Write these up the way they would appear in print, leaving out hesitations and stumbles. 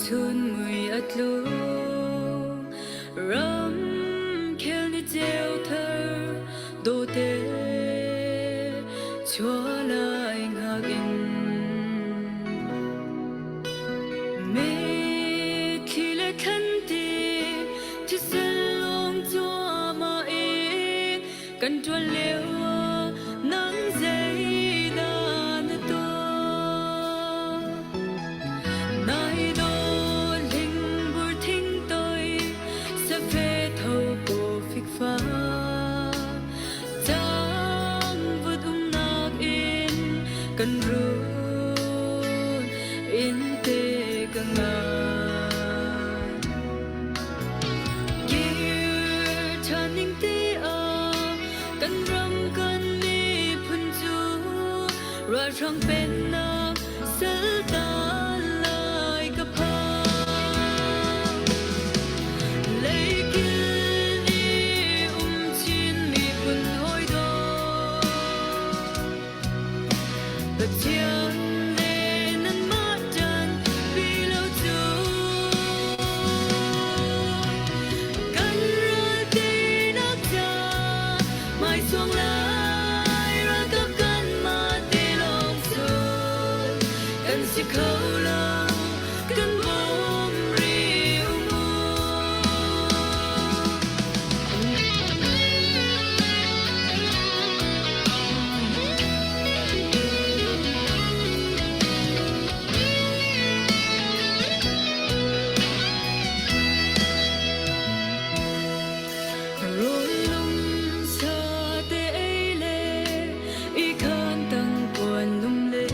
Chun mui a tlu. Ram khel ni ceu thar dawte chua lai ngak in. Mitthli le thlanti thisen lawng cuahmah in kan ṭuan lio ah nang zeidah na tuah? Nai dawt hlingbur thing toi safe tho ko fikfa Cangvut umnak in kan run in te ka ngai. Kir ṭhan ning ti ah kan ram kan miphun cu ralhrang pennak saltan lai ka phang. Leikil i um chin miphun hawi dawt Pathian le nanmah ṭan pi lo cu kan ral teinak ca hmaisuang lai ralkap kanmah te lawng cun kan si kho lo kan bawm rih u mu. Runlum sa te ei le i khan tang kuan lum le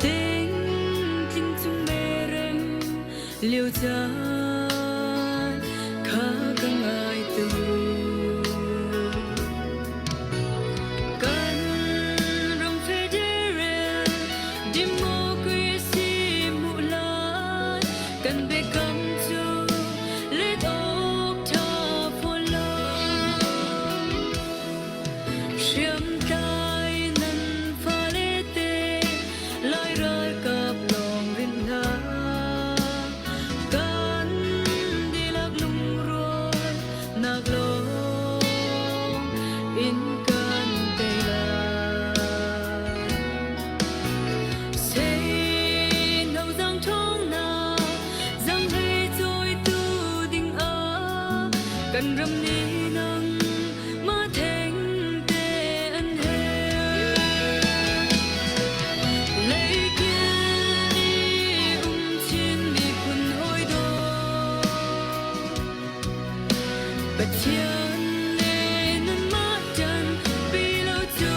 ting tling chung merem liu caan kha ka ngai tu. Kan ram federal democracy hmuh lai kan biakam cu let awk ṭha fawn lo. Hriamtlai nan fale te Lai ralkap lawng rinh hna. Kan dihlak lungrual nak lawng in kan tei lai. Seino zang ṭhawngnak zang hlei cawitu ding ah kan ram nih nang mah theng te an herh. Leikil i um Chin miphun hawi dawt Pathian le nanmah ṭan pi lo cu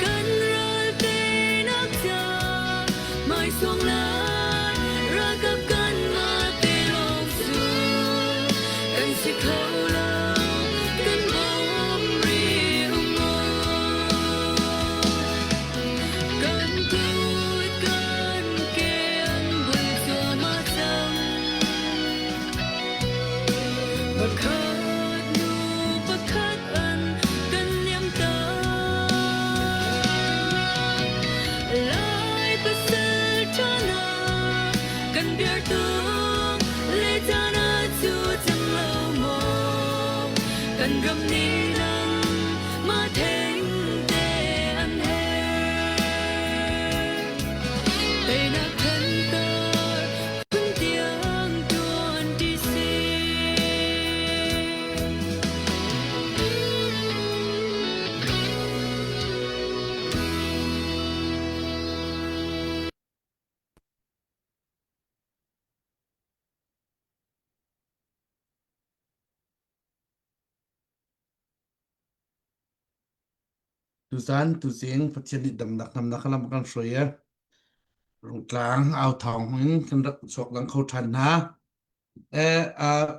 kan ral teinak ca hmaisuang lai ralkap kanmah te lawng cu kan si kho lo kan bawm rih u mu. Kan kut kan ke an bul cuahmah cang. Pakhat nu pakhat an kan liam tak. Lai pasal ṭha hna kan biartung le caan ah cu cang lo maw? Kan ram nih nang mah theng te an herh. Teinak thantar phun tiang tuan ti si. Tuzan tuzing Pathian nih damnak namnak lam kan hruai i Rungtlang au thawng in kan rak chuak lang kho ṭhan hna. Eh, uh,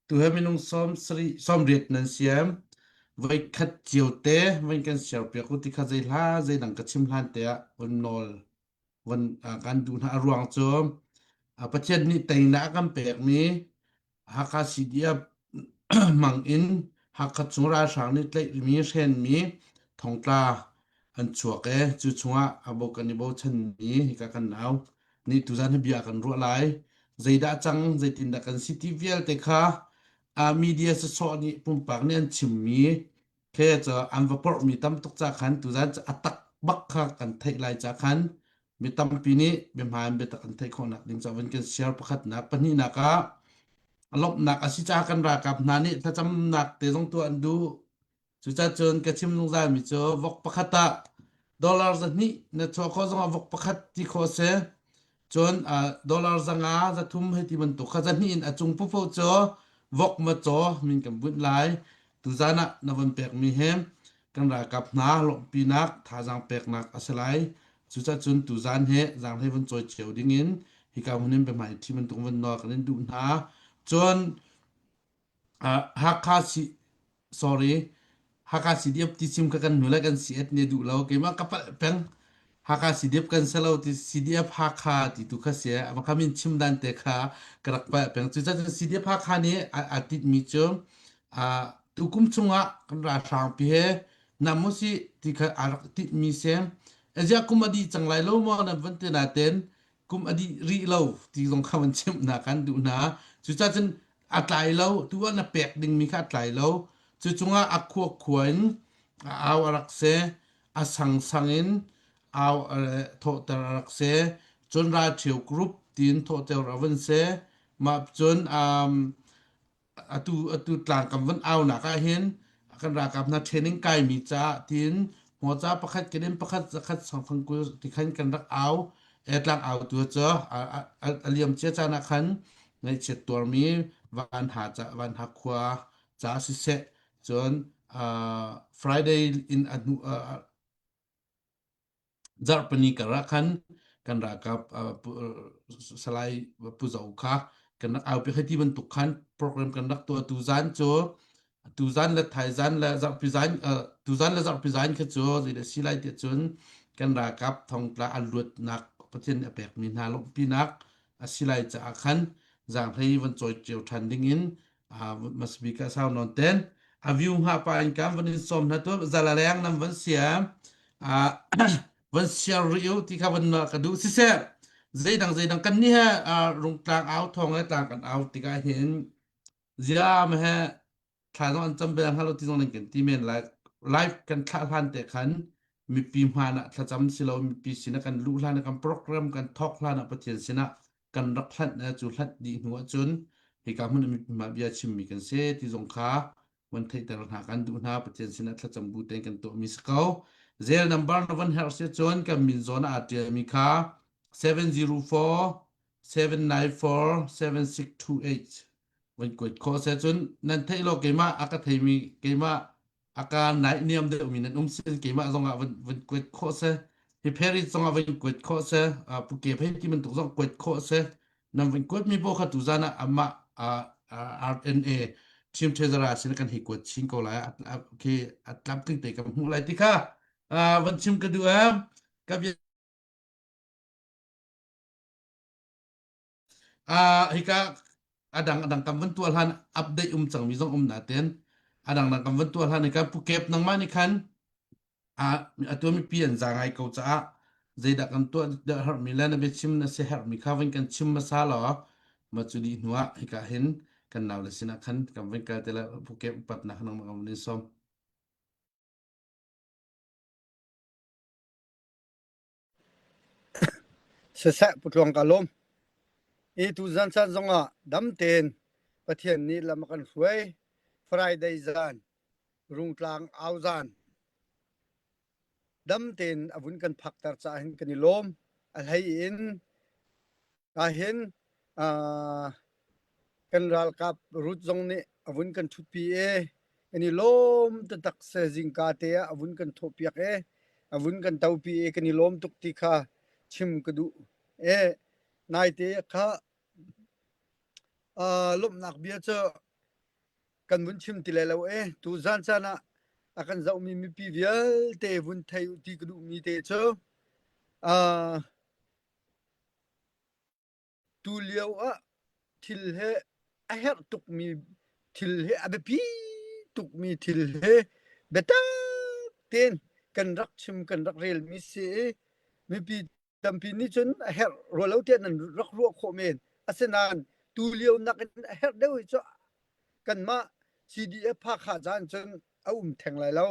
tu he minung sawm sari sawm riat nan siam. Voi khat cio te voi kan share piak u ti kha zei hla zei dang ka chim hlan te ah von nawl von uh, kan duh hna a ruang cu uh, Pathian nih teinak a kan pekmi Hakha CDF mang in Hakha chung ralhrang nih tlaihmi hrenmi thongtla. an chuak e cu chungah abo kan i bochanmi hika kan nau nih tuzan hi bia kan ruah lai. Zeidah cang zeitindah kan si ti vialte kha a media sawsawh nih pumpak nih an chimmi khe cu an va porhmi tam tuk ca khan tuzan cu a tak bak kha kan theih lai ca khan mi tampi nih biahmaan biatak an theih khawhnak ding ca van kan share pakhatnak pahnihnak ah lawmhnak a si caah kan ralkap hna nih thlacamnak te zong tuah an duh. Cucacun ka chim zungzalmi cu vok pakhat ah dollar 200 na chuah khawh zongah vok pakhat ti khawh a si. Cun dollar 500 300 hei ti bantuk kha 200 in a cung popo cu vok ma caw min kan bunh lai. Tuzan ah na von pekmi hi kan ralkap hna lawmhpinak thazaang peknak a si lai. Cucacun tuzan hi zaanghlei von cawi cio dingin hika hmun in biahmai ṭhi bantuk von nawl kan in duh hna. Cun Hakha si sorry Hakha CDF ti chim kha kan hnu le kan CF nih duh lo keimah ka palh peng Hakha CDF kan si lo ti CDF Hakha ti tu kha si a kha min chim dan te kha ka rak palh peng cucaah CDF Hakha nih a titmi cu tukum chungah kan ralhrang pi he nam u si ti kha a rak titmi si azia kum a dih cang lai lo maw nan van te na ten kum a dih rih lo ti zong kha van chimh hna kan duh hna cucaah cun a tlai lo tu ah na pek dingmi kha a tlai lo cu cungah a khua khua in a au a rak si a sang sang in au thawhter a rak si cun ralṭhio group tiin thawhter a van si mah cun um, atu atu tlang kam van aunak ah hin kan ralkap hna training kaimi caah tiin hmawca pakhat kenin pakhat zakhat sangfang kul ti khan kan rak au e tlang au tu cu a liam cia caan ah khan ngaihchiat tuarmi van ha ca van ha khua ca siseh cun Friday in a hnu Zarhpini kar ah khan kan ralkap Salai Pu Zo kha kan rak aupi hei ti bantuk khan program kan rak tuah tuzan cu tuzan le thaizan le zarhpi zan tuzan le zarhpi zan kha cu zeidah si lai tiah cun kan ralkap thongtla an luatnak Pathian nih a pekmi hna lawmhpinak a si lai caah khan zaanghlei van cawi cio ṭhan ding in masbi ka sau non ten a view nga pa in kam van in som na tu zalaleng nam van siam a van siar riu ti kha van ka du si se zeidang zeidang kan ni he rungtlang au thong le tlang kan au tikah hin ziam he thla zong an cam bel halo ti zong nan kan ti men lai live kan thlah hlan te khan mipi hmaan ah thlacam si lo mipi sinah kan luh hlan ah kan program kan thawk hlan ah Pathian sinah kan rak hlanh eh, cu hlanh dih hnu ahcun hika hmun ah mipi hmai bia chimmi kan si ti zong kha van theihter hna kan duh hna Pathian sinah thlacam bu tein kan tuahmi si ko zel number na van herh si cun kan min zawn ah aa ṭialmi kha 704 794 7628 van kuat khawh se cun nan theih lo keimah a ka theimi keimah a ka naih niam deuhmi nan um sin keimah zong ah van van kuat khawh se hi Paris zong ah van kuat khawh se pu ke phei ti bantuk zong kuat khawh se nan van kuat mi bo kha tu zan ah amah RNA team treasurer sin kan hi kuat chin ko lai khi a tlamtling te kan hmuh lai ti kha van chim ka duh am ka bia Hika a dang a dang kam van tuah hlan update um cangmi zong um natin a dang dang kam van tuah hlan hika Pu Kep nangmah nih khan a tuah mipi an za ngai ko caah zeidah kan tuah dah herhmi le na biachim na si herhmi kha van kan chim hmasa law ma cu dih hnu ah hika hin kan nau le sinah khan kan van kal te la Pu Kep upatnak nangmah kan van in sawm. Siseh Pu Tluang ka lawm. I tuzan caan zongah dam tein Pathian nih lam a kan hruai. Friday zan, Rungtlang au zan, dam tein a vun kan phakter caah hin kan i lawm. A hlei in ahhin uh, kan ralkap Ruth zong nih a vun kan ṭhutpi i kan i lawm taktak se zingka te ah a vun kan thawhpiak i a vun kan topi i kan i lawm tuk ti kha chim ka duh. E naite kha uh, lawmhnak bia cu kan vun chim ti lai lo e tu zan caan ah a kan zohmi mipi vialte vun thei u ti ka duhmi te cu uh, Tulio ah thil he a herh tukmi thil he a biapi tukmi thil he biatak tein. kan rak chim kan rak relmi si i mipi tampi nih cun a herh rua lo tiah nan rak ruah khawh men. Asinain tu lio nakin a herh deuh hi cu kanmah CDF Hakha caan cun a um theng lai lo.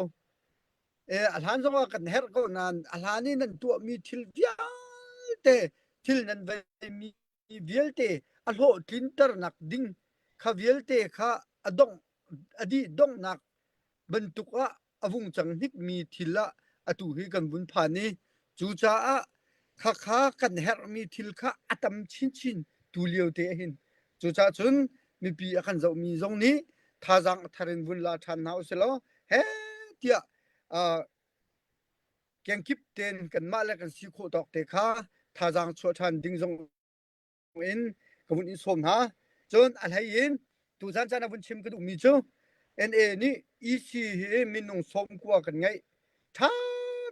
E, a hlan zongah kan herh ko nain a hlan i nan tuahmi thil vialte thil nan veimi vialte a hlawhtlinternak ding kha vialte kha a dongh a dih donghnak bantuk ah a vung cang hnikmi thil ah atu hi kan vun phan i cucaah khakha kan herhmi thil kha a tam chinchin tu lio te hin cucaah cun mipi a kan zohmi zong nih thazaang a thar in vun la ṭhan hna usih law he tiah uh, kengkip ten kanmah le kan si khawh tawk te kha thazaang chuah ṭhan ding zong in ka vun in sawm hna. Cun a hlei in tuzan caan a vun chim ka duhmi cu NA nih EC hi minung 90 kan ngeih. Ṭha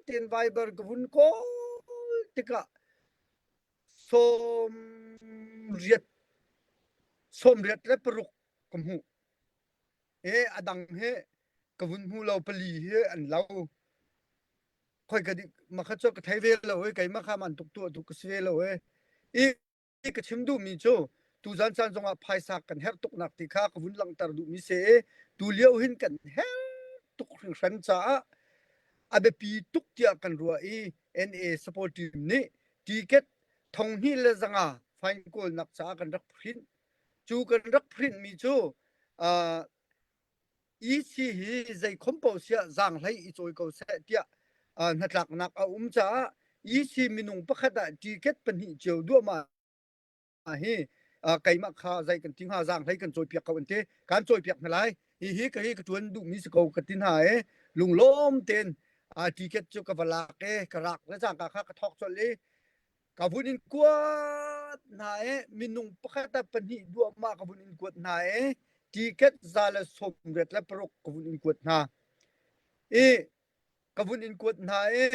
tein Viber ka vun kawl tikah 88 96 ka hmuh. E a dang hi ka vun hmu lo pali hi an lo. Khoi ka dik makha cu ka thei ve lo i keimah kha man tuk tuah tu ka si ve lo i. I ka chim duhmi cu tuzan caan zongah phaisa kan herh tuknak ti kha ka vun langhter duhmi si i tu lio hin kan herh tuk hringhran caah a biapi tuk tiah kan ruah i NA support team nih ticket 2500 fine kawlnak caah kan rak print. Cu kan rak print mi cu uh, EC hi zei khom paoh siah zaanghlei i cawi ko seh tiah uh, hnatlaknak a um caah EC minung pakhat ah ticket pahnih cio duahmah hi uh, keimah kha zei kan ti hnga zaanghlei kan cawipiak ko an ti kan cawipiak hna lai hi hi ka hi ka tuan duhmi si ko ka ti hna i lunglawm tein uh, ticket cu ka va lak i ka rak le cangka kha ka thawk colh i Ka vun in kuat hna i minung pakhat ah pahnih duahmah ka vun in kuat hna i ticket 186 ka vun in kuat hna. I ka vun in kuat hna i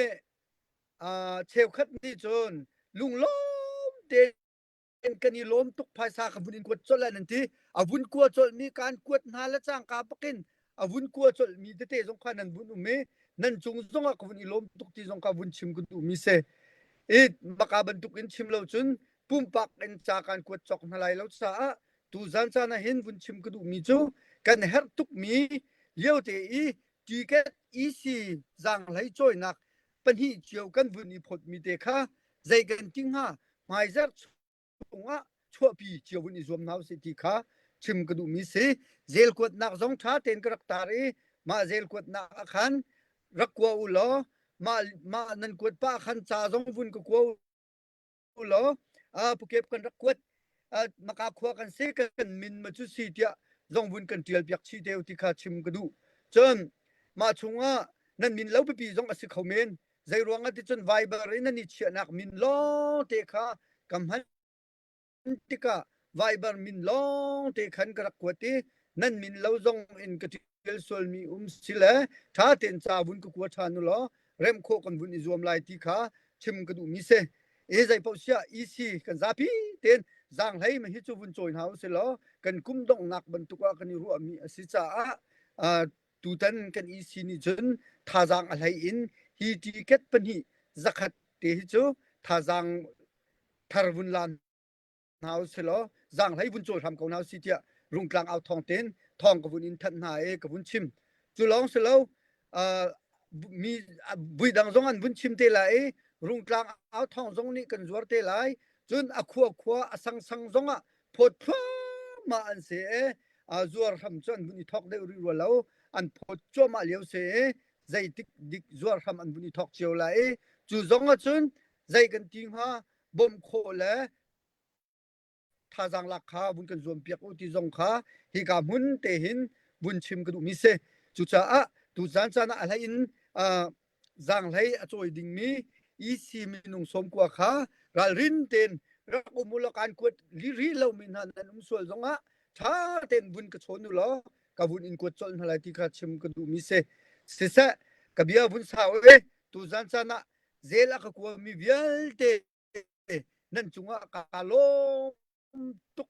uh, cheukhat nih cun lunglawm tein kan i lawm tuk phaisa ka vun in kuat colh nan ti. A vun kua colhmi kaan kuat hna le cangka bakin a vun kua colhmi tete zong kha nan vun um i nan cung zongah ka vun i lawm tuk ti zong kha vun chim ka duhmi si. I maka bantuk in chim lo cun pumpak in ca kan kuat cawk hna lai lo caah tuzan caan ah hin vun chim ka duhmi cu kan herh tukmi lio te i ticket EC zaanghlei cawinak pahnih cio kan vun i phawtmi te kha zei kan ti hnga hmaizarh chungah chuahpi cio vun i zuam hna usih ti kha chim ka duhmi si. Zel kuatnak zong ṭha tein ka rak tar i mah zel kuatnak ah khan rak kua u law mah mah nan kuat pah khan ca zong vun ka kua u law pukep kan rak kuat maka khua kan si kan min ma cu si tiah zong vun kan ṭial piak chih te ti kha chim ka duh. Cun mah chungah nan min lo pipi zong a si kho men. Zei ruangah ti cun Viber in nan i chiahnak min lawngte kha ka hman tikah Viber min lawngte khan ka rak kuat i nan min lo zong in ka ṭial sualmi um si le ṭha tein ca vun ka kua ṭhan u law remh khawh kan vun i zuam lai ti kha chim ka duhmi si. E zei paoh siah EC kan zapi tein zaanghlei ma hi cu vun cawi hna u si law kan kum donghnak bantuk ah kan i ruahmi a si caah Tutan kan EC nih cun thazaang a hlei in hi ticket pahnih zakhat te hi cu thazaang thar vun la hna usilaw zaanghlei vun cawl hram ko hna usih tiah Rungtlang au thawng tein thawng ka vun in thanh hna i ka vun chim. Cu lawng si lo mi vui dang zong an vun chim te lai i Rungtlang au thawng zong nih kan zuar te lai. Cun a khua khua a sang sang zong ah phawt thluahmah an si i zuar hram cu an vun i thawk deuh rih rua lo an phawt cuahmah lio si i zeitik dik zuar hram an vun i thawk cio lai i cu zong ah cun zei kan ti hnga bawmh khawh le thazaang lak kha vun kan zuam piak u ti zong kha hika hmun te hin vun chim ka duhmi si cucaah tu caan caan ah a hlei in zaanghlei a cawi dingmi EC minung 90 kha ralrin tein rak um u law kaan kuat rih lomi hna nan um sual zongah ṭha tein vun ka chawn u law ka vun in kuat colh hna lai ti kha chim ka duhmi si. Siseh, ka bia vun sau i tuzan caan ah zel a ka kuami vialte nan cungah kaa lawm tuk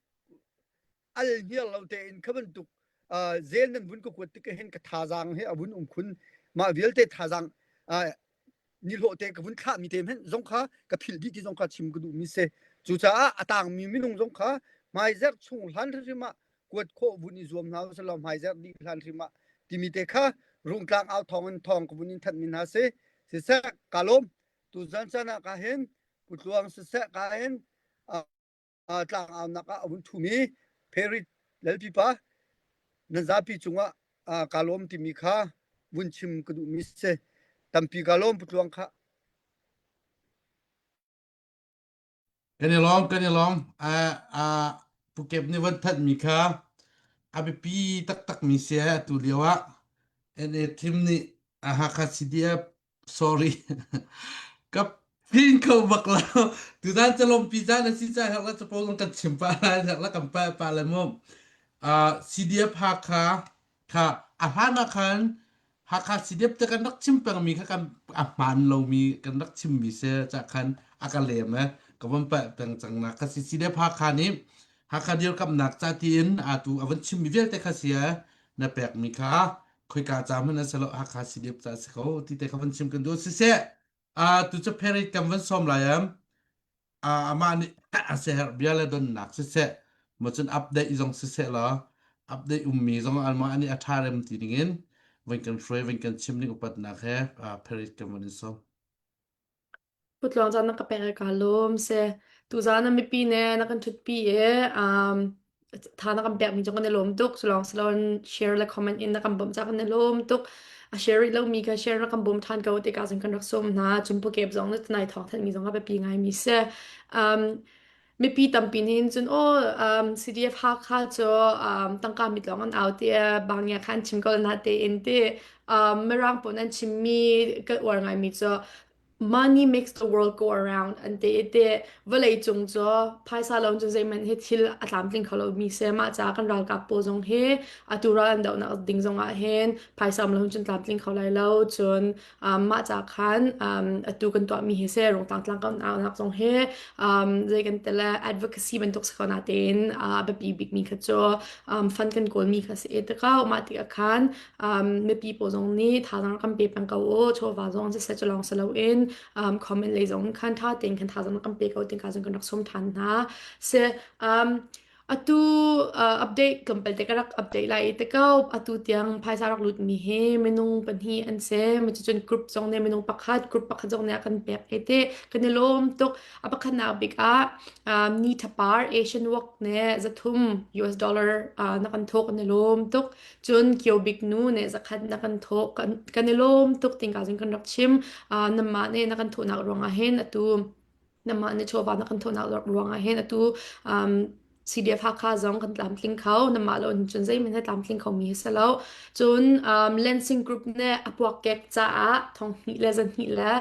al hniar lo tein kha bantuk zel nan vun ka kuat tik hin ka thazaang hi a vun um khun mah vialte thazaang. Nihlawh te ka vun thlahmi te hmanh zong kha ka philh dih ti zong kha chim ka duhmi si. Cucaah a tangmi minung zong kha hmaizerh chung hlan hrimhrim ah kuat khawh vun i zuam hna usih hmaizerh dih hlan hrim ah timi te kha Rungtlang au thawng in thawng ka vun in thanhmi hna si. Siseh ka lawm. Tuzan caan ah ka hin Pu Tluang siseh ka hin tlang aunak ah a vun ṭhumi Perit Lalpipa nan zapi cungah kaa lawm timi kha vun chim ka duhmi si. Tampi kaa lawm Pu Tluang kha. Kan i lawm, kan i lawm. Pu Kep nih van thanhmi kha a biapi taktakmi si atu lio ah NA team nih Hakha CDF Sorry. Ka pin kho bak lo. Tuzan calompi zan a si ca herh la capo zong kan chim pa lai herh la kan pa pa le mu. Uh, CDF Hakha kha a hlan ah khan Hakha CDF te kan rak chim pengmi kha kan a hmaan lomi kan rak chimmi se ca khan a ka lem eh ka von pa peng cang na ka si CDF Hakha nih Hakha dirkamnak ca tiin atu a von chimmi vialte kha si eh na pekmi kha khoika ca hmanh an si lo Hakha CDF ca si ko ti te kha van chim kan duh siseh tu cu Paris kan van sawm lai am amah nih a seher bia le donnak siseh mo cun update zong siseh law update ummi zong anmah nih a ṭha rem ti dingin van kan hruai van kan chim ning upatnak he Paris kan van in sawm. Putluang caan na ka pek i kaa lawm. Si, tuzaan ah mipi nih na kan ṭhutpi i um, tha na kan pekmi cu kan i lawm tuk. Culawng siloin share le comment in na kan bawmh caah kan i lawm tuk. A share rih lomi kha share na kan bawm ṭhan ko tikah cun kan rak sawm hna. Cun pukep zong na nai thawng thanhmi zong a biapi ngaimi si. Um, mipi tampi nih hin cun aw um, CDF Hakha cu um, tangka mit lawng an au tiah bangya kha an chim ko na tein ti um, Mirang pawl an chimmi ka uar ngaimi cu money makes the world go around an ti i ti vawlei cung cu phaisa lo cun zeihmanh hi thil a tlamtling kho lomi si mah caah kan ralkap pawl zong hi atu ral an dohnak ding zong ah hin phaisa um lo cun tlamtling kho lai lo cun um, mah ca khan um, atu kan tuahmi hi si rungtlang tlang kan aunak zong hi um, zei kan tele advocacy bantuk si ko na tein a biapi bikmi kha cu um, fund kan kawlmi kha si te ko mah tikah khan um, mipi pawl zong nih thazaang kan pe peng ko u chawva zong siseh cu lawng si loin um, comment lei zong khan tha tein khan thazaang kan pe ko tin ka zong kan rak sawm than hna si um, atu uh, update tlawmpal te ka rak update lai te ko atu tiang phaisa rak lut mi hi minung pahnih an si mi cun group zong nih minung pakhat group pakhat zong nih a kan pek e te kan i lawm tuk a pakhatnak bik ah um, ni thapar Asian work ne zathum US dollar uh, na kan thok kan i lawm tuk Cun Kio Bik nu nih zakhat na kan thawh kan, kan i lawm tuk tingka cun kan rak chim. Uh, namah nih na kan thawhnak ruangah hin atu namah nih chawva na kan thawhnak ruangah hin atu um, CDF Hakha zong kan tlamtling kho namah lo cun zeihmanh he tlamtling kho mi hi si lo cun um, Lansing Group nih a puakkek caah thong hnih le zan hnih le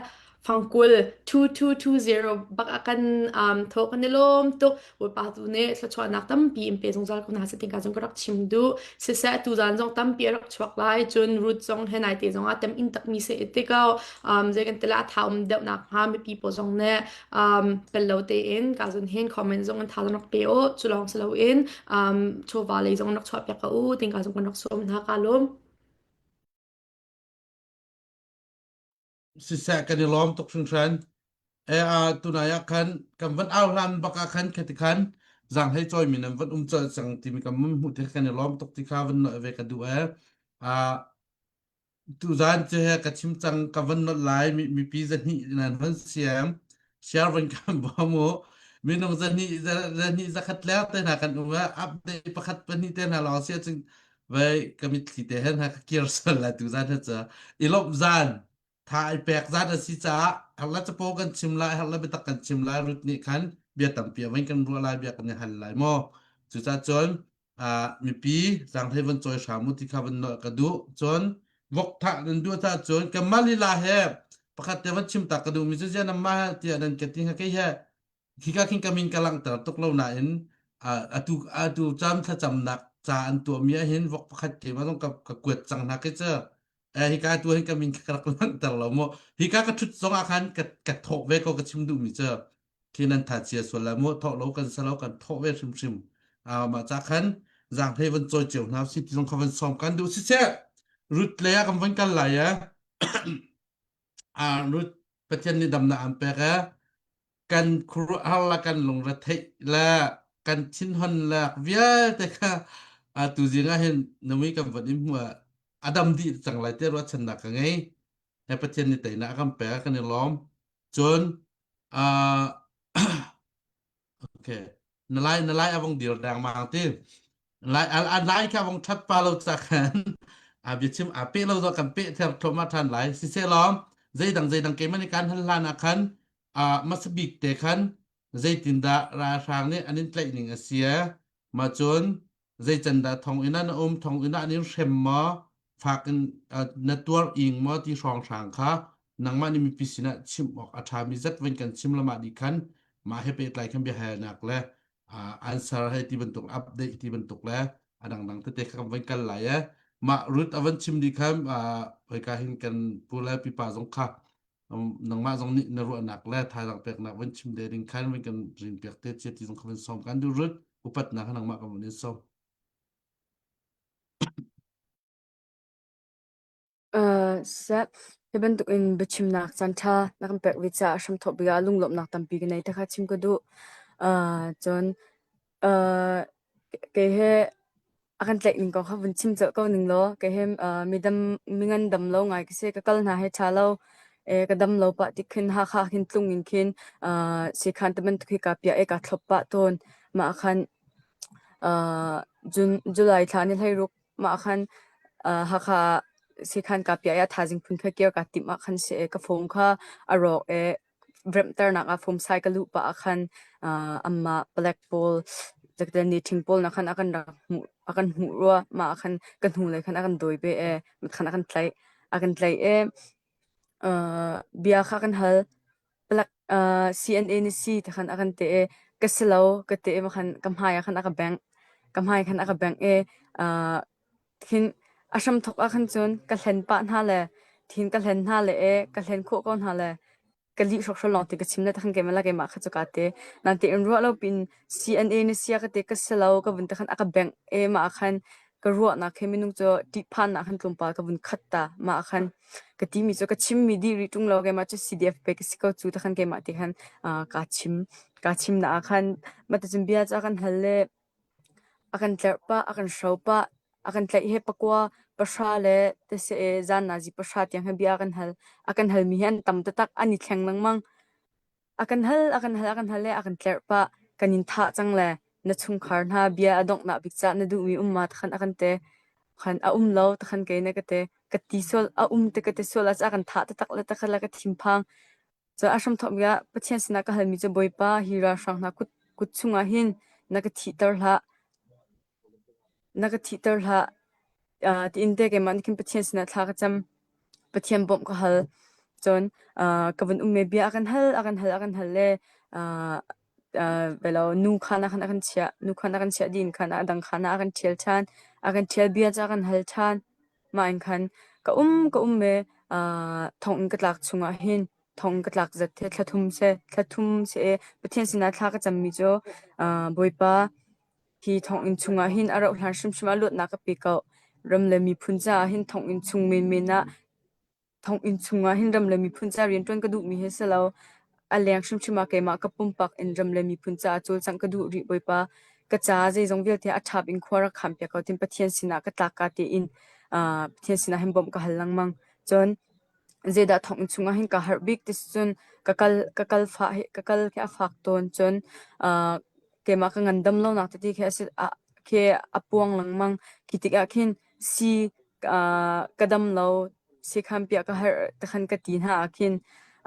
fangkul 2220 bak a kan um, thaw kan i lawm tuk Bawipa tu nih thluachuahnak tampi in pe zungzal ko hna seh ka zong ka rak chim duh siseh tuzan zong tampi a rak chuak lai cun Ruth zong he nai te zong ah tem in takmi se i ti ko um, zei kan tila tha um deuh nak hnga mipi pawl zong nih um, pel lo tein ka zun hin comment zong in tha zong rak pe o cu lawng si loin um, chawva lei zong rak chuah piak ka u ting ka zong kan rak sawm hna ka lawm Siseh kan i lawm tuk hringhran. E a tunai ah khan kan van au hlan bak ah khan khati khan zaanghlei cawimi nan van um colh cang timi kan mun hmuh ti kan i lawm tuk ti kha van nolh ve ka duh e. A tuzan cu he ka chim cang ka van nolh lai mi mipi zahnih nan van siam share van kan bawm u minung zahnih zahnih zakhat leng te hna kan um e update pakhat pahnih te hna lawng sia cun vai ka mitthli te hen ha ka kir sal lai tu zan he ca i lawmh zan tha i pek zan a si caah herla capo kan chim lai herla biatak kan chim lai rut nih khan bia tampi a van kan ruah lai bia kan i hal lai maw cucaah cun mipi zaanghlei van cawi hram u ti kha van nawl ka duh cun vok thah nan duh ta cun kanmah lila he pakhat te van chim ta ka duh mi cu ziah nan mah tiah nan ka ti hnga kei he Khika khin ka min ka langhter tuk lo nain atu atu cam thlacamnak ca an tuahmi ah hin vok pakhat keimah zong ka, ka kuat cang hna khi cu. Eh, hika tu hin ka min ka rak langhter lo mu. Hika ka ṭhut zong ah khan ka, ka thawh ve ko ka chim duhmi cu. Khi nan tha chia sual lai mu, thawh lo kan si lo kan thawh ve hrimhrim. Ah, mah ca khan zaanghlei van cawi cio hna si ti zong kha van sawm kan duh siseh. Rut lei ah kan van kal lai eh. Ah Ruth Pathian nih damnak an pek e kan khuaruahhar le kan lungretheih le kan thinhon le vialte kha tu zing ah hin namui kan van in hmu ah a dam dih cang lai te ruahchannak ka ngei. He Pathian nih teinak a kan pek kan i lawm. Cun uh, Okay. Na lai na lai avong dir dengmang ti. Lai a lai kha vong that pa lo cha khan a biachim a pe lo zo kan pe ther thloma than lai si se lom zeidang zeidang ke mani kan hal hlan ah khan a masabik te khan zeitin dah ralhrang nih an in tlaih ning a sia ma cun Zeican dah thonginn ah na um? Thonginn ah an in hrem maw? Fak in na tuar ing maw ti hrawnghrang kha nangmah nih mipi sinah chimh awk a ṭhami zat van kan chim lamah dih khan mah he pehtlai khan biahalnak le answer hei ti bantuk update ti bantuk le a dangdang tete kha kan van kal lai e. Mah Ruth a van chim dih khan hoi-ka hin kan pu le pipa zong kha nangmah zong nih na ruahnak le thazaang peknak van chim de ding khan van kan rin piak te chia ti zong kha van sawm kan du rut upatnak kha nangmah kan van in sawm. Uh, seh, hi bantuk in biachimnak caanṭha na kan pek ve caah hramthawk bik ah lunglawmhnak tampi ka nei te kha chim ka duh. Uh, cun uh, kei he A kan tlaih ning kong kha vun chim colh ko ning law kei hi midam mi ngandam lo ngai ka si. Ka kal hna he ṭha lo. Ka dam lo pah tik khin Hakha khin tlung in khin siikhan te bantuk hi kaa piah i kaa thlop pah tawn. Mah ah khan June July thla ni 16 mah ah khan Hakha siikhan kaa piah i a thaizing phun kha kir kaa timh ah khan si i ka phone kha a rawk i remhternak ah fumsai ka luh pah ah khan anmah palek pawl ni ṭhing pawl na khan a kan rak hmuh a kan hmuh rua mah ah khan ka hnulei khan a kan dawi ve ee khan a kan tlaih a kan tlaih i bia kha kan hal palek CNA na si ti khan a kan ti i ka si lo ka ti i khan ka hmai ah khan a ka bengh ka hmai khan a ka bengh i Thin a hramthawk ah khan cun ka hlen pah hna le thin ka hlen hna le e ka hlen khawh ko hna le ka lih hrawkhrol lawng ti ka chim le takhan keimah le keimah kha cu kaa te. Natein ruah lo pin CNA na sia ka te ka si lo ka vun te khan a ka bengh e mah ah khan ka ruahnak he minung cu ṭihphannak khan tlawmpal ka vun khat ta. Mah ah khan ka timi cu ka chimmi dih rih ṭung lo keimah cu CDF pe ka si ko cu takhan keimah ti khan kaa chim. Kaa chim na ah khan mah ticun bia cu a kan hal le A kan tlerh pah, a kan hro pah, a kan tlaih he pakua pahra le tiseh zan nazi pahra tiang hi bia a kan hal. A kan halmi hi an tam taktak, an i thleng lengmang. A kan hal, a kan hal, a kan hal le a kan tlerh pah. Kan in thah cang le na chungkhar hna bia a donghnak bik cah na duhmi um ma takhan a kan te. Khan a um lo takhan kei na ka te. Ka ti sual, a um te ka ti sual ah a kan thah taktak le takhan le ka thinphang. Cun a hramthawk bik ah Pathian sinah ka halmi cu Bawipa, hi ralhrang hna kut, kut chungah hin na ka thihter hlah. Na ka thihter hlah. Uh, tiin te keimah nih khin Pathian sinah thla ka cam. Pathian bawmh ka hal. Cun uh, ka vun um i bia a kan hal, a kan hal, a kan hal le uh, uh, belo nu khan ah khan a kan chiah. Nu khan a kan chiah din khan a dang khan ah a kan ṭhial ṭhan. A kan ṭhial bia cu a kan hal ṭhan. Mah in khan ka um ka um i uh, thonginn ka tlak chungah hin thong ka tlak zat hi thla thum si. Thla thum si i Pathian sinah thla ka cammi cu uh, Bawipa hi thonginn chungah hin a rauh hlan hrimhrim ah luatnak ka pe ko. Ram le miphun caah hin thonginn chung menmen ah thonginn chungah hin ram le miphun ca rianṭuan ka duhmi hi si lo. A leng hrimhrim ah keimah ka pumpak in ram le miphun caah cawlcangh ka duh rih Bawipa. Ka ca zeizong vialte a ṭhap in khua rak khaan piak ko tin Pathian sinah ka tlak ka tein uh, Pathian sinah hin bawmh ka hal lengmang. Cun zeidah thonginn chungah hin ka harh bik ti cun ka kal ka kal fah hi ka kal khi a fak tawn cun uh, keimah ka ngandam lonak tete khi a si a khi a puang lengmang. Khi tikah khin si uh, ka dam lo siikhan piah ka herh tikhan ka ti hna ah khin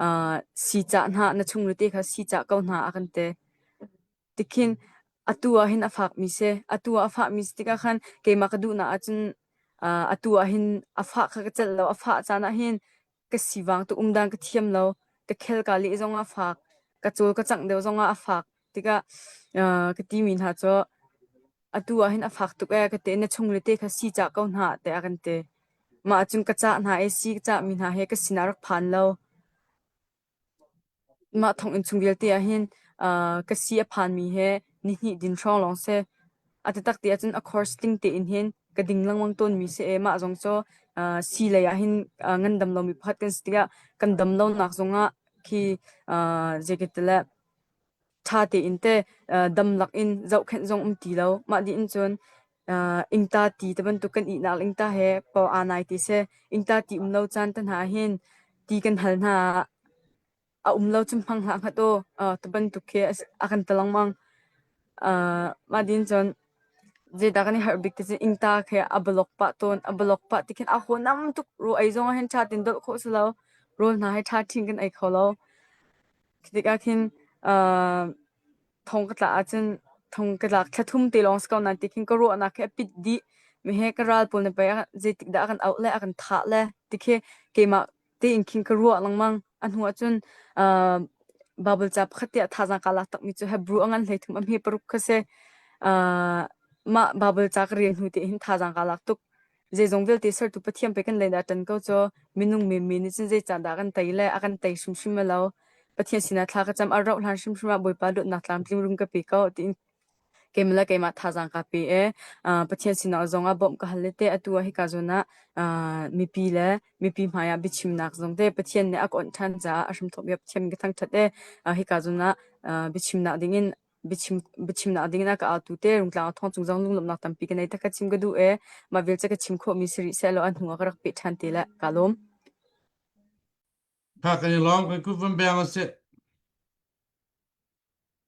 uh, sii cah hna na chunglu te kha sii cah ko hna a kan ti. Tikhin atu ah hin a fakmi si. Atu ah a fahmi si tikah khan keimah ka duhnak ahcun uh, atu ah hin a fah kha ka celh lo. A fah caan ah hin ka sivang tuk umdan ka thiam lo. Ka khel ka leh zongah a fak. Ka cawl ka cangh deuh zongah a fak. Tikah uh, ka timi hna cu atu ah hin a fak tuk ee ka ti. Na chungle te kha sii cah ko hna tiah a kan ti. Mah ahcun ka cah hna i sii ka cahmi hna he ka sinah rak phan lo. Mah thonginn chung vialte ah hin uh, ka si a phanmi he nihnih din hrawng lawng si. A taktak ti ahcun a course tling tein hin ka ding lengmang tawnmi si i mah zong cu Uh, sii lei ah hin uh, ngandam lomi pakhat kan si tikah kan dam lonak zongah khi uh, zeikatile ṭha tein te uh, damlak in zohkhenh zong um ti lo. Mah dih in cun uh, ingta ti te bantuk kan ihnak le ingta he pau aa nai ti si. Ingta ti um lo caan te hna hin ti kan hal hna ah a um lo cun hmang hlah hngat aw ti bantuk khi a kan ti lengmang. Uh, mah din cun zeidah kan i harh bik ti cun ingta khi a block pah tawn. A block pah ti khin a haw nam tuk. Raw ei zong ah hin ṭha tein dolh khawh si lo. Rawl hna hi ṭha ṭhin kan ei kho lo. Khi tikah khin uh, thong ka tlak ahcun thong ka tlak thla thum te lawng si ko nain ti khin ka ruahnak khi a pit dih. Mi he ka ral pawl nih pei zeitik dah a kan auh le a kan thah le ti khi keimah tein khin ka ruah lengmang. A hnu ahcun uh, Bible ca pakhat tiah thazaang kaa lak takmi cu Hebrew a ngan 13 a hme paruk kha si. Uh, mah Bible ca ka rel hnu te hin thazaang kaa lak tuk. Zeizong vialte sertu Pathian pei kan lei dah ṭan ko cu minung menmen nih cun zeicahdah dah kan tei le a kan tei hrimhrim lo. Pathian sinah thla ka cam a rauh hlan hrimhrim ah Bawipa luatnak tlamtling rum ka pe ko tiin keimah le keimah thazaang kaa pe i uh, Pathian sinah zong ah bawmh ka hal le te atu ah hika zawn ah uh, mipi le mipi hmai ah biachimnak zong te Pathian nih a ka onh ṭhan caah a hramthawk bia Pathian min ka thangṭhat i uh, hika zawn ah uh, biachimnak dingin biachim biachimnak dingin a ka autu te Rungtlang ah thong cung zong lunglawmhnak tampi ka nei takha chim ka duh i mah vial cu ka chim khawhmi si rih sehlaw a hnu ah ka rak peh ṭhan te le kaa lawm. Kha kan i lawm kan kut van beng usih.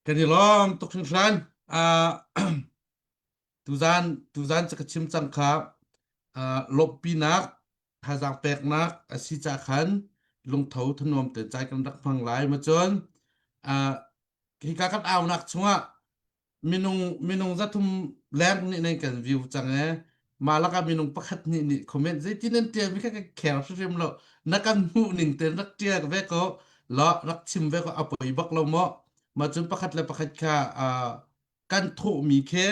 Kan i lawm tuk hringhran. Uh, tuzan tuzan cu ka chim cang kha uh, lawmhpinak thazaang peknak a si ca khan lungtho thanuam te cai kan rak hmang lai ma cun uh, hika kan aunak chungah minung minung 300 leng nih nan kan view cang e mah lakah minung pakhat nih nih comment zeitin nan tial mi kha ka care hrimhrim lo na kan hmuh ning ten rak tial ve ko lo rak chim ve ko a poi bak lo maw ma cun pakhat le pakhat kha uh, kan thawhmi khi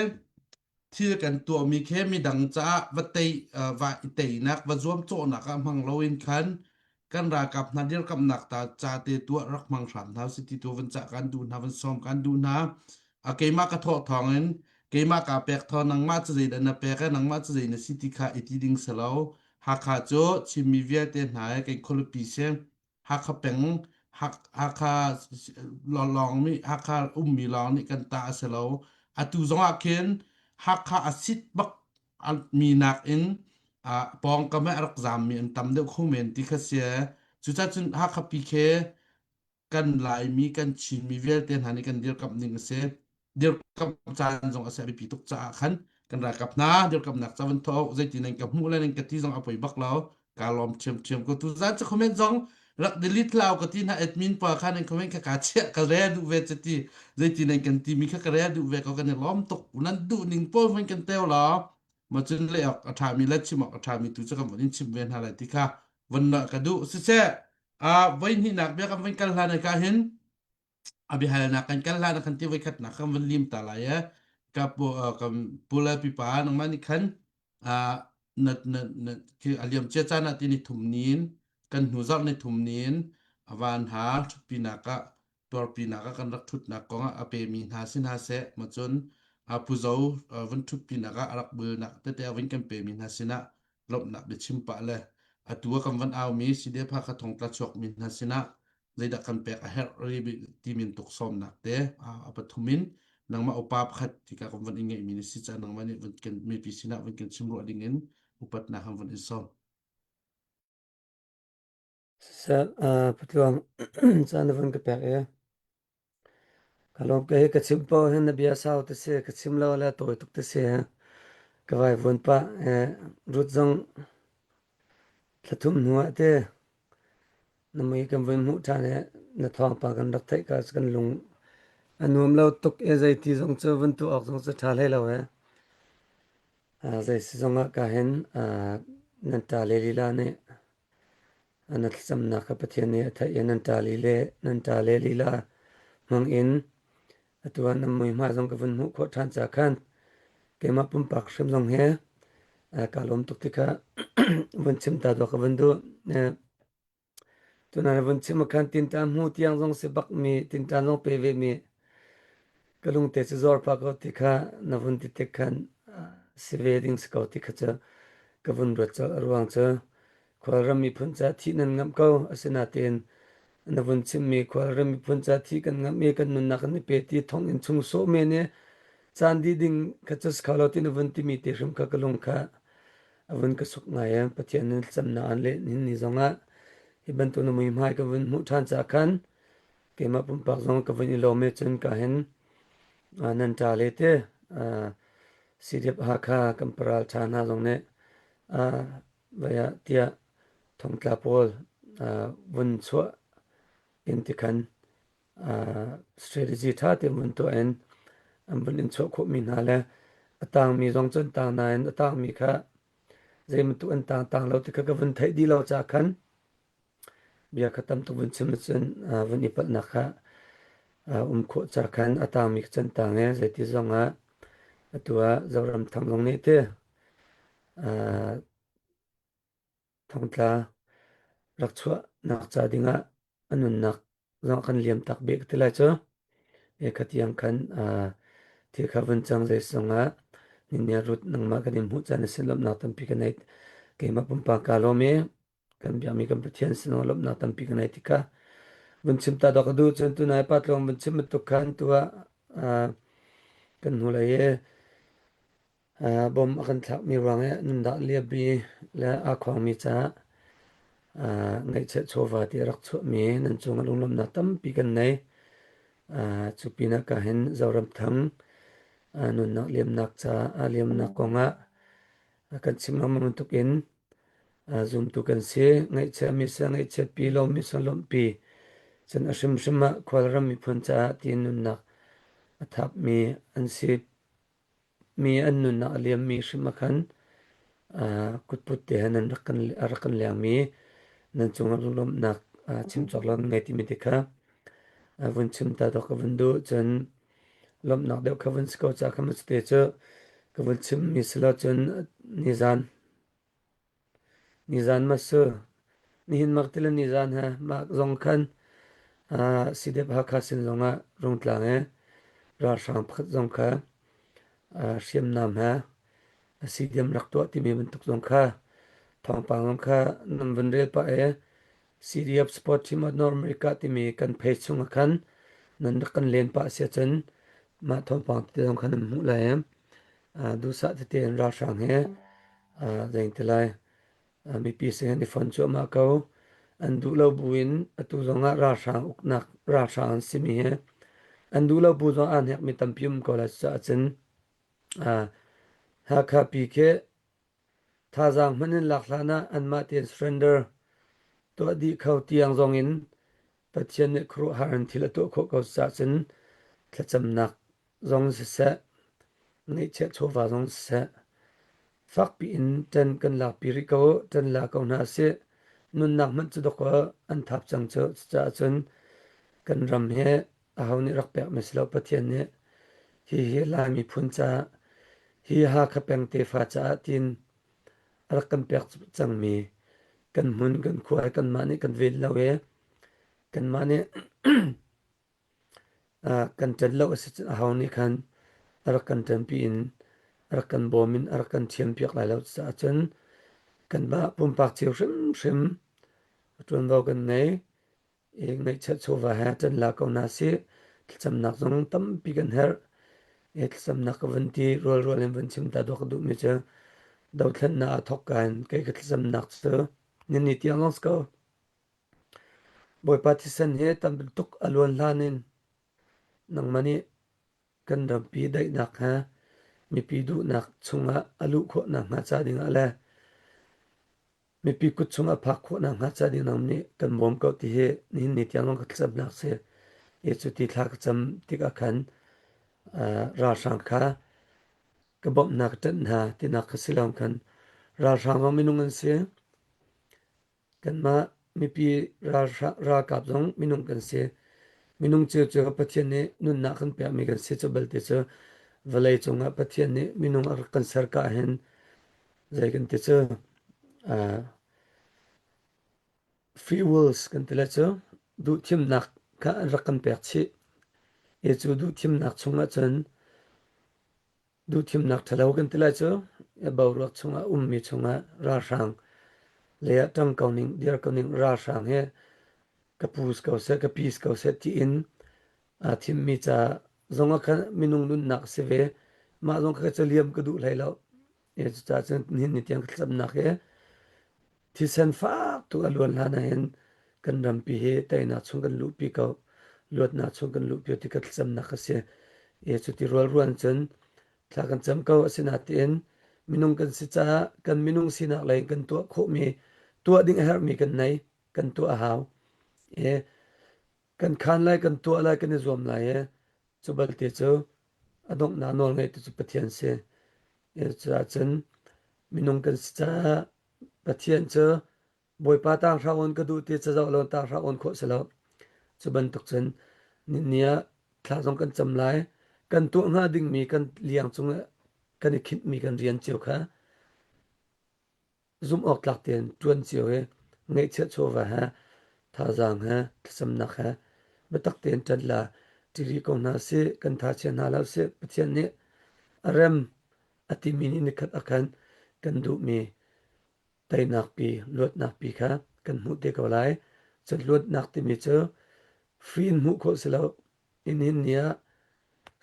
thil kan tuahmi khi midang caah va tei uh, va i teinak va zuamcawhnak ah hmang loin khan kan ralkap hna dirkamnak ta ca te tuah rak hmang hram hna si ti tu van cah kan duh hna van sawm kan duh hna a keimah ka thawh thawng in keimah ka pek thaw nangmah cu zeidah na pek e nangmah cu zei na si ti kha i ti ding si lo Hakha cu Chinmi vialte hna he kan khualipi si Hakha peng Hakha lawng mi Hakha ummi lawng nih kan ta a si lo atu zong ah khin Hakha a sit bak mi nakin pawngkam ah a rak zaammi an tam deuh kho men ti kha si. Cucaah cun Hakha pi khi kan Laimi kan Chinmi vialte hna nih kan dirkamh ning a si. Dirkamh caan zong a si a biapi tuk caah khan kan ralkap hna dirkamhnak ca van thawh zeiti nan ka hmuh le nan ka ti zong a poi bak lo. Ka lawm ṭhiamṭhiam ko. Tuzaan cu comment zong rak delete lau ka ti hna admin pa kha nan comment kha ka chiah ka rel duh ve cu ti zeiti nan kan timi kha ka rel duh ve ko kan i lawm tuk nan duh ning pawl van kan teo law ma cun le awk a ṭhami le chim awk a ṭhami tu cu kan von in chim ve hna lai ti kha von ka duh siseh a voi hnihnak bia kan von kal hlan ka hin a biahalnak kan kal hlan ah khan ti voikhatnak kan van lim ta lai e ka pu kan pu le pipa nangmah nih khan na na na khi a liam cia caan ah ti ni thum nin kan hnu zarh ni thum nin a van ha ṭhutpinak ah tuarpinak ah kan rak ṭhutnak kong ah a pemi hna si hna seh ma cun a puzo van ṭhutpinak ah a rak bulnak tete a vun kan pemi hna sinah lawmhnak biachim pah le atu ah kan van aumi CDF Hakha thongtla chuakmi hna sinah zeidah kan pek a herh ri timin tuksawmnak te a pathum in nangmah upa pakhat tika kan van i ngeihmi na si caah nangmah nih van kan mipi sinah van kan chim ruah ding in upatnak han van in sawm. Siseh, Patluang caan na vun ka pek i Ka lawm kei ka chim paoh hin na bia sau te si ka chim lo le tawi tuk te si ka vai vuan pah Ruth zong thla thum hnu ah te na mui kan vui hmuh ṭhan i na thawngpang kan rak theih ka kan lung a nuam lo tuk i zeiti zong cu vun tuah awk zong cu ṭha hlei lo e. Zei si zong ah ka hin nan ṭa le lila nih Na thlacamnak kha Pathian nih a theih i nan ṭa le nan ṭa le lila hmang in atu ah nan muihmai zong ka vun hmuh khawh ṭhan caah khan keimah pumpak hrim zong hi kaa lawm tuk ti kha vun chim ta dawh ka vun duh. Tunan vun chim ah khan tinṭan hmu tiang zong si bakmi tinṭan zong pe vemi ka lungte cu zor pah ko ti kha na vun ti tik khan si ve ding si ko ti kha cu. ka vun ruat colh. A ruang cu Khualram miphun ca thih nan ngamh ko. Asinain na vun chimmi Khualram miphun ca thih kan ngamh i kan nunnak kan i pe ti thonginn chung sawh men i caan dih ding kha cu si kho lo ti na vun timi te hrim kha ka lung kha a vun ka suk ngai i Pathian nih thlacamnak an leh nihin ni zongah hi bantuk na muihmai ka vun hmuh ṭhan caah khan keimah pumpak zong ka vun i lawm i cun ka hin nan ṭa le te CDF Hakha kan paral ṭha hna zong nih vai ah tiah thongtla pawl vun chuah in tikhan strategy ṭha tein vun tuah in an vun in chuah khawhmi hna le a tangmi zong cu an tang nain a tangmi kha zeibantuk an tang tang lo ti kha ka vun theih dih lo caah khan bia kha tam tuk vun chim ahcun vun i palhnak kha um khawh ca khan a tangmi kha can tang i zeiti zong ah atu ah Zoramthang zong nih ti thongtla rak chuahnak ca dingah a nunnak zong kan liam tak bik ti lai cu. E khatiang khan thil kha vun cang zei zongah ninia rut nangmah kan in hmuh caan a si lawmhnak tampi ka nei keimah pumpak kaa lawm i kan biakmi kan Pathian sinah lawmhnak tampi ka nei tikah vun chim ta dok ka duh cun tunai pa tlawng vun chim bantuk khan tu ah kan hnulei i Bom a kan thlakmi ruang i nundah liammi le aa khuangmi caah ngaihchiat chawva ti a rak chuahmi nan cungah lunglawmhnak tampi kan nei. Cu pinah ka hin Zoramthang nunnak liamnak caah liamnak kongah kan chim lengmang bantuk in zumtu kan si. Ngaihchiami si ngaihchiatpi, lawmmi si lawmhpi. Cun a hrimhrim ah khualram miphun caah tiin nunnak a thapmi an si. Mi an nunnak a liammi hrim ah khan kutput te he nan rak kan a rak kan lengmi nan cungah lunglawmhnak chim cawk lo nan ngei timi te kha vun chim ta dawk ka vun duh. Cun lawmhnak deuh kha vun si ko ca kha maw cute cu ka vun chimmi si lo cun nizan Nizan ma su. Nihin mak ti le nizan he mah zong khan CDF Hakha sin zongah Rungtlang i ralhrang pakhat zong kha hriamnam he CDM rak tuah timi bantuk zong kha thawngpang zong kha nan vun rel pah i CDF Sport Team of North America timi kan page chungah khan nan rak kan len pah si ahcun mah thawngpang tete zong kha nan hmuh lai i duhsah tete in ralhrang he zeiti lai mipi sin an i fon cuahmah ko. An duh lo buin atu zongah ralhrang uknak ralhrang an simi hi an duh lo bu zong aa hnekmi tampi um ko lai cucaah cun Hakha pi khi thazaang hmanh in lak hlan ah anmah tein surrender tuah dih kho tiang zong in Pathian nih khuaruahhar in thil a tuah khawh ko caah cun thlacamnak zong siseh, ngeihchiah chawva zong siseh, fakpi in ṭan kan lakpi rih ko, ṭan la ko hna sih. Nunnak hmanh cu dawkaw an thap cang cu. Cucaah cun kan ram hi aho nih rak pekmi si lo Pathian nih hihi Lai miphun caah hi Hakha peng tefa caah tiin a rak kan pek cangmi kan hmun kan khua hi kanmah nih kan ven lo i kanmah nih kan ṭan lo a si cun aho nih khan a rak kan ṭanpi in a rak kan bawm in a rak kan thiampiak lai lo caah cun kanmah pumpak cio hrimhrim ṭuanvo kan ngei. I ngaihchiat chawva he ṭan la ko hna sih. Thlacamnak zong tampi kan herh. I thlacamnak ka vun ti rualrual in vun chim ta dawh ka duhmi cu dothlennak aa thawk ka in kei ka thlacamnak cu nini tiang lawng si ko. Bawipa thisen hi tam tuk a luan hlan in nangmah nih kan rampi daihnak he mipi duhnak chungah a luh khawh nakhnga ca dingah le mipi kut chung a phak khawh nakhnga ca ding nang nih kan bawm ko ti hi nihin ni tiang lawng ka thlacamnak si. I cu ti thla ka cam tikah khan ralhrang kha ka bawmhnak ka ṭanh hna tinak kha si lo khan ralhrang zong minung an si. Kanmah mipi ralkap zong minung kan si. Minung cio cu Pathian nih nunnak kan pekmi kan si cu belte cu vawlei cungah Pathian nih minung a rak kan ser ka hin zei kan ti cu uh, free wills kan ti le cu duhthimnak kha an rak kan pek chih. I cu duhthimnak chungah cun. Duhthimnak ṭhalo kan ti lai cu boruak chungah ummi chungah ralhrang lei ah ṭang ko ning dir ko ning ralhrang hi ka pu si ko seh ka pi si ko seh tiin aa thimmi ca zong ah khan minung nunnak a si ve. Mah zong kha caliam ka duh hlei lo. Cucaah cun nihin ni tiang ka thlacamnak hi thisen fak tuk a luan hlan ahhin kan rampi hi teinak chung kan luhpi ko luatnak chung kan luhpi ti ka thlacamnak a si. Cuti rualruan cun thla kan cam ko asinain minung kan si caah kan minung sinak lei in kan tuah khawhmi tuah ding a herhmi kan nei kan tuah a hau. Kan khaan lai kan tuah lai kan i zuam lai i cu balte cu a donghnak nawl ngeitu cu Pathian si. Cucaah cun minung kan si caah Pathian cu Bawipa tanghra awn ka duh ti cazoh lo tanghra awn khawh si lo. Cu bantuk cun ni ah thla zong kan cam lai. Kan tuah hnga dingmi kan liang cungah kan i khinhmi kan rian cio kha zumhawktlak tein ṭuan cio i ngeihchiah chawva he thazaang he thlacamnak he biatak tein ṭan la ṭi rih ko hna sih kan thachia hna lo sih Pathian nih a rem a timi nih nikhat ah khan kan duhmi teinak pi luatnak pi kha kan hmuh te ko lai cun luatnak timi cu free in hmuh khawh si lo in hin ni ah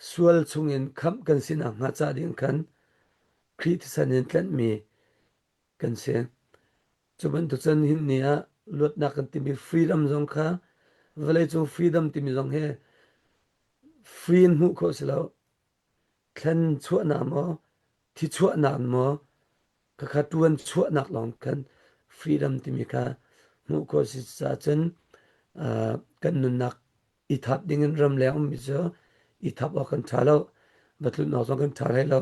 sual chungin khamh kan si nakhnga ca ding khan Khrih thisen in tlenhmi kan si. Cu bantuk cun hin ni ah luatnak kan timi freedom zong kha vawleicung freedom timi zong hi free in hmuh khawh si lo. Thlen chuahnak maw, thi chuahnak maw, khakha ṭuan chuahnak lawng khan freedom timi kha hmuh khawh si caah cun kan nunnak i thap dingin ramleng ummi cu i thap awk kan ṭha lo. Va tlun awk zong kan ṭha hlei lo.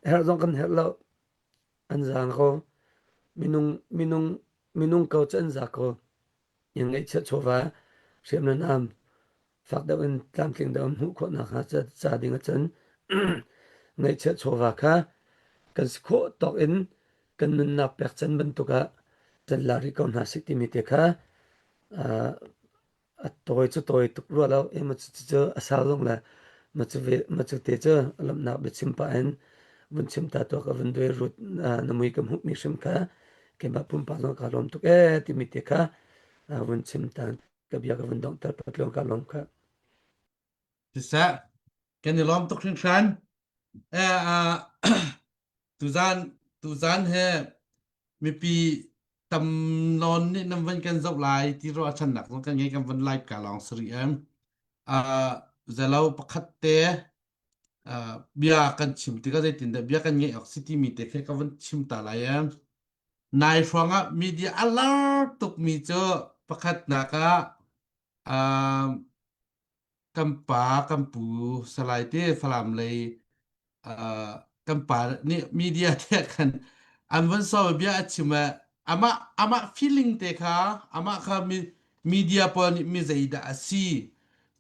Herh zong kan herh lo. An zaang ko. Minung, minung, minung ko cu an za ko. In ngeihchiah chawva hriam le nam fak deuh in tlamtling deuh in hmuh khawh nakhnga ca ding ahcun ngeihchiah chawva kha kan si khawh tawk in kan nunnak pekchan bantuk ah can la rih ko hna sih timi te kha a tawi cu tawi tuk rua lo i macu cu a sau zong le macu ve macu te cu lawmhnak biachim pah in vun chim ta tuah ka vun duai rut na mui ka hmuhmi hrim kha keimah pumpak zong ka lawm tuk ee timi te kha vun chim ta ka bia ka vun donghter patluang ka lawm kha. Siseh, kan i lawm tuk hringhran. Eh, uh, tuzan tuzan he mipi tam nawn nih nan van kan zoh lai ti ruahchannak zong kan ngei kan van live ka lawng sari em. Uh, zelo pakhat te uh, bia kan chim tikah zeitindah bia kan ngeih awk si timi te khe ka van chim ta lai em. Nai hrawng ah media a lar tukmi cu pakhatnak ah uh, kan pa kan pu Salai te Falam lei uh, kan pa nih media te khan an van sawi bia a chim ah amah amah feeling te kha amah kha mi media pawl nih mi zeidah a si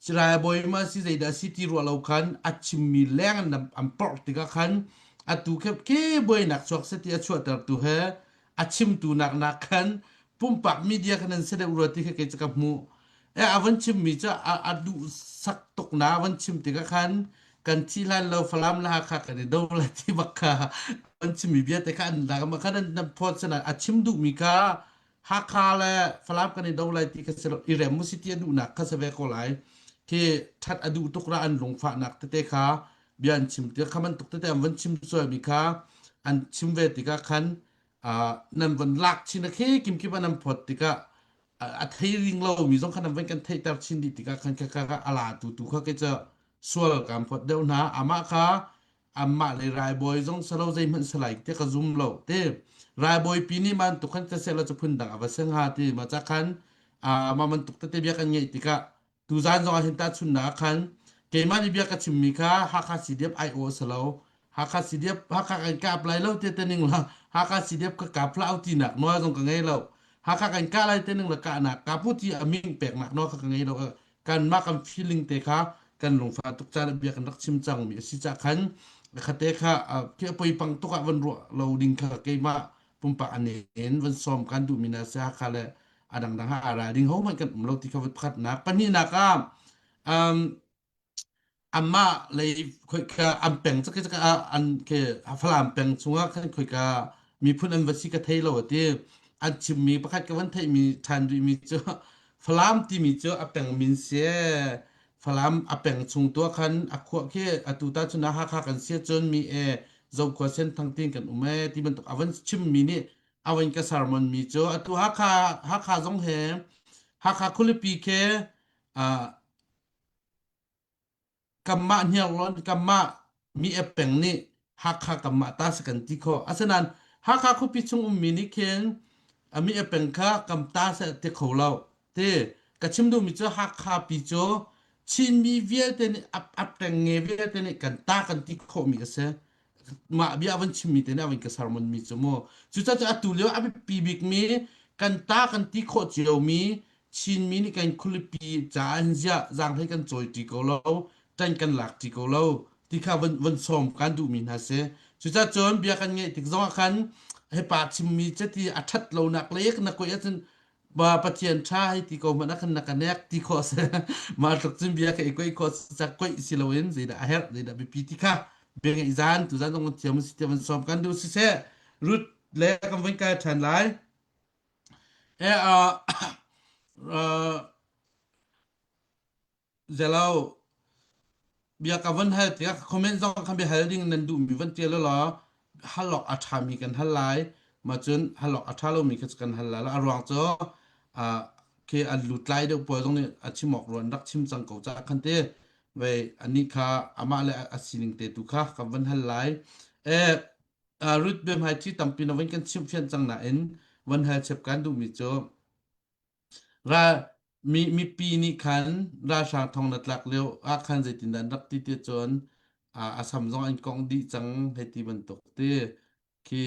Cirai bawi ma si zeidah si ti ruah lo khan a chimmi leng an an porh tikah khan atu ke ke buainak chuak se ti a chuahtertu he a chimtu nak nak khan pumpak media khan an se deuh rua ti kha kei cu ka hmuh e a van chimmi cu a, a duh sak tuk na van chim tikah khan kan thi hlan lo falam la kha kan i do la ti bak kha an chimmi bia te kha an la ma khan an phawt sana a chim duhmi kha Hakha le Falam kan i do lai ti kha si lo i rem mu si ti a duhnak kha si ve ko lai khi that a duh tuk ra an lungfahnak tete kha bia an chim ti kha bantuk tete an van chim sualmi kha an chim ve tikah khan nan van lak chin a khi kim kim an an phot tikah a thei ring lo mi zong kha nan van kan theihter chin dih tikah khan kha kha a la tu tu kha ke cha sual kan phot deuh hna amah kha amah le raibawi zong salo zeihmanh salai te ka zum lo te raibawi pi nih man tuk khan ka sela chu phun dang ava seng ha ti ma cha khan a ma man tuk tete bia kan ngeih tikah tuzan zong ah hin ta chun na khan keimah nih bia ka chimmi kha Hakha CDF IO salo Hakha CDF Hakha kan kap lai lo te te ning la Hakha CDF ka kap hlah ti nak nawl zong ka ngei lo Hakha kan kah lai te ning la kah nak kapu ti a ming pek nak nawl kha ka ngei lo kanmah kan feeling te kha kan lungfah tuk caan bia kan rak chim cangmi a si cah khan khate kha khi a poipang tuk ah van ruah lo ding kha keimah pumpak anen van sawm kan duhmi na si Hakha le a dangdang ha ara ding ho hmanh kan um lo ti kha pakhatnak pahnihnak ah um. Anmah lei khoika an peng cak cak ah an ke Falam peng chungah khan khoika miphun an va si ka thei lo a ti. An chimmi pakhat ka van theihmi ṭhan rihmi cu Falam timi cu a peng min si. Falam a peng chung tu ah khan a khua khi atu ta cun Hakha kan si cun mi e Zokhua Senthang tin kan um e ti bantuk a van chimmi nih a van ka sermon mi cu atu Hakha Hakha zong he Hakha khualipi khi uh, Kanmah hniarlawn kanmah mi ep peng nih Hakha kanmah ta si kan ti khawh. Asinain Hakha khuapi chung ummi nih khin a mi ep peng kha kam ta seh ti kho lo. Ti ka chim duhmi cu Hakha pi cu Chinmi vialte nih ap ap ṭengnge vialte nih kan ta kan ti khawhmi a si. Mah bia a van chimmi te nih a van ka sermon mi cu mu. Cucaah atu lio a biapi bikmi kan ta kan ti khawh ciomi Chinmi nih kan khualipi caah hin ziah zaanghlei kan cawiṭi ko lo, ṭan kan lakṭi ko lo ti kha van, van sawm kan duhmi hna si. Cucaah cun bia kan ngeih tik zongah khan hepa chimmi cati a ṭhat lonak lei na kuai ahcun ba Pathian ṭha hei ti ko hmanh ah khan na ka nek ti khawh si. Mah tluk cun bia ka i kuai khawh si cak kuaih si loin zeidah a herh zeidah biapi ti kha bia ngeih zan tu zan zong thiam si tiah van sawm kan duh siseh Ruth le kan van kai ṭhan lai. E uh, uh, zelo bia ka van hal tiah comment zong khan bia hal ding nan duhmi van tial law hal awk a ṭhami kan hal lai ma cun hal awk a ṭha lomi kha kan hal lai a ruang cu uh, khi an lutlai deuh pawl zong nih a chim awk ruan rak chim cang ko ca khan te vei anih kha amah le a sining te tu kha kan van hal lai e Ruth biahmaiṭhi tampi na van kan chimhfian cang nain van hal chep kan duhmi cu ral mi mipi nih khan ralhrang thong na tlak lio ah khan zeitindah an rak ti ti cun a sam zong an kongh dih cang hei ti bantuk ti khi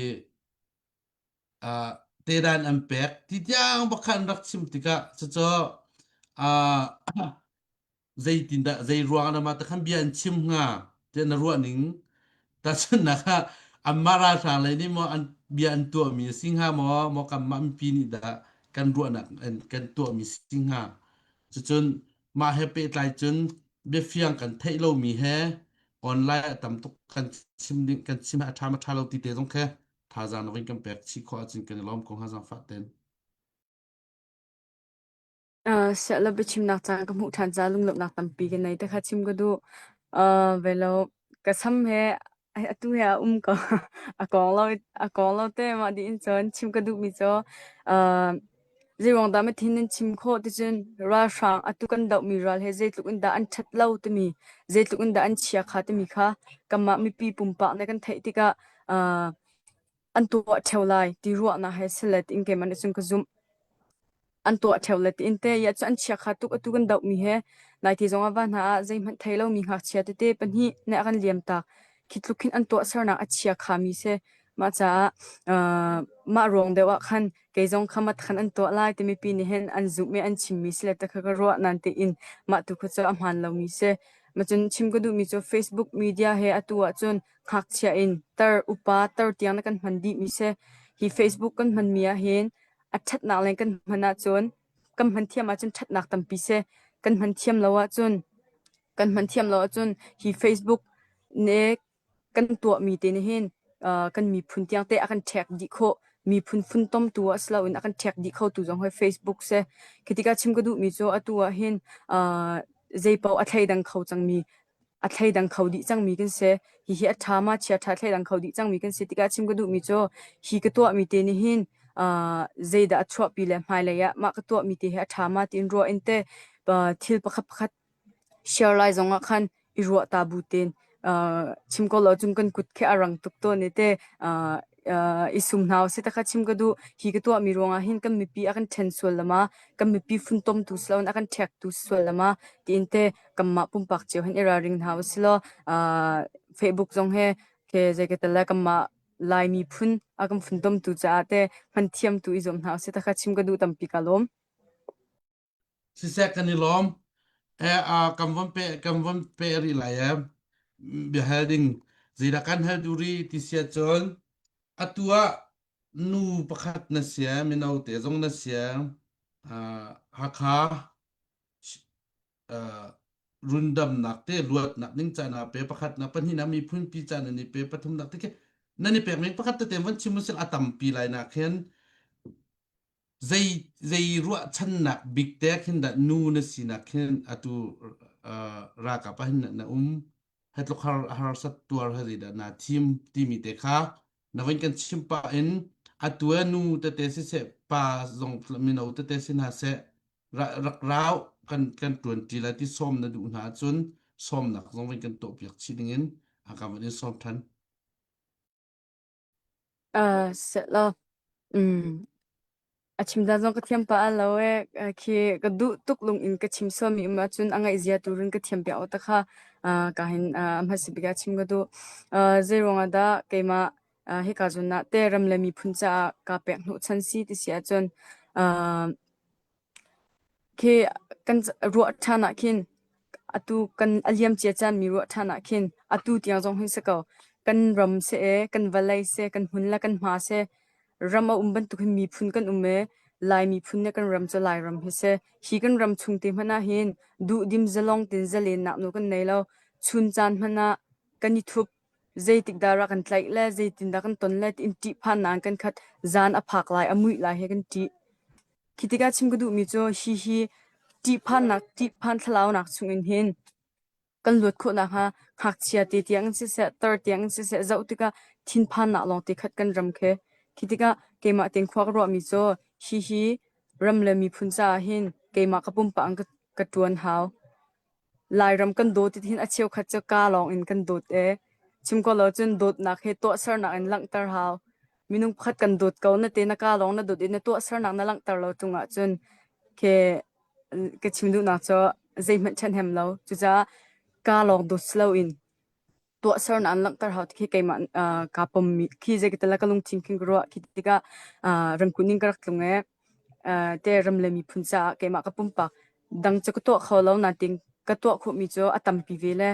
tedan an pek ti tiang bak khan rak chim tikah cucu zeitindah zei ruang ah mah te khan bia an chim hnga tiah na ruah ning tahchunhnak ah anmah ralhrang lei nih maw an bia an tuahmi a si hnga maw maw kanmah mipi nih dah kan ruahnak an kan tuahmi si hnga cucun mah he pehtlai cun biafiang kan theih lomi he online ah tam tuk kan chim ding kan chim a ṭha ma ṭha lo ti te zong khe thazaang na kan pek chih khawh ahcun kan i lawm ko hnga zaangfah ten. Siaherh le biachimnak caan ka hmuh ṭhan caah lunglawmhnak tampi ka nei. Tikha chim ka duh. Uh, velo ka sam he atu he a um ko. A kong lo a kong lo te mah dih in cun chim ka duhmi cu uh, zeiruang dah mathin nan chim khawh ticun ralhrang atu kan dohmi ral he zeitluk in dah an ṭhat lo timi zeitluk in dah an chia kha timi kha kanmah mipi pumpak nih kan theih tikah uh, an tuah ṭheo lai ti ruahnak he salet in keimah nih cun ka zumh. An tuah ṭheo le tiin te ya cu an chiakha tuk atu kan dohmi he naiti zong ah va hna ah zeihmanh thei lomi ngakchia tete pahnih nih a kan liam tak. Khi tluk khin an tuahsernak a chiakha mi si. Mah caah uh, mah ruang deuh ah khan kei zong kha mat khan an tuah lai timi pi nih hin an zumh i an chimmi si le te kha ka ruah nan tein mah tu kha cu a hmaan lomi si. Macun chim ka duhmi cu Facebook media he atu ahcun ngakchia in tar upa tar tiang na kan hman dihmi si. Hi Facebook kan hmanmi ahhin a ṭhatnak leng kan hman ahcun kan hman thiam ahcun ṭhatnak tampi si. Kan hman thiam lo ahcun kan hman thiam lo ahcun hi Facebook nih kan tuahmi te nih hin uh, kan miphun tiang te a kan ṭhek dih khawh. Miphun funtomtu ah si loin a kan ṭhek dih khotu zong hi Facebook si. Khi tikah chim ka duhmi cu atu ah hin uh, zeipaoh a thleidang kho cangmi a thleidang kho dih cangmi kan si. Hihi a ṭha ma chia ṭha thleidang kho dih cangmi kan si tikah chim ka duhmi cu hi ka tuahmi te nih hin uh, zeidah a chuahpi le hmailei ah mah ka tuahmi te hi a ṭha ma tiin ruah in te uh, thil pakhat pakhat share lai zong ah khan i ruah ta bu tein uh, chim ko lo cun kan kut khi a rang tuk tawn i te uh, uh, i sum hna usih takha chim ka duh. Hi ka tuahmi ruangah hin kan mipi a kan ṭhen sual lama kan mipi funtomtu si loin a kan ṭhektu sual lama tiin te kanmah pumpak cio hin i ralring hna usih law uh, Facebook zong he ke zei ka tel le kanmah Lai miphun a kan funtomtu caah te hman thiamtu i zuam hna usih takha chim ka duh tampi ka lawm. Siseh kan i lawm. Eh, uh, kan von pe kan von pe rih lai eh. Biahal ding zeidah kan hal duh rih ti sia cun atu ah nu pakhat na sia mino te zong na sia uh, Hakha uh, rundamnak te luatnak ding caan ah pe pakhatnak pahnihnak miphun pi caan nan i pe pathumnak te khi nan i pek mi pakhat tete van chim usil a tampi lai nak hin zei zei ruahchannak bik te khin dah nu na sinak khin atu uh, ralkap ah hin na um hetluk har harsat tuar ha dah na thim timi te kha na van kan chim pa in atu nu tete siseh pa zong mino tete si hna seh rak rau kan kan tuan ti lai ti sawm na duh hna ahcun sawmnak zong van kan tuah piak chih ding in a kan van in sawm than. Uh, sela um a chim dan zong ka thiam pa lo e khi ka duh tuk lung in ka chim so mi um ahcun a ngaih zia turin ka thiam piak ta kha ka hin hmasa bik ah chim ka duh. Zei ruangah dah keimah hika zawn ah te ram le miphun caah ka pek hnawhchan si ti si ahcun Khi kan ruah ṭhan ah khin atu kan a liamcia caanmi ruah ṭhan ah khin atu tiang zong hin si ko. Kan ram seh ee, kan vawlei seh, kan hmun le kan hma seh, ram a um bantuk hin miphun kan um ee, Lai miphun le kan ram cu Lairam hi si. Hi kan ram chung te hmanh ah hin duhdim zalong tein zalennak nawl kan nei lo. Chun caan hmanh ah kan i thup. Zeitik dah rak kan tlaih le zeitindah kan ton le tiin ṭihphannak in kan khat. Zan a phak lai, a muih lai he kan ṭih. Khi tikah chim ka duhmi cu hihi ṭihphannak ṭihphan thlalaunak chungin hin kan luat khawh nakhnga ngakchia te tiang in siseh, tar tiang in siseh zoh tikah thinphannak lawngte khat kan ram khi. Khi tikah keimah tein khua ka ruahmi cu hihi ram le miphun caah hin keimah ka pumpak in ka ṭuan hau. Lairam kan dawt ti hin a cheukhat cu kaa lawng in kan dawt ee. Chim ko lo cun dawtnak hi tuahsernak in langhter hau. Minung pakhat kan dawt ko na te na kaa lawng na dawt i na tuahsernak na langhter lo ṭung ahcun khi ka chim duhnak cu zeihmanh ṭhahnem lo. Cucaah kaa lawng dawt si loin tuahsernak an langhter hau ti khi keimah uh, kaa pommi khi zei ka tala ka lungthin khin ka ruah khi tikah uh, ramkulh ning ka rak tlung ee uh, te ram le miphun caah keimah ka pumpak dang cu ka tuah kho lo nain ka tuah khawhmi cu a tampi ve le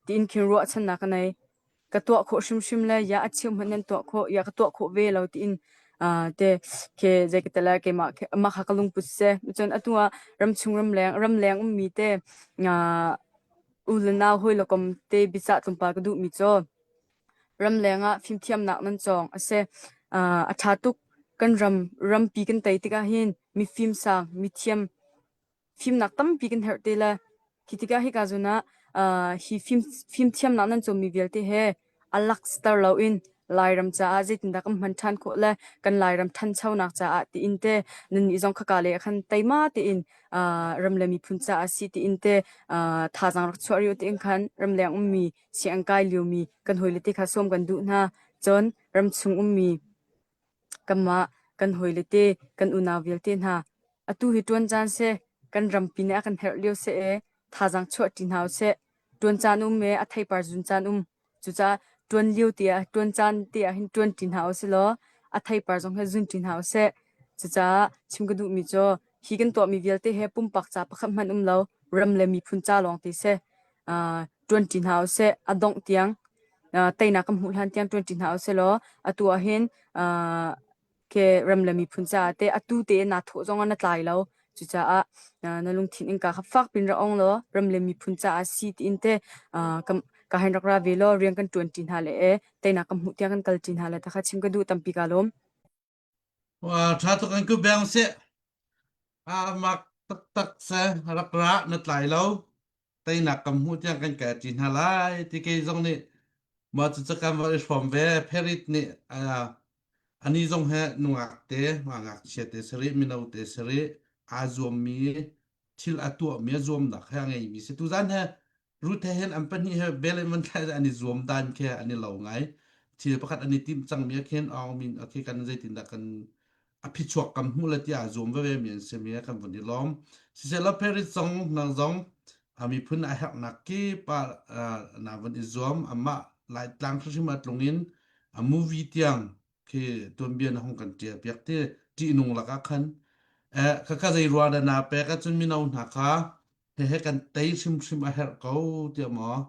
tiin khin ruahchannak ka nei ka tuah khawh hrimhrim le ya a cheu hmanh nan tuah khawh ya ka tuah khawh ve lo tiin uh, te ke zei ka tala keimah mah kha ka lungput se cun atu ah ramchung ramleng ramleng ummi te uh, U le nau hawi le kom te biacah tlawmpal ka duhmi cu ramleng ah fimthiamnak nan cawng a si. Uh, a ṭha tuk. Kan ram rampi kan tei tikah hin mifim sang, mithiam, fimnak tampi kan herh te le khi tikah hika zawn ah uh, hi fim fimthiamnak nan cawnmi vialte he a lakster loin Lairam caah zeitindah kan hman ṭhan khawh le kan Lairam ṭhanchonak caah tiin te nannih zong khaka lei ah khan teima tein uh, ram le miphun caah si tiin te uh, thazaang rak chuah rih u tiin khan ramleng ummi sianginn kai liomi kan hawile te kha sawm kan duh hna. Cun ramchung ummi kanmah kan hawile te kan unau vialte hna atu hi ṭuan caan seh kan rampi nih a kan herh lio seh ee thazaang chuah ṭi hna usih. Ṭuan caan um ee a theipar zun caan um. Cucaah ṭuan lio te ah ṭuan caan te ah hin ṭuan ṭi hna usih law a theipar zong hi zun ṭi hna usih. Cucaah chim ka duhmi cu hi kan tuahmi vialte hi pumpak ca pakhat hmanh um lo, ram le miphun ca lawng te si. Uh, ṭuan ṭi hna usih. A dongh tiang uh, teinak kan hmuh hlan tiang ṭuan ṭi hna usih law atu ah hin uh, Ke ram le miphun caah teh atu te naa thawh zongah na tlai lo. Cucaah na lungthin innka kha fak pin rak ong law ram le miphun caah si tiin teh ka hein rak ra ve law rian kan ṭuan ṭi hna le ee teinak kan hmuh tiang kan kal ṭi hna le ta kha chim ka duh tampi kaa lawm. Wa ṭha tuk an ku beng seh. A mak taktak se rak ra na tlai lo. Teinak kan hmuh tiang kan kai ṭi hna lai ti kei zong nih mah cucu kan va i hrawm ve. Perit nih ani zong he nungak te, ngakchia te sarih, mino te sarih aa zuammi thil a tuahmi a zuamnak he a ngeimi si. Tuzan he Ruth he hin an pahnih he bel in van thlai an i zuam dan khi an i lo ngai. Thil pakhat an i timh cangmi ah khin aung min okay kan zeitindah kan a phichuak kan hmuh le tiah zuam veve mi an si mi kan vun i lawm. Siseh Paris zong nang zong a miphun a herhnak kip ah na vun i zuam amah Laitlang hrimhrim ah tlung in a movie tiang khi tuanbia na hung kan ṭial piak ti ṭihnung lakah khan eh khakha zei rua dah na pek ahcun mino hna kha hehe kan tei hrimhrim a herh ko tiah maw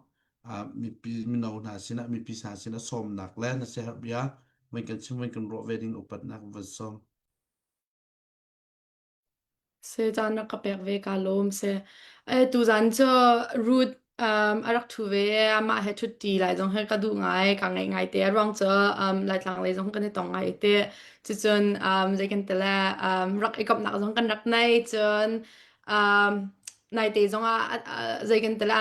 mipi mino hna sinah mipi hna sinah sawmnak le na siaherh bia voi kan chim voi kan ruah ve ding upatnak van sawm. Se caan rak ka pek ve ka lawm se. Eh, tuzan cu Ruth um, a rak ṭhu ve amah he ṭhutṭi lai zong hi ka duh ngai ka ngaih ngai te a ruang cu um, Laitlang lei zong kan i tong ngai te cucun um, zei kan ti le um, rak i komhnak zong kan rak nei cun um, naite zong ah zei kan ti le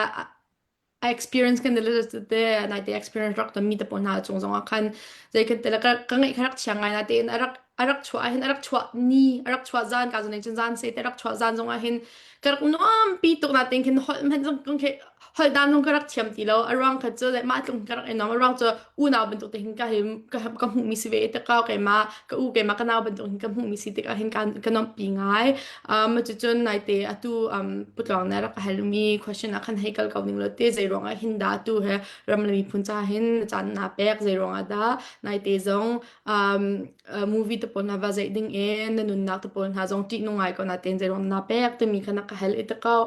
a experience kan te naite experience rak ton mi te pawl hna cung zong ah khan zei kan te ka ka ngeih kha rak chia ngai na tein a rak a rak chuah ah hin a rak chuah ni a rak chuah zan ka zan cun zan se te rak chuah zan zong ah hin ka rak nuam pi tuk na tein khin holh hmanh zong kong khi holh dan zong ka rak thiam ti lo a ruang kha cu le mah tlung ka rak i nuam a ruang cu unau bantuk te hin ka him ka ka hmuh mi si ve te ka keimah ka u keimah ka nau bantuk hin ka hmuh mi si tikah hin ka ka nuamh pi ngai um cucun naite atu um putluang na rak ka halmi question ah khan hei kal ko ning lo te zei ruangah hin dah tu he ram le miphun ca hin caan na pek zei ruangah dah naite zong um movie te pawl hna va zeih ding e na nunnak te pawl hna zong ṭih nung ngai ko na ten zei ruang na pek timi kha na ka hal i te ko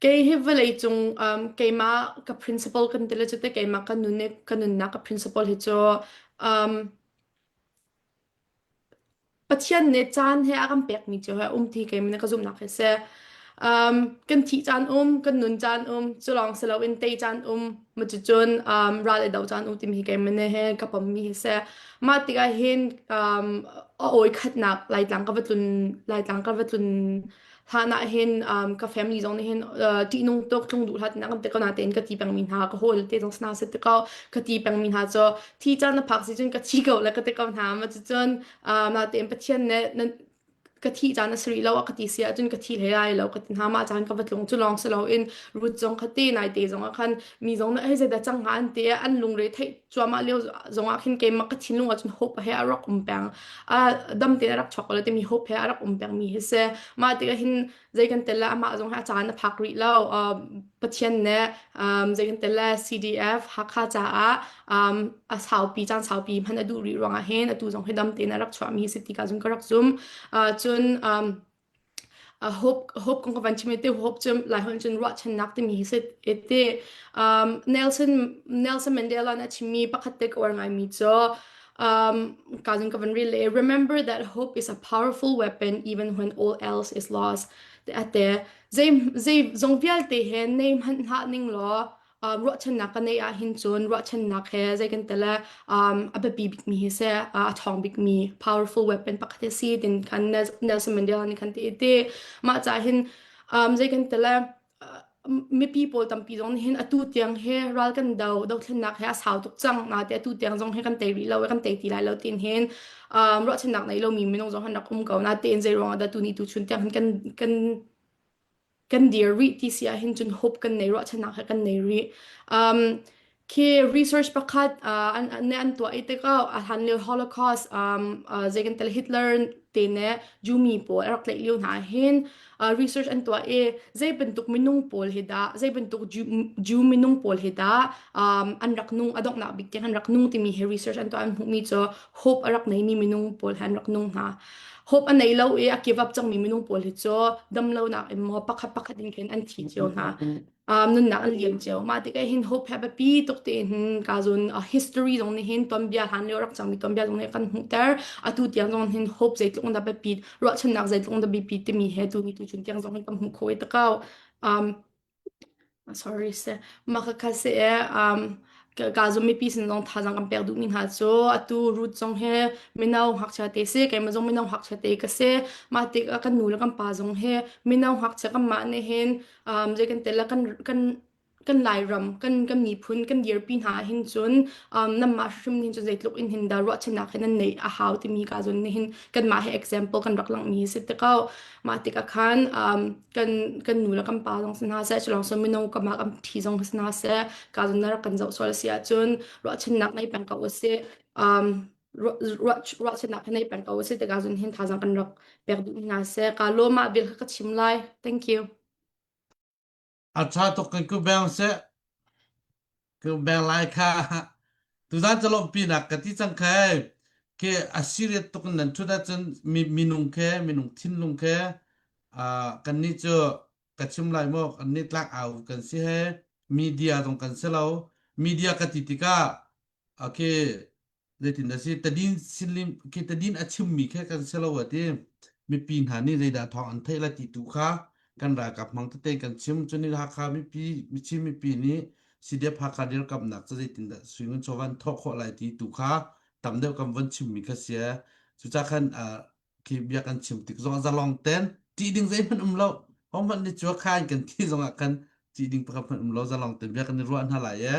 kei hi vawlei cung um, keimah ka principle kan ti le cu te keimah ka nun ka nunnak ka principle hi cu um, Pathian nih caan he a kan pekmi cu a um ti keimah nih ka zumhnak hi a si. Um, kan thih caan um, kan nun caan um, cu lawng si loin tei caan um, ma cucun um, ral i do caan um timi hi keimah nih hin ka pommi hi a si. Mah tikah hin um, a awi khatnak Laitlang ka va tlun Laitlang ka va tlun hlan ah hin um, ka family zong nih hin uh, ṭihnung tuk tlung duh hlah tinak kan ti ko natein ka ti pengmi hna ka hawl te zong sana si ti ko ka ti pengmi hna cu thi caan na phak si cun ka thi ko le ka ti ko hna ma cucun um, natein Pathian nih nan ka thi caan a si rih lo a ka ti si ahcun ka thi hlei lai lo ka ti hna mah caan ka va tlung cu lawng si loin rut zong kha te nai te zong ah khan mi zong nih hei zeidah cang hnga an ti an lungre theih cuahmah lio zong ah khin keimah ka thinlung ah cun hope he a rak um peng a dam tein a rak chuak ko lo timi hope he a rak um pengmi hi si mah tikah hin zei kan tel le amah zong hi a caan a phak rih lo Pathian nih zei kan tel le CDF Hakha caah um, a saupi caan saupi hman a duh rih ruangah hin atu zong hi dam tein a rak chuahmi si ti ka zung ka rak zum cun um, Uh, hope hope kong ka van chim te hope cu lai hon cun ruahchannak timi hi si te um, Nelson Nelson Mandela na chimmi pakhat te ka uar ngaimi cu um, ka zun ka van rel le remember that hope is a powerful weapon even when all else is lost te ate zei zei zong vialte he nei hmanh hlah ning law um, ruahchannak ka neih ahhin cun ruahchannak he zei kan tele um, a biapi bikmi hi si a ṭhawng bikmi powerful weapon pakhat hi si tin khan Nelson Mandela nih khan ti ti mah ca hin um, zei kan tele mipi pawl tampi zong nih hin atu tiang hi ral kan do dothlennak he a sau tuk cang na te atu tiang zong hi kan tei rih lo kan tei ti lai lo tin hin um, ruahchannak nei lomi minung zong han rak um ko na tein zei ruangah dah tu ni tu chun tiang hin kan kan kan dir rih ti si ahhin cun hope kan nei ruahchannak he kan nei rih. Um, khi research pakhat uh, an, an, an tuah i tikah a hlan lio Holocaust um, uh, zei kan tel Hitler te ne Jumi pawl a rak tlaih lio hna hin uh, research an tuah i zei bantuk minung pawl hi dah zei bantuk Jew, Jew minung pawl hi dah um, an rak nung a donghnak bik tiang an rak nung timi hi research an tuah an hmuhmi cu hope a rak neimi minung pawl he an rak nung hna hope a nei lo i a give up cangmi minung pawl hi cu damlonak in maw pakhat pakhat in khin an thi cio hna um, nunnak an liam cio mah tikah hin hope he biapi tuk te hin ka zun uh, history zong nih hin tuanbia hlan lio rak cangmi tuanbia zong nih kan hmuhter atu tiang zong hin hope zeitluk in dah biapi ruahchannak zeitluk in dah biapi timi he tu ni tu chun tiang zong hin kan hmuh kho i takau um, Sorry seh. Mah khakha si ee um, ka zum mipi sin zong thazaang kan pek duhmi hna cu atu root zong hi mino ngakchia te si keimah zong mino ngakchia te ka si mah tikah kan nu le kan pa zong hi mino ngakchia kanmah nih hin um, zei kan tel kan kan kan Lairam kan kan miphun kan dirpi hna hin cun um, nanmah hrim hin cun zeitluk in hin dah ruahchannak hin nan neih a hau timi ka zun nih hin kanmah hi example kan rak langhmi si te ko mah tikah khan um, kan kan nu le kan pa zong si hna seh culong so mino ka mah kan thi zong si hna seh ka zon na rak kan zoh sual si ahcun ruahchannak nei peng ko usih um ruahchannak nei peng ko usih tikah zun hin thazang kan rak pek duh hna seh ka lo mah bil kha ka chim lai thank you A ṭha tuk kan ku beng seh ku beng lai kha tuzan ca lawmhpinak ka ti cang khai ke a serious tuk in nan ṭhut ahcun mi minung khe minung thinlung khe uh, kannih cu ka chim lai maw kannih tlak au kan si he media zong kan si lo media ka ti tikah okay zeitin dah si tadin silim khi tadin a chimmi kha kan si lo a ti mipi hna nih zeidah thawng an theih la ti tu kha. Kan ralkap hmang tete kan chim. Cun Hakha mipi, Chin mipi nih CDF Hakha dirkamnak cu zeitindah sui ngun chawva an thawh khawh lai ti tu kha tam deuh kan von chimmi kha si. Cucaah khan khi bia kan chim tik zong zalong ten ṭih ding zeihmanh um lo. Hohmanh nih cu khan kan thi zong ah khan ṭih ding pakhat hmanh um lo zalong ten bia kan i ruah hna lai e.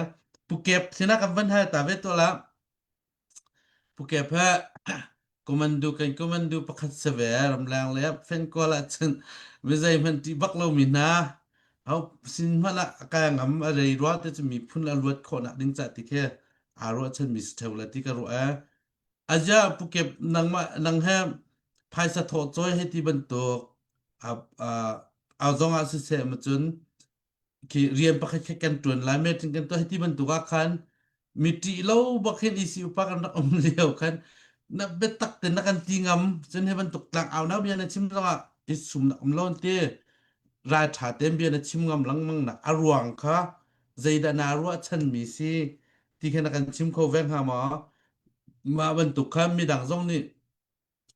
Pukep sinah kan van hal ta ve to la. Pukep he Kumandu kan kumandu pakhat si ve ramleng le fenkual ahcun mi zeihmanh ṭih bak lomi hna ho sin hmanh ah a kai ngam a rei rua te cu miphun a luat khawhnak ding cah ti khi aa ruahchanmi si ṭheo le ti ka ruah ee. Aziah Pukep nangmah nang he phaisa thawh cawi hei ti bantuk a a zong ah siseh ma cun khi rian pakhat khat kan ṭuan lai meeting kan tuah hiti bantuk ah khan mi ṭih lo bak hin isi upa kan rak um lio khan na biatak te na kan ti ngam cun hi bantuk tlang au na bia na chim zongah i sum na um lo ti ral ṭha tein bia na chim ngam lengmang nak a ruang kha zeidah naa ruahchan mi si ti kha na kan chim kho ve hnga maw mah bantuk kha midang zong nih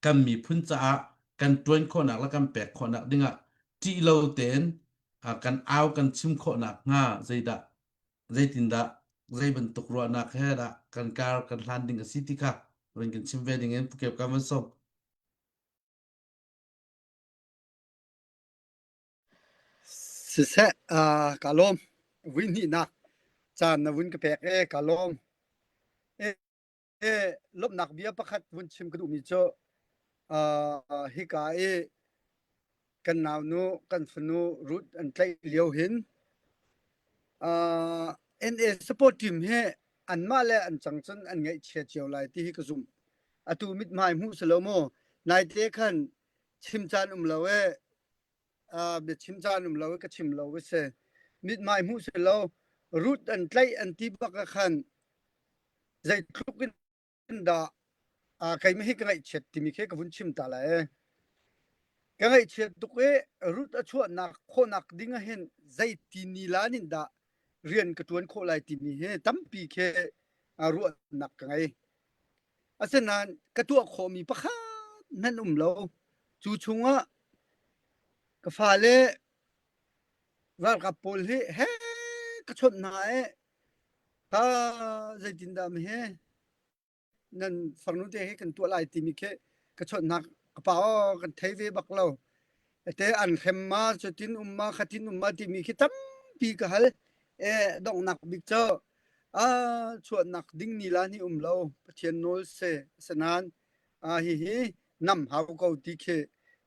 kan miphun caah kan ṭuan khawhnak le kan pek khawhnak dingah ṭih lo tein kan au kan chim khawhnak hnga zeidah zeitindah zei bantuk ruahnak he dah kan kar kan hlan ding a si ti kha run kan chim ve ding in Pukep ka van sawm. Siseh, uh, ka lawm. Vui hnihnak caan na vun ka pek e, ka lawm. E, lawmhnak bia pakhat vun chim ka duhmi cu uh, hika i kan naunu kan fanu Ruth an tlaih lio hin uh, NA support team hi anmah le an cang cun an ngaihchia cio lai ti hi ka zumh. Atu mithmai hmuh si lo mu. Naite khan chim caan um lo e uh, biachim caan um lo e ka chim lo ka si. Mithmai hmuh si lo Ruth an tlaih an ti bak ah khan Zeitluk in dah keimah hi ka ngaihchiat timi khi ka vun chim ta lai. Ka ngaihchiat tuk i Ruth a chuahnak khawhnak ding ah hin zeiti ni lan in dah rian ka ṭuan khawh lai timi hi tampi khi ruahnak ka ngei. Asinain ka tuah khawhmi pakhat hmanh um lo. Cu chungah ka fale ralkap pawl hi he ka chawnh hna i Ha zeitindah mahe nan farnu te hi kan tuah lai timi khi ka chawnhnak ka pa aw kan thei ve bak lo. Te an hrem ma cutin um ma khatin um ma timi khi tampi ka hal. E donghnak bik cu a chuahnak ding ni la ni um lo Pathian nawl se sanan a hi hi nam hau ko ti khi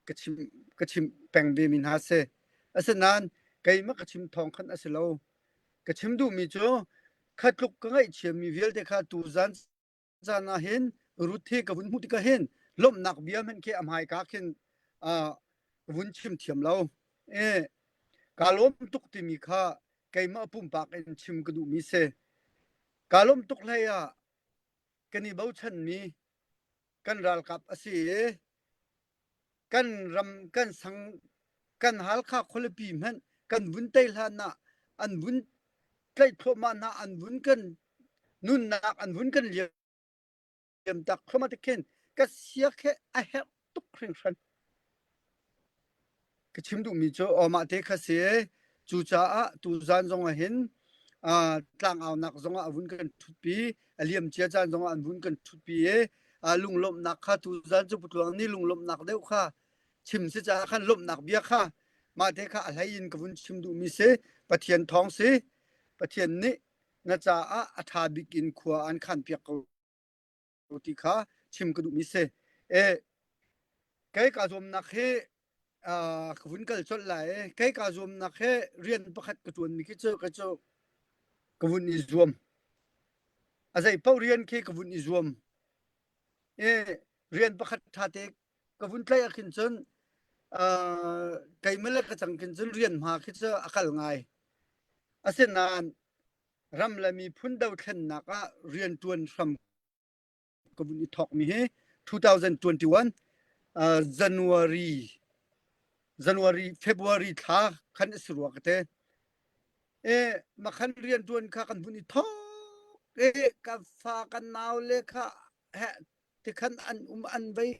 ka chim ka chim peng ve mi hna se. Asinain keimah ka chim thawng khan a si lo. Ka chim duhmi cu kha tluk ka ngaihchiami vialte kha tuzan caan ah hin Ruth hi ka vun hmuh tikah hin lawmhnak bia hmanh khi a hmaika khin uh, ka vun chim thiam lo. E, kaa lawm tuk timi kha keimah pumpak in chim ka duhmi si. Kaa lawm tuk hlei ah kan i bochanmi kan ralkap a si i kan ram kan sang kan Halkha khualipi hmanh kan vun tei hlan ah an vun tlaih thluahmah hna an vun kan nunnak an vun kan liam tak thluahmah te khin ka sia khe a herh tuk hringhran ka chim duhmi cu mah te kha si cucaah tuzan zong ah hin tlangaunak zong ah a vun kan ṭhutpi a liamcia caan zong ah an vun kan ṭhutpi i lunglawmhnak kha tuzan cu Putluang nih lunglawmhnak deuh kha chim si caah khan lawmhnak bia kha mah te kha a hlei in ka vun chim duhmi si Pathian thawng si Pathian nih na caah a ṭha bik in khua an khanpiak ko ti kha chim ka duhmi si. E, kei kaa zuamnak hi ka vun kal colh lai i kei kaa zuamnak hi rian pakhat ka ṭuanmi khi cu ka cu ka vun i zuam. A zei paoh rian khi ka vun i zuam. E, rian pakhat ṭha te ka vun tlaih ah khin cun keimah le ka cang khin cun rian hma khi cu a kal ngai. Asinain ram le miphun dothlennak ah rianṭuan hram ka vun i thawkmi hi 2021 uh, January January February thla khan a si rua ka te. E makhan rianṭuan kha kan vun i thawk e ka fa kan nau le kha he tikhan an um an vei.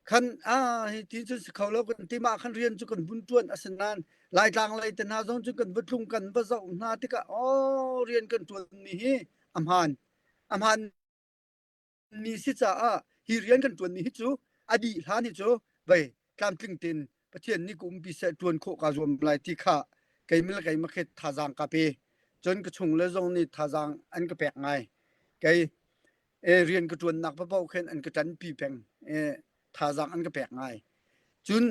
Khan ah hi ti cun si kho lo kan ti mah khan rian cu kan vun ṭuan asinain Laitlang lei te hna zong cu kan va tlung kan va zoh hna tikah aw rian kan ṭuanmi hi a hmaan a hmaan mi si caah hi rian kan ṭuanmi hi cu a dih hlan hi cu vei tlamtling tein Pathian nih ka umpi seh ṭuan khawh kaa zuam lai ti kha keimah le keimah khi thazaang ka pe. Cun ka chungle zong nih thazaang an ka pek ngai. Kei e, rian ka ṭuannak paoh khin an ka ṭanpi peng. E, thazaang an ka pek ngai. Cun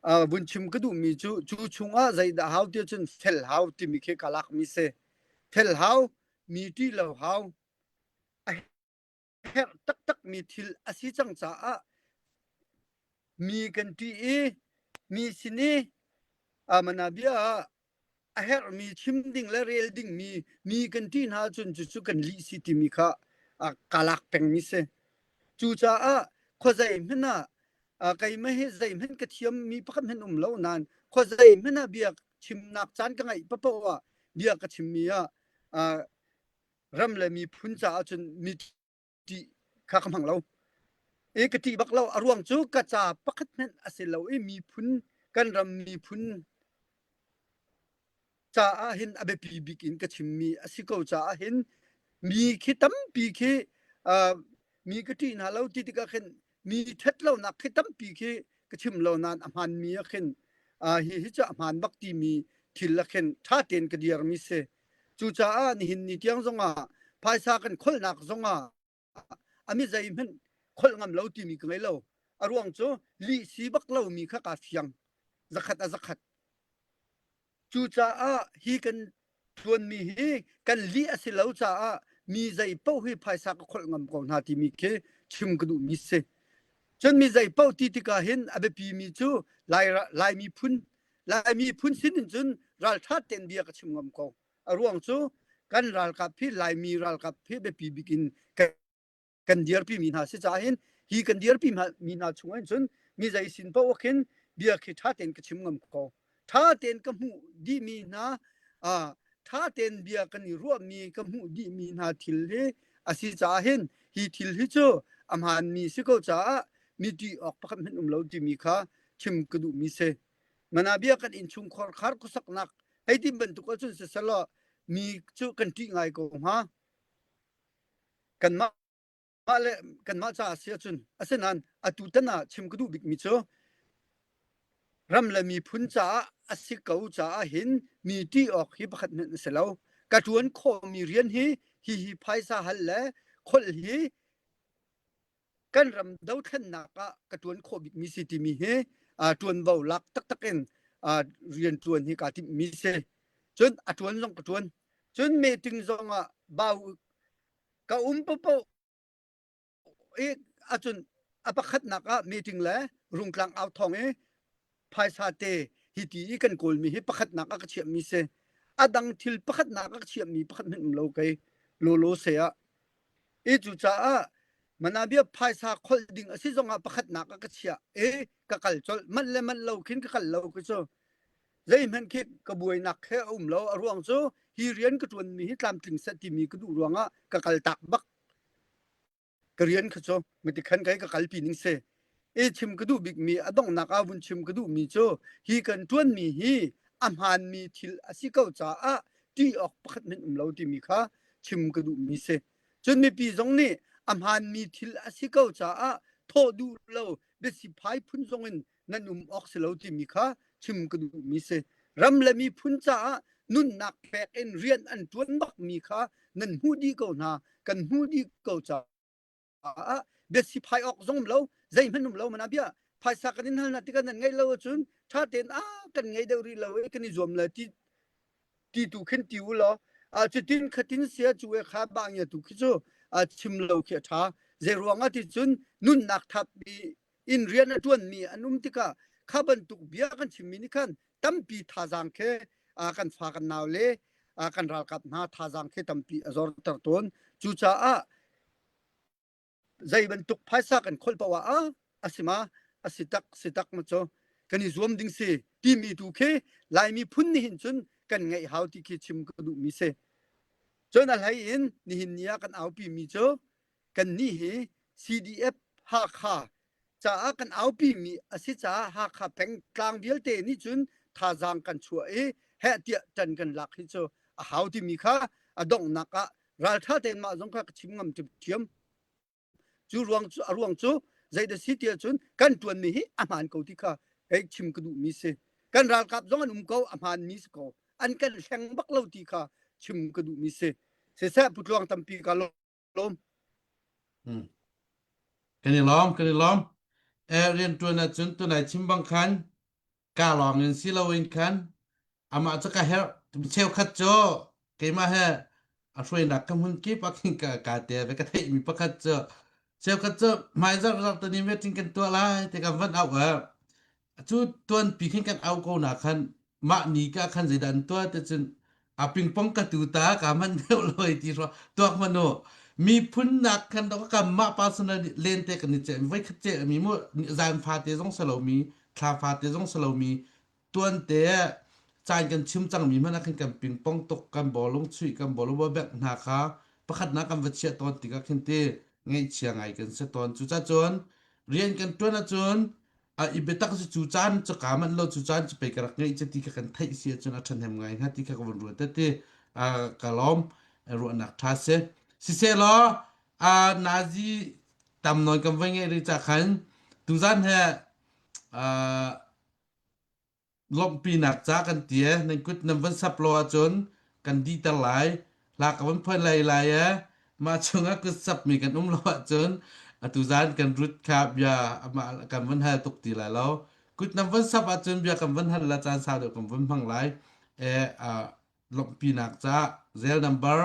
uh, vun chim ka duhmi cu cu chungah zeidah hau ti cun fel hau timi khi ka lakmi si. Fel hau, mi ṭih lo hau, a herh taktakmi thil a si cang caah mi kan ṭih i mi sin i amana bia ah a herhmi chim ding le rel dingmi mi kan ṭih hna ahcun cucu kan lih si timi kha ka lak pengmi si. Cucaah khuazei hmanh ah keimah hi zeihmanh ka thiammi pakhat hmanh um lo nain khuazei hmanh ah bia chimnak caan ka ngeih paoh ah bia ka chimmi ah ram le miphun caah cun mi ṭih kha ka hmang lo. I ka ṭih bak lo. A ruang cu ka ca pakhat hmanh a si lo i miphun kan ram miphun caah hin a biapi bik in ka chimmi a si ko caah hin mi khi tampi khi uh, mi ka ṭih hna lo ti tikah khin mi ṭhat lonak khi tampi khi ka chim lo nain a hmaanmi ah khin uh, hi hi cu a hmaan bak timi thil ah khin ṭha tein ka dirmi si. Cucaah nihin ni tiang zongah phaisa kan kholhnak zongah a mi zeihmanh kholh ngam lo timi ka ngei lo. A ruang cu lih si bak lomi kha kaa fiang. Zakhat a zakhat. Cucaah hi kan ṭuanmi hi kan lih a si lo caah mi zei paoh hi phaisa ka kholh ngam ko hna timi khi chim ka duhmi si. Cun mi zei paoh ti tikah hin a biapimi cu Lai, Lai miphun Lai miphun sin in cun ralṭha tein bia ka chim ngam ko. A ruang cu kan ralkap hi Laimi ralkap hi biapi bik in kan dirpi mi hna si caah hin hi kan dirpi mi hna chung hin cun mi zei sin paoh khin bia khi ṭha tein ka chim ngam ko. Ṭha tein ka hmuh dihmi hna ṭha tein bia kan i ruahmi ka hmuh dihmi hna thil hi a si caah hin hi thil hi cu a hmaanmi si ko caah mi ṭih awk pakhat hmanh um lo timi kha chim ka duhmi si. Manabia kan innchungkhar khar khuasaknak hei ti bantuk ahcun siselaw mi cu kan ṭih ngai ko hnga. Kanmah le kanmah caah si ahcun asinain atu tan ah chim ka duh bikmi cu ram le miphun caah a si ko caah hin mi ṭih awk hi pakhat hmanh a si lo. Ka ṭuan khawhmi rian hi hihi phaisa hal le kholh hi kan ram dothlennak ah ka ṭuan khawh bikmi si timi hi ṭuanvo lak taktak in rian ṭuan hi kaa timhmi si. Cun a ṭuan zong ka ṭuan. Cun meeting zong ah bau ka um paohpaoh i ahcun a pakhatnak ah meeting le rungtlang au thawng i phaisa te hi ti i kan kawlmi hi pakhatnak ah ka chiahmi si. A dang thil pakhatnak ah ka chiahmi pakhat hmanh um lo kei lawlaw se ah. I cucaah manabia phaisa kholh ding a si zongah pakhatnak ah ka chiah i ka kal colh. Manh le manh lo khin ka kal lo khi cu zeihmanh khi ka buainak he a um lo. A ruang cu hi rian ka ṭuanmi hi tlamtling seh timi ka duh ruangah ka kal tak bak. Ka rian kha cu matikhan kai ka kalpi ning si. I chim ka duh bikmi a donghnak ah vun chim ka duhmi cu hi kan ṭuanmi hi a hmaanmi thil a si ko caah ṭih awk pakhat hmanh um lo timi kha chim ka duhmi si. Cun mipi zong nih a hmaanmi thil a si ko caah thawh duh lo biasiphai phun zong in nan um awk si lo timi kha chim ka duhmi si. Ram le miphun caah nunnak pek in rian an ṭuan bakmi kha nan hmuh dih ko hna, kan hmuh dih ko caah ah biasiphai awk zong um lo zeihmanh um lo mana bia phaisa kan in hal hna tikah nan ngeih lo ahcun ṭha tein a kan ngei deuh rih lo i kan i zuam le ti ti tu khin ti u law a cutin khatin sia cu e kha ba ngia tu khi cu a chim lo khi a ṭha zei ruangah ti cun nunnak thap i in rian a ṭuanmi an um tikah kha bantuk bia kan chimmi nih khan tampi thazaang khi kan fa kan nau le kan ralkap hna thazaang khi tampi a zorter tawn cucaah zei bantuk phaisa kan kholh paoh ah ah a si ma a si tak si tak ma cu kan i zuam ding si timi tu khi Laimi phun nih hin cun kan ngeih hau ti khi chim ka duhmi si. Cun a hlei in nihin ni ah kan aupi mi cu kan nih hi CDF Hakha. caah kan aupi mi a si caah Hakha pengtlang vialte nih cun thazaang kan chuah i heh tiah ṭan kan lak hi cu a hau timi kha a donghnak ah ralṭha tein mah zong kha ka chim ngam ṭhiam. Cu ruang cu a ruang cu zeidah si ti ahcun kan ṭuanmi hi a hmaan ko ti kha kei chim ka duhmi si. Kan ralkap zong an um ko a hmaanmi si ko. An kan hleng bak lo ti kha chim ka duhmi si. Siseh Pu Tluang tampi ka lawm. Kan i lawm, kan i lawm. Rianṭuan ahcun tunai chim bang khan ka lawng in si loin khan amah cu ka herh. Cheukhat cu keimah he a hruainak ka hmun kip ah khin ka ka te ve ka theihmi pakhat cu cheukhat cu hmaizarh zarh tani meeting kan tuah lai ti kan van auh eh Cu tuanpi khin kan au ko na khan mah ni ka khan zeidah an tuah te cun a pingpong ka tu ta ka man deuh loi ti ro tuak manu miphun nak khan do ka mah personal len te kan ni che voi khat che mi mu zan fa te zong salo mi thla fa te zong salo mi tuan te caan kan chim cang mi hmanh ah khin kan pingpong tuk kan bawlung chuih kan bawlung ba bek hna kha pakhat na kan va chiah tawn tikah khin ti ngaihchia ngai kan si tawn cu ca cun rian kan tuan ahcun a i biatak cu cu caan cu ka manh lo cu caan cu pei ka rak ngeih cu ti kha kan theih si ahcun a ṭhahnem ngai hnga ti kha ka vun ruat te ka lawm ruahnak ṭha si sisehlaw nazi tam nawn kan voi ngeih rih ca khan tuzan he lawmhpinak ca kan ti e nan kut nan van sap lo ahcun kan dihter lai hla ka van phoih lai lai e mah chungah kut sapmi kan um lo ahcun atu zan kan rut kha bia amah kan van hal tuk ti lai lo kut nan van sap ahcun bia kan van hal la caan sau deuh kan van hmang lai e lawmhpinak ca zel number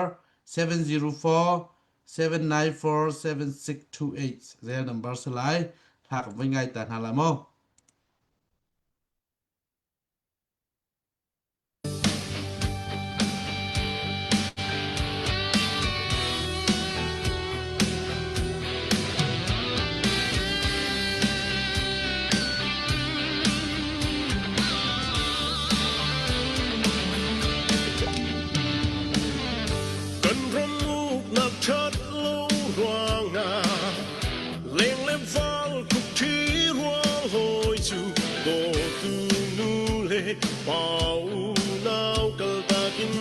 704 794 7628 zel number si lai hla kan van ngai ta hna la mu Kan ram uknak ṭhat lo ruangah Leng le val khukṭhi rual hawi cu dawtu nu le pa unau kaltak in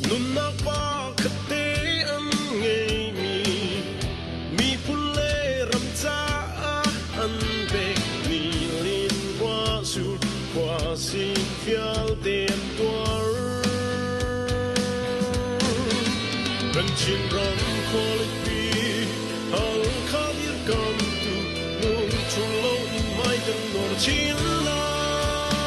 nunnak pa khatte an ngeimi miphun le ram caah an pek ni lin khua sur khua sik vialte an tuar. Kan Chinram khualipi Halkha dirkamtu lungṭhul loin hmai kan nawr chin lai.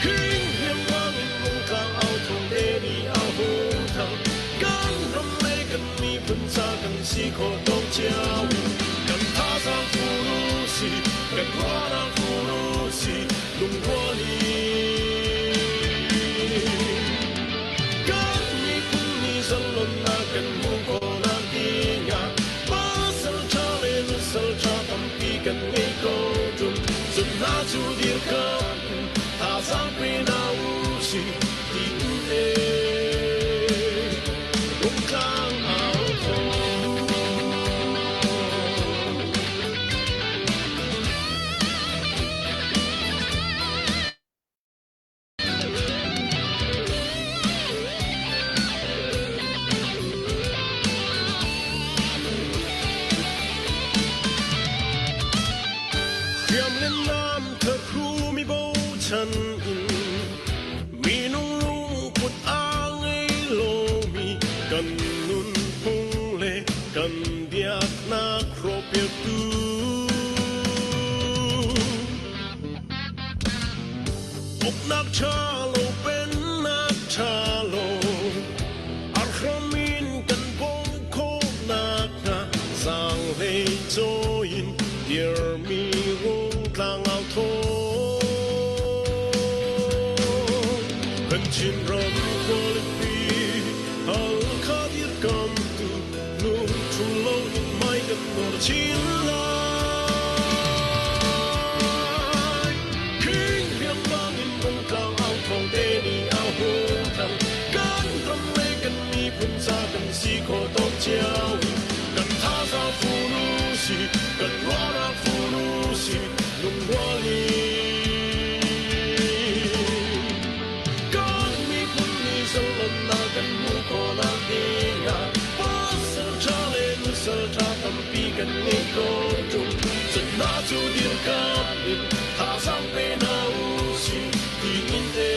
King hriamnam in rungtlang au thawng te nih a hung thang. Kan ram le kan miphun ca kan si khawh tawk cio in kan thazaang fur u si, kan ruahnak fur u si, lungrual in. Kan miphun nih zalonnak kan hmuh khawhnak dingah pasal ṭha le nusal ṭha tampi kan ngei ko ṭung. Cun hna cu dirkamh in thazaang pe hna u sih tiin Rungtlang au thawng. Hriam le nam thahru mi bochan in minung lungput a ngei lomi kan nunphung le kan biaknak hrawhpiaktu Uknak ṭha lo pennak ṭha lo arhram in kan bawmh khawhnak hnga zaanghlei cawi in dirmi rungtlang au thawng. Kan Chinram khualipi Halkha dirkamtu lungṭhu loin hmai kan nawr chin lai. King riangmang in rungtlang au thawng te nih a hung thang. Kan ram le kan miphun. in thazaang pe hna u sih tiin te.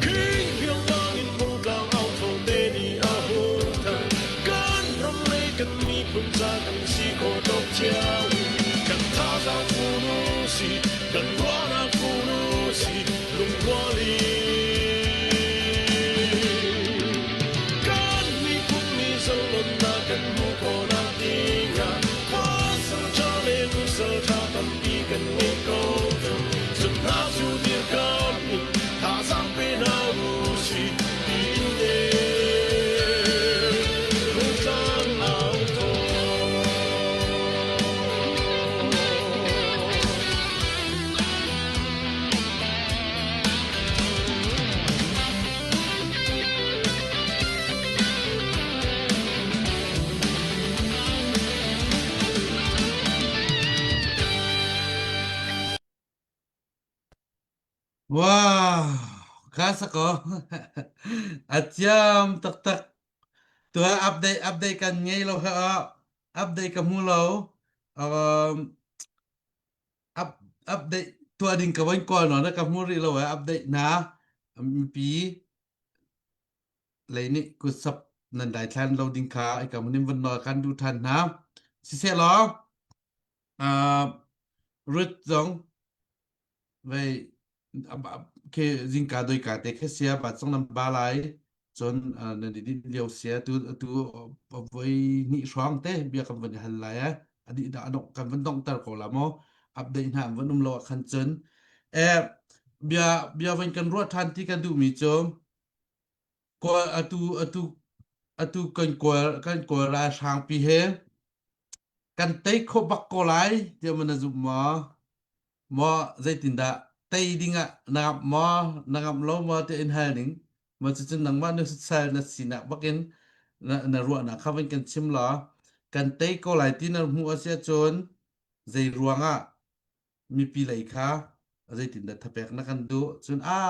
King Pyongyang in Rungtlang au thawng te nih a hung thang. Kan ram le kan miphun ca kan si khawh tawk cio. Kan thazaang fun u sih, kan ruahnak fun u sih, lungrual in. Kan miphun nih zalonnak kan hmuh khawhnak dingah khua sal le nusal ṭha tampi kan ngei ko. Cun hna cu dirkamh in thazaang pe hna u sih tiin te. Rungtlang au thawng. Wow, kha sako. A thiam taktak. Tua update update kan ngei lo kha update ka hmu lo. Um, up update tua ding ka van kawl no na ka hmu rih lo eh update na mipi lei nih kutsap nan daithlan lo ding kha i ka munim van nawl kan duh than hna. Siseh law uh, Ruth zong vei khi zingka doika te kha sia ba chong nam ba lai cun nan di din lio sia tu tu voi hnih hrawng te bia kan van i hal lai eh adi da adong kan van dong ter ko la mo update hna van um lo ah khan cun eh bia bia van kan ruah than ti kan duh mi cu kawl atu atu atu kan kawl kan kawl ralhrang pi he kan tei kho bak ko lai tiah man na zumh maw maw zeitindah tei dingah na ngamh maw na ngamh lo maw ti in hal ning maw cucun nangmah nu sal na sinak bakin na, na ruahnak kha van kan chim law kan tei ko lai ti na hmuh a si ahcun zei ruangah mipi lei kha zeitindah thapek na kan duh cun a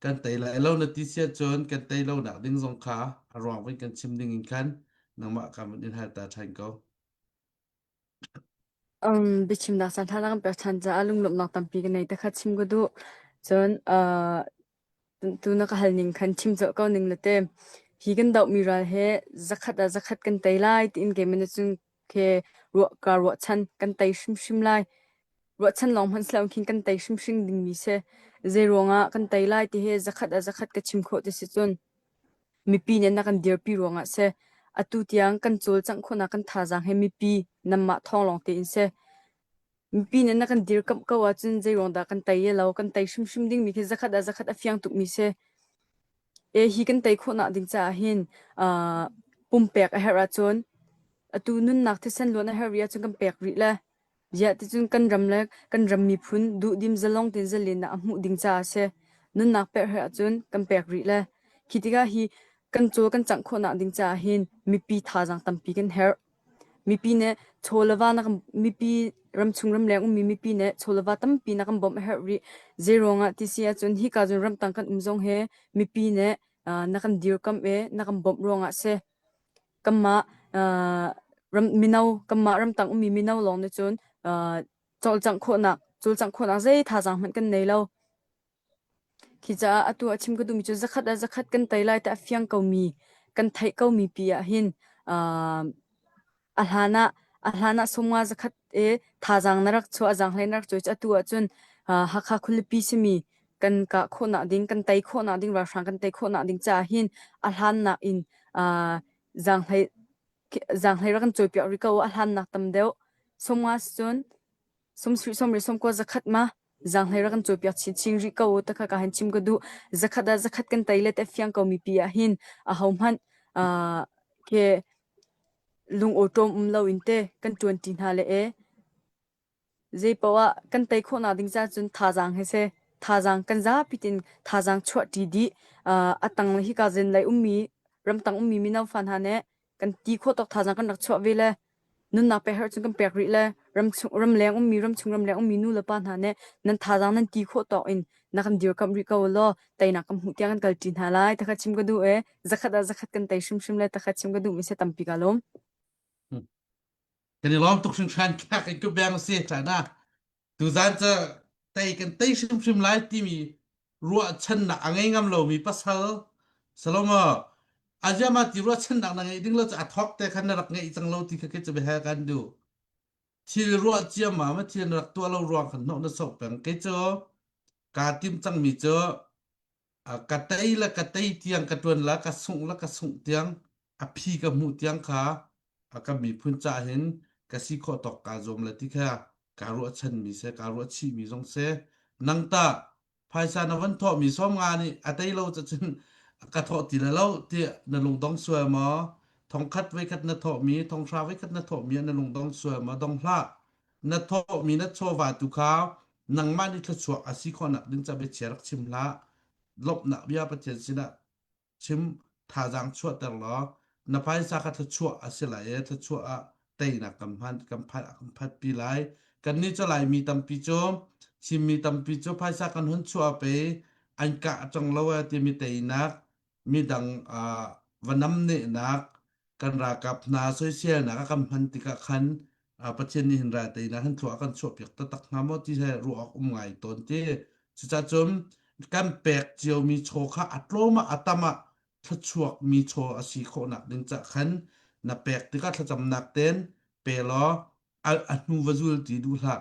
kan tei lai lo na ti si ahcun kan tei lo nak ding zong kha a ruang van kan chim ding in khan nangmah ka van in hal ta ṭhan ko. Um, biachimnak caan ṭha na kan pek ṭhan caah lunglawmhnak tampi ka nei te kha chim ka duh. Cun uh, tu na ka hal ning khan chim colh ko ning la te. Hi kan dohmi ral he zakhat ah zakhat kan tei lai tiin keimah nih cun khi ruah kaa ruahchan kan tei hrimhrim lai. Ruahchan lawng hmanh si loin khin kan tei hrimhrim dingmi si. Zei ruangah kan tei lai ti hi zakhat ah zakhat ka chim khawh ti si cun mipi nih na kan dirpi ruangah si. Atu tiang kan cawlcangh khawhnak kan thazaang hi mipi nanmah thawng lawng tein si. Mipi nih na kan dirkamh ko ahcun zei ruang dah kan tei lo kan tei hrimhrim dingmi khi zakhat ah zakhat a fiang tukmi si. E hi kan tei khawhnak ding caah hin uh, pumpek a herh ahcun atu nunnak thisen luan a herh rih ahcun kan pek rih le ziah ticun kan ram le kan ram miphun duhdim zalong tein zalennak a hmuh ding caah a si. Nunnak pek herh ahcun kan pek rih le khi tikah hi kan cawl kan cangh khawhnak ding caah hin mipi thazaang tampi kan herh. Mipi nih chaw le va na kan mipi ramchung ramleng ummi mipi nih chaw le va tampi na kan bawmh a herh rih. Zeiruangah ti si ahcun hika cun ramtang kan um zong hi mipi nih uh, na kan dirkamh i na kan bawmh ruangah si. Kanmah uh, ram mino kanmah ramtang ummi mino lawng nih cun uh, cawlcangh khawhnak cawlcangh khawhnak zei thazaang hmanh kan nei lo. Khi caah atu a chim ka duhmi cu zakhat ah zakhat kan tei lai ti a fiang komi kan theih komi pi ah hin uh, a hlan ah a hlan ah sawmnga zakhat i thazaang na rak chuah zaanghlei na rak cawi cu atu ahcun uh, Hakha khualipi simi kan kah khawhnak ding kan tei khawhnak ding ralhrang kan tei khawhnak ding caah hin a hlannak in uh, zaanghlei zaanghlei rak kan cawipiak rih ko a hlannak tam deuh sawmnga cun sawmsarih sawmri sawmkua zakhat ma zaanghlei rak kan cawipiak chinchin rih ko u takha ka han chim ka duh zakhat ah zakhat kan tei le te fiang ko mi pi ah hin aho hmanh uh, ke lung awṭawm um lo in te kan ṭuan ṭi hna le e zei poah kan tei khawhnak ding ca cun thazaang he se thazaang kan zapi tin thazaang chuah ṭi dih uh, a tang le hika zen lei ummi ramtang ummi mino fa hna nih kan ti khawh tawk thazaang kan rak chuah ve le nunnak pek herh cun kan pek rih le ramchung ramleng ummi ramchung ramleng ummi nu le pa hna nih nan thazaang nan ti khawh tawk in na kan dirkamh rih ko law teinak kan hmuh tiang kan kal ṭi hna lai takhat chim ka duh e zakhat ah zakhat kan tei hrimhrim le takhat chim ka duh mi se tampi ka lawm. Kan i lawm tuk hringhran kha kan ku beng si China. Tuzan cu tei kan tei hrimhrim lai timi ruahchannak a ngei ngam lomi pasal Salomo aziama ti ruahchannak na ngeih ding lo cu a thawk te khan na rak ngeih cang lo ti kha kei cu biahal kan duh. Thil ruah ciammam a thil na rak tuah lo ruang khan hnawh na sok peng. Kei cu kaa tim cangmi cu ka tei le ka tei tiang ka ṭuan la ka sungh le ka sungh tiang a phi ka hmuh tiang kha a ka miphun ca hin ka si khawh tawk kaa zuam le ti kha kaa ruahchanmi seh kaa ruahchihmi zong seh nang tah phaisa na van thawhmi 50 nih a tei lo cun ka thawh ti le lo ti na lungdong sual maw thongkhat voikhat na thawhmi thonghra voikhat na thawhmi ah na lungdong sual maw dong hlah na thawhmi na chawva tu kha nangmah nih thluachuah a si khawhnak ding ca biachia rak chim hlah lawmhnak bia Pathian sinah chim thazaang chuahter law na phaisa kha thluachuah a si lai i thluachuah ah teinak kan hman kan phat kan phatpi lai kannih cu Laimi tampi cu Chinmi tampi cu phaisa kan hun chuah pe an kah cang lo e timi teinak midang uh, va namnehnak kan ralkap hna soiselnak a kan hman tikah khan uh, Pathian nih hin ral teinak hin thlua a kan chuahpiak taktak hnga maw ti he ruah awk um ngai tawn ti cucaah cun kan pek ciomi chaw kha a tlawm ah a tam ah thluachuakmi chaw a si khawhnak ding cah khan na pek tikah thlacamnak ten pe law a, a hnu va zul ti duh hlah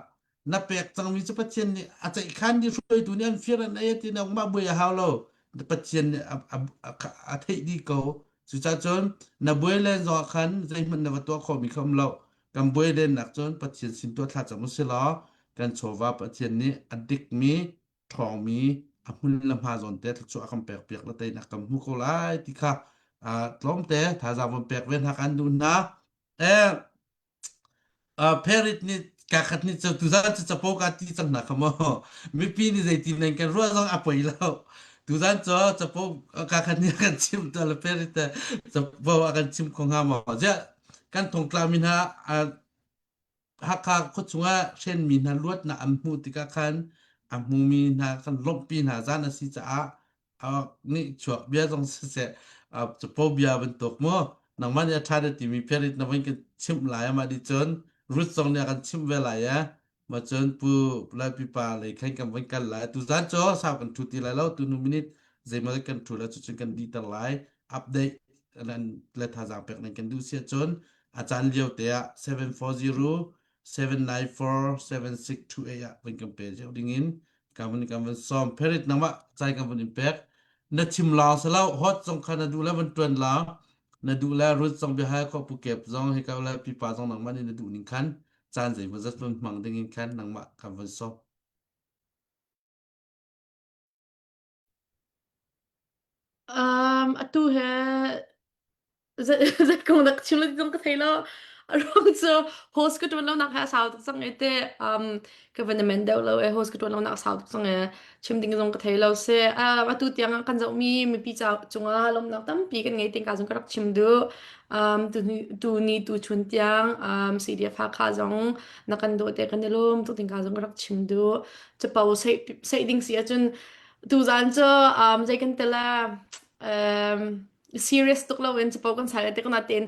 na pek cangmi cu Pathian nih a ceihkhan dih hruaitu nih an fir an ei ti nangmah buai a hau lo Pathian nih a, a, a, a theih dih ko cucaah cun na buai len zong ah khan zeihmanh na va tuah khawhmi kha um lo kan buai lennak cun Pathian sin tuah thla cam usih law kan chawva Pathian nih a dikmi ṭhawngmi a hmun le hma zawn te thluachuah a kan pek piak le teinak kan hmu ko lai ti kha tlawmte thazaang von pek ve hna kan duh hna eh Perit nih kakhat nih cu tuzan cu capo ka ti cang hna kha maw mipi nih zeitin nan kan ruah zong a poi lo tuzan cu capo kakhat nih a kan chim ta le Perit capo a kan chim kho hnga maw ziah kan thongtla mi hna Hakha khuachung ah hrenmi hna luatnak an hmuh tikah khan a hmumi hna kan lawmhpi hna zan a si caah nih chuak bia zong siseh capo bia bantuk mu nangmah nih a ṭha na timi perit na van kan chimh lai amah nih cun Ruth zong nih a kan chimh ve lai e ma cun pu lai pipa lei khan kan van kal lai tu zan cu sau kan ṭhu ti lai lo tu nu minute zeimaw kan ṭhu la cucun kan dihter lai update nan le thazaang pek nan kan duh si ahcun a caan lio te ah 740 794 7628 ah van kan pe cio ding in kan van kan van sawm perit nangmah cai kan van in pek na chim lawng salo hot zong kha na duh le van tuan la na duh le rut zong bia hai kho pu kep zong hi ka le pipa zong nangmah nih na duh ning khan caan zei zat van hmang ding in khan nangmah kan van sawm Um, atu he zei kong dah chim lo ti zong ka thei lo. A ruang cu host ka ṭuan lonak he a sau tuk cang i te um, ka van i men deuh lo e host ka ṭuan lonak a sau tuk cang e chim ding zong ka thei lo si. Um, atu tiang ah kan zohmi mipi ca cungah lawmhnak tampi kan ngei tingka zong ka rak chim duh. Um, tu, tu ni tu chun tiang um, CDF Hakha zong na kan dawh te kan i lawm tuk tingka zong ka rak chim duh. Capo seih seih ding si ahcun tuzaan cu um, zei kan tela um, serious tuk lo in capo kan sai te kana ten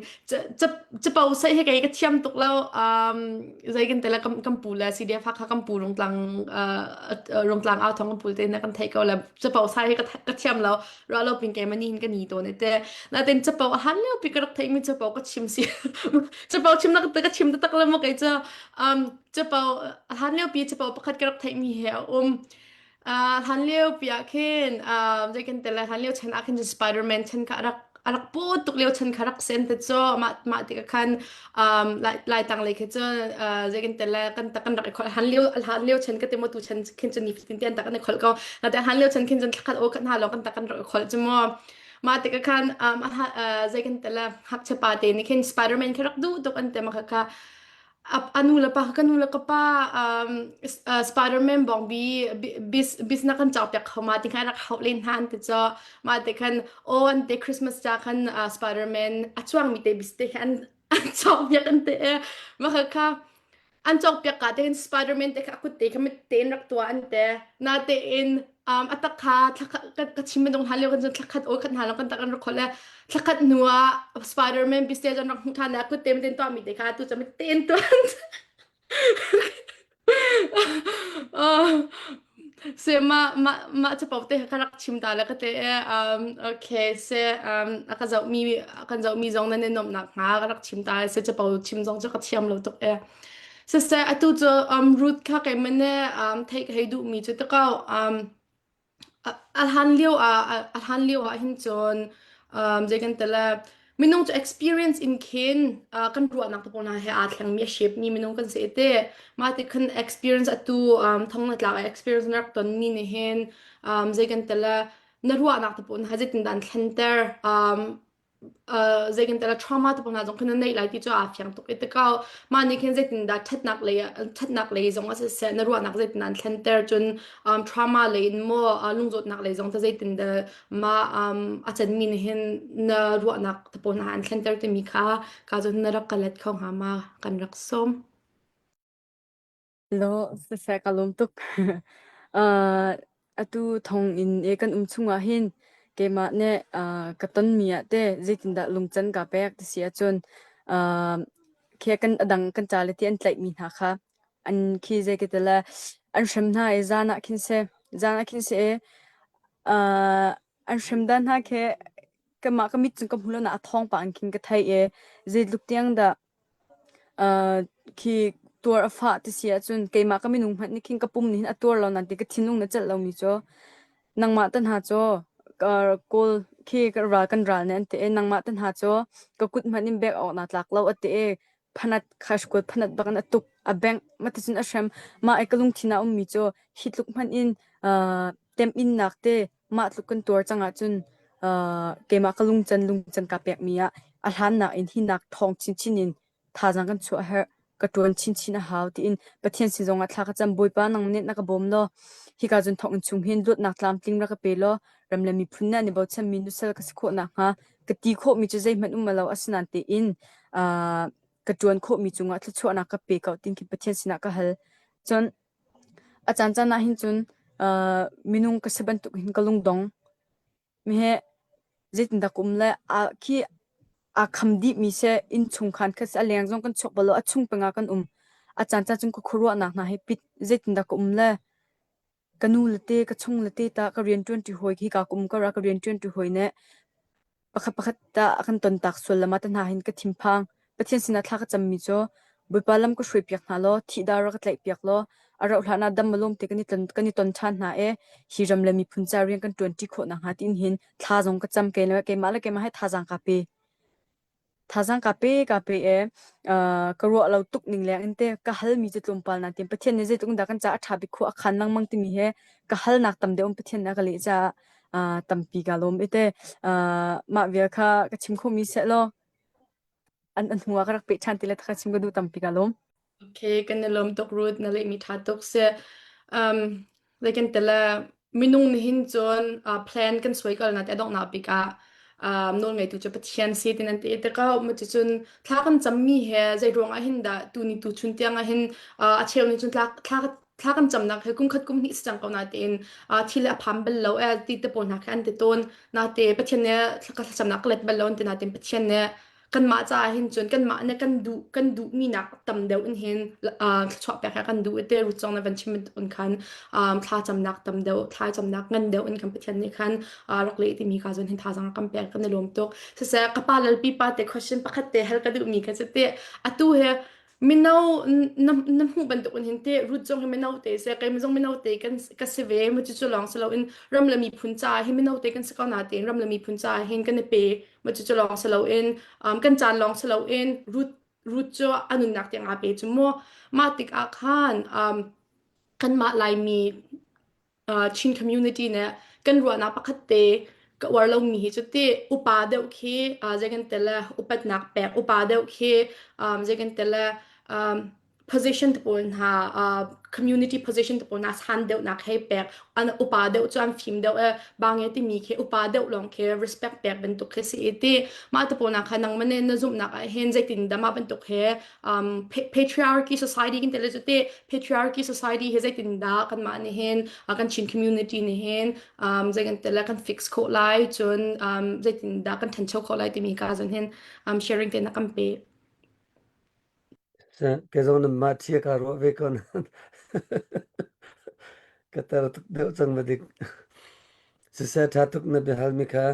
capo sai he kei ka thiam tuk lo um zei kan tela kam kam pu le CDF kha kam pu rungtlang rungtlang au thong kam pu te na kan thei ko le capo sai he ka thiam lo ra lo pin ke mani hin ka ni to ne te na ten capo han leo pi ka rak thei mi capo ka chim si capo chim na ka chim tak le mo kei cha um capo han leo pi capo pakhat ka rak thei mi he a um Uh, hlan lio pi ah khin uh, zei kan tel hlan lio chan ah khin Spider-Man chan kha rak a rak pu tuk lio chan kha rak sen te cho mah mah tik khan um lai lai tang lei khe chu zei kan tel kan tak kan rak i khol han lio hlan lio chan ka te mo tu chan khin chu ni fitin tian tak kan i khol ko na te han lio chan khin chun thlakhat o khat hna lo kan tak kan rak i khol chu mo mah tik khan um zei kan tel hak chepa te ni khin Spider-Man kha rak du tuk an te ma kha kha a nu le pa ka nu le ka pa um, uh, Spider-Man bong bi bis bis na kan chau piak kho ma ti khan rak hau len han te cho ma te khan o an te Christmas cha khan uh, Spider-Man a chuang mi te bis te khan an chau piak an te ma kha kha an chok piak ka te hin Spider-Man te kha kut te kha mit te in rak tua an te na te in Um, a tak kha ka, ka chim bantuk hna lio kan cun thlakhat aw khat hna lo kan tak an rak khol le thlakhat hnu ah Spider-Man business an rak hmuh than le kut tem ten tuah mi te kha tu chami ten tuan se ma ma ma capo te ka rak chim ta le ka te um okay se um a ka zoh mi kan zoh mi zong nan i nuamh nak hnga ka rak chim ta se capo chim zong cu ka thiam lo tuk e Siseh atu cu um, Ruth kha keimah nih um, theih ka hei duhmi cu ti ko. Um, a a hlan lio ah a hlan lio ah hin cun um, zei kan ti le minung cu experience in khin uh, kan ruahnak te pawl hna he aa thlengmi a shape mi minung kan si te. Mah ti khan experience atu um, thong na tlak i experience na rak tonmi nih hin um, zei kan ti le na ruahnak te pawl hna zeitindah an thlenter um, uh, zei kan tela trauma te hna zong khan na neih lai ti cu aa fiang tuk i tikau mah nih khin zeitindah ṭhatnak lei ṭhatnak lei zong a siseh na ruahnak zeitin an thlenter cun um, trauma lei in maw uh, lungzawtnak lei zong ta zeitindah mah um, a canmi nih hin na ruahnak te pawl hna an thlenter timi kha ka cun na rak ka let kho hnga ma kan rak sawm. Law siseh ka lawm tuk. Uh, atu thonginn i kan um chungah hin keimah nih uh, ka tonmi ah teh zeitindah lungcan kaa pek ti si ahcun uh, khi kan a dang kan ca le ti an tlaihmi hna kha an khi zei ka ti le an hrem hna i zan ah khin si zan ah khin si i uh, an hrem dan hna khi kanmah ka mit cun ka hmu lo na a thawng pah in khin ka theih i zeitluk tiang dah Khi tuar a fah ti si ahcun keimah ka minung hmanh nih khin ka pum nih hin a tuar lo nain ti ka thinlung nih a celh lomi cu nangmah te hna cu kawl khi ka ral kan ral nih an ti i nangmah te hna cu ka kut hmanh in bek awk naa tlak lo a ti i phanat khaikuat phanat bak in a tuk a bengh maticun a hrem. Mah i ka lungthin ah a ummi cu hi tluk hmanh in temhinnak te mah tluk kan tuar cang ahcun keimah ka lungcan lungcan kaa pekmi ah a hlannak in hinak ṭhawng chinchin in thazaang kan chuah a herh ka ṭuan chinchin a hau tiin Pathian sin zongah thla ka cam Bawipa nang nih na ka bawm law hika cun thawnginn chung hin luatnak tlamtling rak ka pe law ram le miphun nih an i bochanmi nusal ka si khawh nakhnga ka ti khawhmi cu zeihmanh um lo asinain tein ka ṭuan khawhmi cungah thluachuahnak ka pe ko tiin khi Pathian sinah ka hal cun A caancaan ah hin cun minung ka si bantuk hin ka lungdong. Mihe zeitindah ka um le khi aa kham dihmi seh innchung khan kha a leng zong kan chuak bal lo, a chung peng ah kan um. A caancaan cun ka khuaruahnak hna hi pit zeitindah ka um le ka nu le te, ka chung le te tah ka rianṭuanṭi hawi hika ka um ko rua ka rianṭuanṭi hawi nih Pakhat pakhat tah a kan tontak sual lam ah te hna hin ka thinphang. Pathian sinah thla ka cammi cu Bawipa lam ka hruaipiak hna law thih-dar rak ka tlaihpiak law a rauh hlan ah dam malawm te kan i ton, kan i ton ṭhan hna i hi ram le miphun ca rian kan ṭuanṭi khawh nakhnga tiin hin thla zong ka cam kei le keimah le keimah he thazaang kaa pe. Thazaang kaa pe kaa pe i uh, ka ruah lo tuk ning leng in te ka halmi cu tlawmpal nain Pathian nih zeitluk in dah kan caah a ṭha bik khua a khan lengmang timi he ka halnak tam deuh in Pathian nih a ka leh caah uh, tampi kaa lawm i te uh, mah vial kha ka chim khomi seh law an an hnu ah ka rak peh ṭhan ti le ka chim ka duh tampi kaa lawm. Okay, kan i lawm tuk Ruth, na lehmi ṭha tuk si. Um, like kan tele minung nih hin cun uh, plan kan suai kal na te donghnak bik ah um, nawl ngeitu cu Pathian si tin an ti te ko mu cun thla kan cammi he zei ruang ah hin dah tu ni tu chun tiang ah hin uh, a cheu nih cun thla thla thla kan camnak he kum khat kum hnih si cang ko na tein uh, thil a pham bal lo eh ti te pawl hna kha an ti tawn na te Pathian nih thla ka thlacamnak ka let bal lo an ti na tein Pathian nih kanmah caah hin cun kanmah nih kan duh kan duhmi nak tam deuh in hin uh, thluachuah pek kan duh te rut zong na van chim un khan um, thla camnak tam deuh thla camnak ngan deuh in kan Pathian nih khan uh, rak leh timi ka zon hin thazang kan pek kan i lawm tuk siseh ka pa lalpi pa te question pakhat te hal ka duhmi ka cu te atu he mino na na hmuh bantuk in hin te rut zong hi mino te se kei zong mino te kan ka si ve mu cu cu lawng si loin ram le miphun ca hi mino te kan si ko na tein ram le miphun ca hin kan i pe mu cu cu lawng si loin um, kan caan lawng si loin rut rut cu a nunnak tiang aa pe cu mu mah tikah khan um, kanmah Laimi Chin community nih kan ruahnak pakhat te ka uar lomi hi cu ti upa deuh khi zei kan ti le upatnak pek upa deuh khi zei kan ti le. position te pawl hna uh, community position te pawl hna san deuhnak hei pek an upa deuh cu an fim deuh e bange timi khi upa deuh lawng khi respect pek bantuk khi si i ti mah te pawl na kha nang mane na zumhnak ah hin zeitin dah mah bantuk he um, patriarchy society kan tele te patriarchy society he zeitin dah kan mah nih hin uh, kan Chin community nih hin um, zei kan tele kan fix khawh lai cun um, zeitin dah kan thancho khawh lai timi ka zon hin um, sharing te na kan pe. Ke zong nan mah thia ka ruah ve ko nan. Ka tar tuk deuh cang ma dik. Siseh ṭha tuk na biahal mi kha.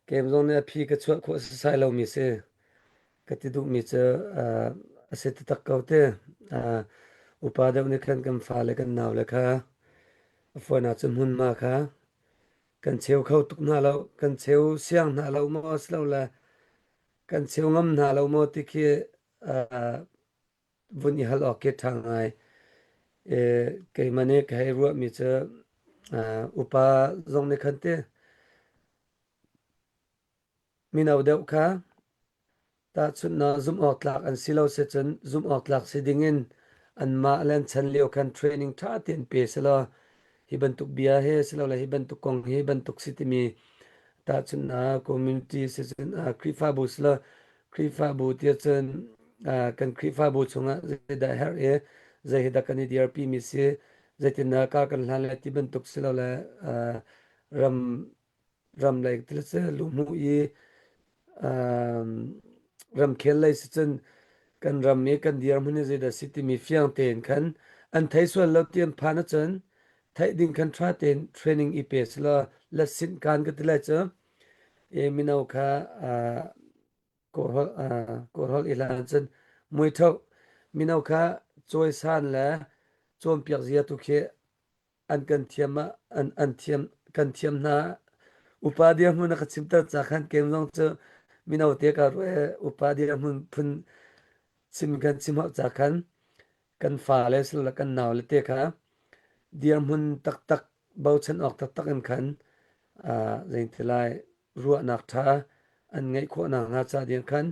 Kem zong nih a phi ka chuah khawh sasai lomi si. Ka ti duhmi cu a si taktak ko te. Upa deuh nih khan kan fale kan naule kha a fawn ahcun hmunhma kha kan cheu kho tuk hna lo. Kan cheu siang hna lo maw silole kan cheu ngam hna lo maw ti khi vun i hal awk khi ṭha ngai. Keimah nih ka hei ruahmi cu upa zong nih khan ti mino deuh kha tahchunhnak zumh awk tlak an si lo sicun zumh awk tlak si dingin anmah le an chan lio khan training ṭha tein pe selaw hi bantuk bia he silole hi bantuk kong hi bantuk si timi tahchunhnak community sicun Khrihfabu selaw Khrihfabu tiah cun kan Khrihfabu chungah zeidah herh i zei hi dah kan i dirpi mi si zeitindah kar kan hlan lai ti bantuk silole ram ram lei til cu luhmuh i ramkhel lei si cun kan ram i kan dirhmun hi zeidah si timi fiang tein khan an thei sual lo ti an phan ahcun theih ding khan ṭha tein training i pe selaw lasinh kan ka ti lai cu e mino kha kawlholh i hlan cun muitho mino kha cawisan le cawnpiak zia tu khi an kan thiam ah an an thiam kan thiam hna upa dirhmun a ka chimter ca khan kem zong cu mino te ka ruah upa dirhmun phun chim kan chim hau ca khan kan fale silole kan naule te kha dirhmun taktak bochan awk taktak in khan zeiti lai ruahnak ṭha an ngeih khawh nakhnga ca ding khan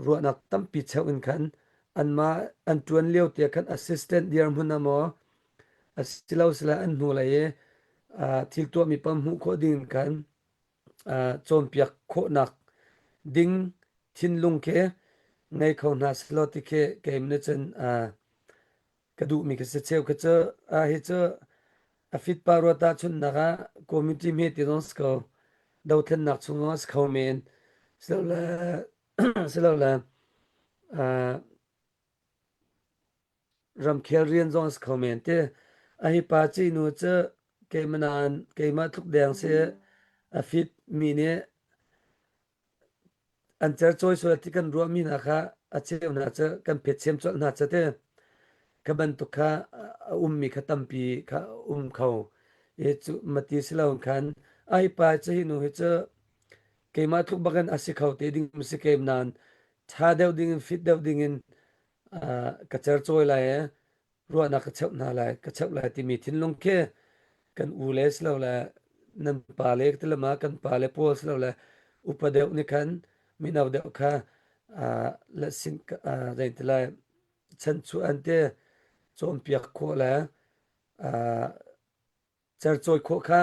ruahnak tampi cheuh in khan anmah an ṭuan lio te khan assistant dirhmun ah maw asilo sila an hnulei i thil tuahmi pam hmuh khawh ding in khan cawnpiak khawhnak ding thinlung khi ngei kho hna selaw ti khi keimah nih cun ka duhmi ka si cheu kha cu hi cu a fit pa ruat ahchunnak ah community hme ti zong si ko dothlennak chung zong a si kho men silole silole ramkhel rian zong a si kho men ti a hi pa ci nu cu keimah nain keimah tluk deng si a fit mi nih An cercawi sual ti kan ruahmi hna kha a cheu hna cu kan phetchem colh hna cu ti. Kha bantuk kha a ummi kha tampi kha um kho. I cu mati si lo khan ai pa cu hi nu hi cu keimah tluk bakin a si kho te ding si kem nain ṭha deuh ding in fit deuh ding in ka cercawi lai i ruahnak ka cheuh hna lai ka cheuh lai timi thinlung khi kan u le silole nan pa le tilama kan pa le pawl silole upa deuh nih khan mino deuh kha le sin zei ti lai chanchuah an te cawnpiak khawh le Cercawi khawh kha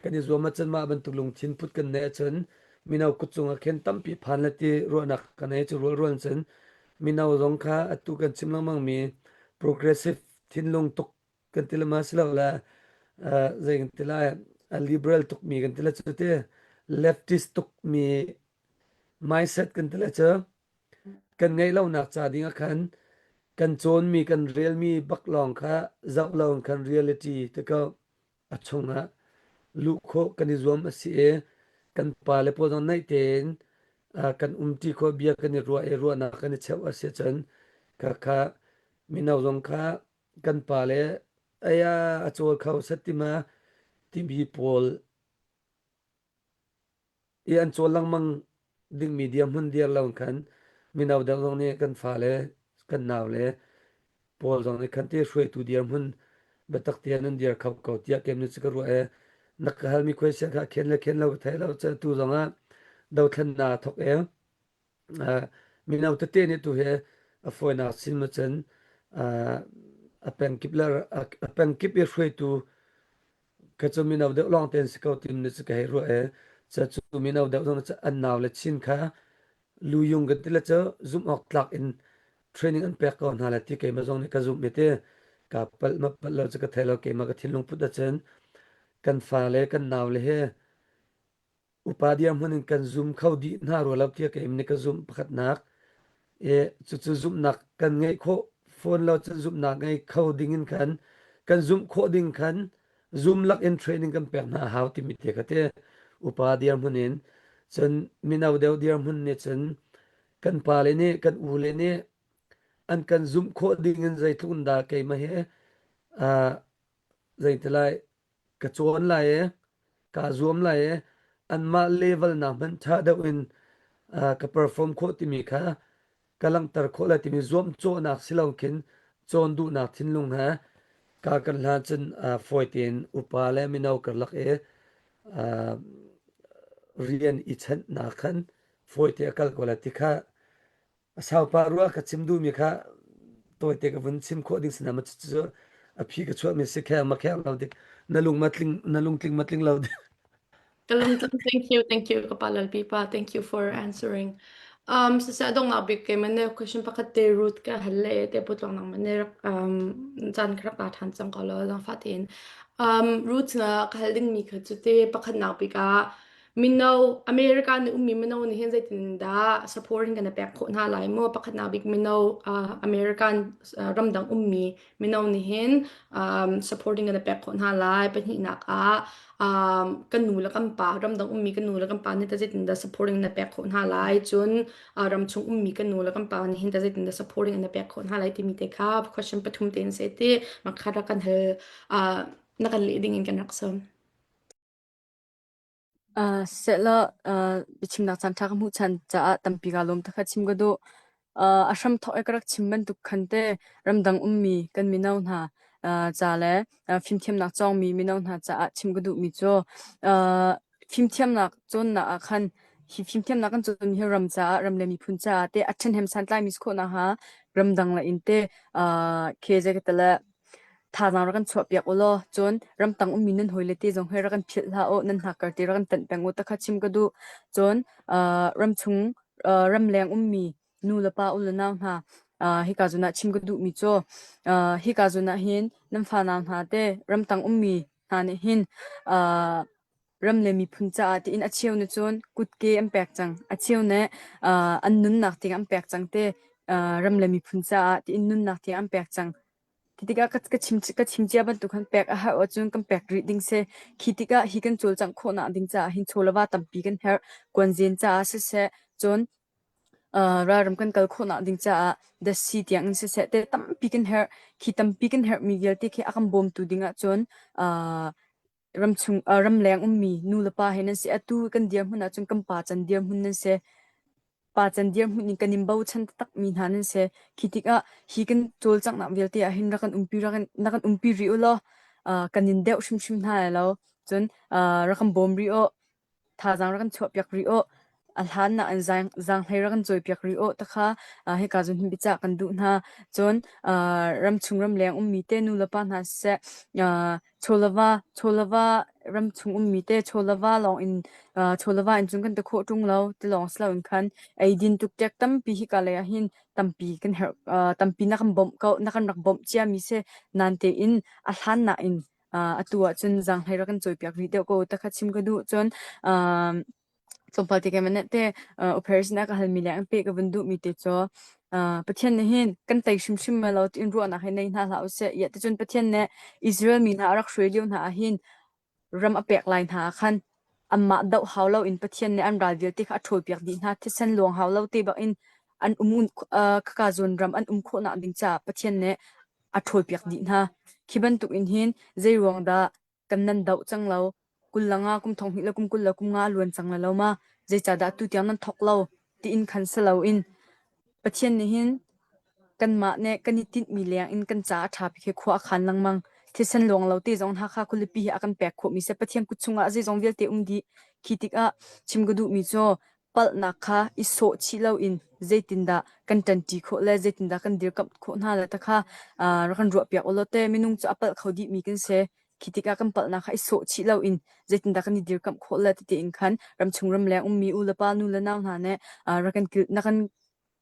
kan i zuam ahcun mah bantuk lungthin put kan neih ahcun mino kut cungah khin tampi phan le ti ruahnak ka nei cu rualrual cun mino zong kha atu kan chim lengmang mi progressive thinlung tuk kan ti le ma si lo le zei kan ti lai a liberal tuk mi kan ti le cu ti leftist tuk mi mindset kan ti le cu kan ngeih lonak ca ding ah khan kan cawnmi kan relmi bak lawng kha zoh lo in khan reality te ko a chungah luh khawh kan i zuam a si i kan pale pawl zong naih tein kan umṭi khawh bia kan i ruah i ruahnak kan i cheuh a si ahcun kha kha mino zong kha kan pale aya a cawl kho set tima timi pawl I an cawl lengmang dingmi dirhmun dir lo khan mino deuh zong nih kan fale kan naule pawl zong nih khan ti hruaitu dirhmun biatak tein an dir kho ko tiah kem nih cu ka ruah i na ka halmi question kha khen le khen lo ka thei lo cu tu zong ah dothlennak thok e mino tete nih tu hi A fawinak sin cun a pengkip le a pengkip i hruaitu kha cu mino deuh lawng te an si ko tim ni cu ka hei ruah i cu mino deuh zong cu an nau le chin kha luyung kan ti le cu zumh awk tlak in training an pek ko hna le ti keimah zong nih ka zumh i ti ka palh ma palh lo cu ka thei lo keimah ka thinlung put ahcun kan fa le kan nau le he upa dirhmun in kan zum kho dih hna rua lo tiah keim nih ka zumh pakhatnak i cucu zumhnak kan ngeih khawh fawn lo cun zumhnak ngei kho ding in khan kan zumh khawh ding khan zum lak in training kan pek hna a hau timi te kha te upa dirhmun in cun mino deuh dirhmun nih cun kan pale nih kan u le nih an kan zumh khawh ding in zeitluk in dah keimah hi uh, zeitilai ka cawn lai i kaa zuam lai i anmah level nak hmanh ṭha deuh in uh, ka perform khawh timi kha ka langhter khawh lai timi zuamcawhnak si lo khin cawn duhnak thinlung he ka kan hlan cun uh, fawi tein upa le mino karlak i uh, rian i chanhnak khan fawi te a kal ko lai ti kha A saupa rua ka chim duhmi kha tawite ka vun chim khawh ding si na ma cucu a phi ka chuahmi si kheng ma kheng lo dik na lung ma tling na lungtling ma tling lo dik. Ka lungtling thank you thank you ka pa lalpi pa thank you for answering. Um siseh dongah bik ke man ne question pakhat te root ka hal le te putlong nang man ne rak um caan ka rak la than cang ko lo zang fa tein. Um root na ka hal ding mi kha cu te pakhat nak bik ah Mino America nih ummi mino nih hin zeitindah support in kan i pek khawh hna lai maw? Pakhatnak bik mino uh, American uh, ramdang ummi mino nih hin um, supporting kan i pek khawh hna lai. Pahnihnak ah um, kan nu le kan pa ramdang ummi kan nu le kan pa nih ta zeitindah supporting na pek khawh hna lai? Cun uh, ramchung ummi kan nu le kan pa nih hin ta zeitindah supporting na pek khawh hna lai timi te kha question pathum tein se ti makhat kan hal uh, na kan leh ding in kan rak sawm. Uh, sehlaw uh, biachimnak caan ṭha ka hmuh ṭhan caah tampi kaa lawm takha chim ka duh. Uh, a hramthawk i ka rak chim bantuk khan te ramdang ummi kan mino hna uh, ca le uh, fimthiamnak cawngmi mino hna caah chim ka duhmi cu uh, fimthiamnak cawnnak ah khan hi fimthiamnak kan cawnmi hi ram caah ram le miphun caah te a ṭhahnem santlaimi si khawh nakhnga ramdang le in te uh, khe zei ka tele Thazaang rak kan chuahpiak u law cun ramtang ummi nan hawile te zong hi rak kan philh hlah u, nan hnakkar te rak kan tanh peng u ti kha chim ka duh. Cun uh, ramchung uh, ramleng ummi nu le pa u le nau hna uh, hika zawn ah chim ka duhmi cu uh, hika zawn ah hin nan fanau hna te ramtang ummi hna nih hin uh, ram le miphun caah tiin a cheu nih cun kutke an pek cang. A cheu nih uh, an nunnak tiang an pek cang te uh, ram le miphun caah tiin nunnak tiang an pek cang. Khi tikah ka, ka chim ka chim cia bantuk khan pek a herh ahcun kan pek rih ding si. Khi tikah hi kan cawlcangh khawhnak ding caah hin chawleva tampi kan herh. Kuanzen caah siseh, cun uh, ralram kan kal khawhnak ding caah datsi tiang in siseh te tampi kan herh. Khi tampi kan herhmi vialte khi a kan bawmtu ding ahcun uh, ramchung uh, ramleng ummi nu le pa he nan si. Atu kan dirhmun ahcun kan pa can dirhmun nan si. Pa can dirhmun in kan in bochan taktakmi hna nan si. Khi tikah hi kan cawlcanghnak vialte ah hin rak kan umpi rak kan, na kan umpi rih u law uh, kan in deuh hrimhrim hna lai lo. Cun uh, rak kan bawm rih u. Thazaang rak kan chuahpiak rih u. A hlan nak in zaang, zaanghlei rak kan cawipiak rih u takha uh, hika zun hin biacah kan duh hna. Cun uh, ramchung ramleng ummi te nu le pa hna siseh uh, Chawlava chawlava ramchung ummi te chawlava lawng in uh, chawlava in cun kan ti khawh ṭung lo ti lawng si loin khan eidin tuktek tampi hika lei ah hin tampi kan herh uh, tampi na kan bawmh ko na kan rak bawmh ciami si nan tein a hlan nak in uh, atu ah cun zaanghlei rak kan cawipiak rih deuh ko ta kha chim ka duh cun um, Tlawmpal te keimah nih te operation a ka halmi le an peh ka vun duhmi te cu Pathian nih hin kan tei hrimhrim ma lo tiin ruahnak hi nei hna hlah usih. Iah ticun Pathian nih Israel mi hna a rak hruai lio hna ah hin ram a pek lai hna ah khan anmah doh hau loin Pathian nih an ral vialte kha a ṭhawlpiak dih hna. Thisen luang hau lo te bak in an um khaka zawn ram an um khawhnak ding caah Pathian nih a ṭhawlpiak dih hna. Khi bantuk in hin zei ruang dah kan nan doh cang lo. 20 le nga kum thong hnih le kum 20 le kum nga luan cang le lo ma zeicahdah tutiang nan thawk lo tiin khan si loin Pathian nih hin kanmah nih kan i tinhmi leng in kan caah a ṭha bik hi khua a khan lengmang. Thisen luang lo te zong Hakha khualipi hi a kan pek khawhmi si. Pathian kut chungah zeizong vialte um dih. Khi tikah chim ka duhmi cu Palhnak kha i sawh chih loin zeitindah kan ṭanṭi khawh le zeitindah kan dirkamh khawh hna le ti kha rak kan ruahpiak u law teh minung cu a palh kho dihmi kan si. Khi tikah kan palhnak kha i sawh chih loin zeitindah kan i dirkamh khawh le ti tiin khan ramchung ramleng ummi u le pa nu le nau hna nih rak kan na kan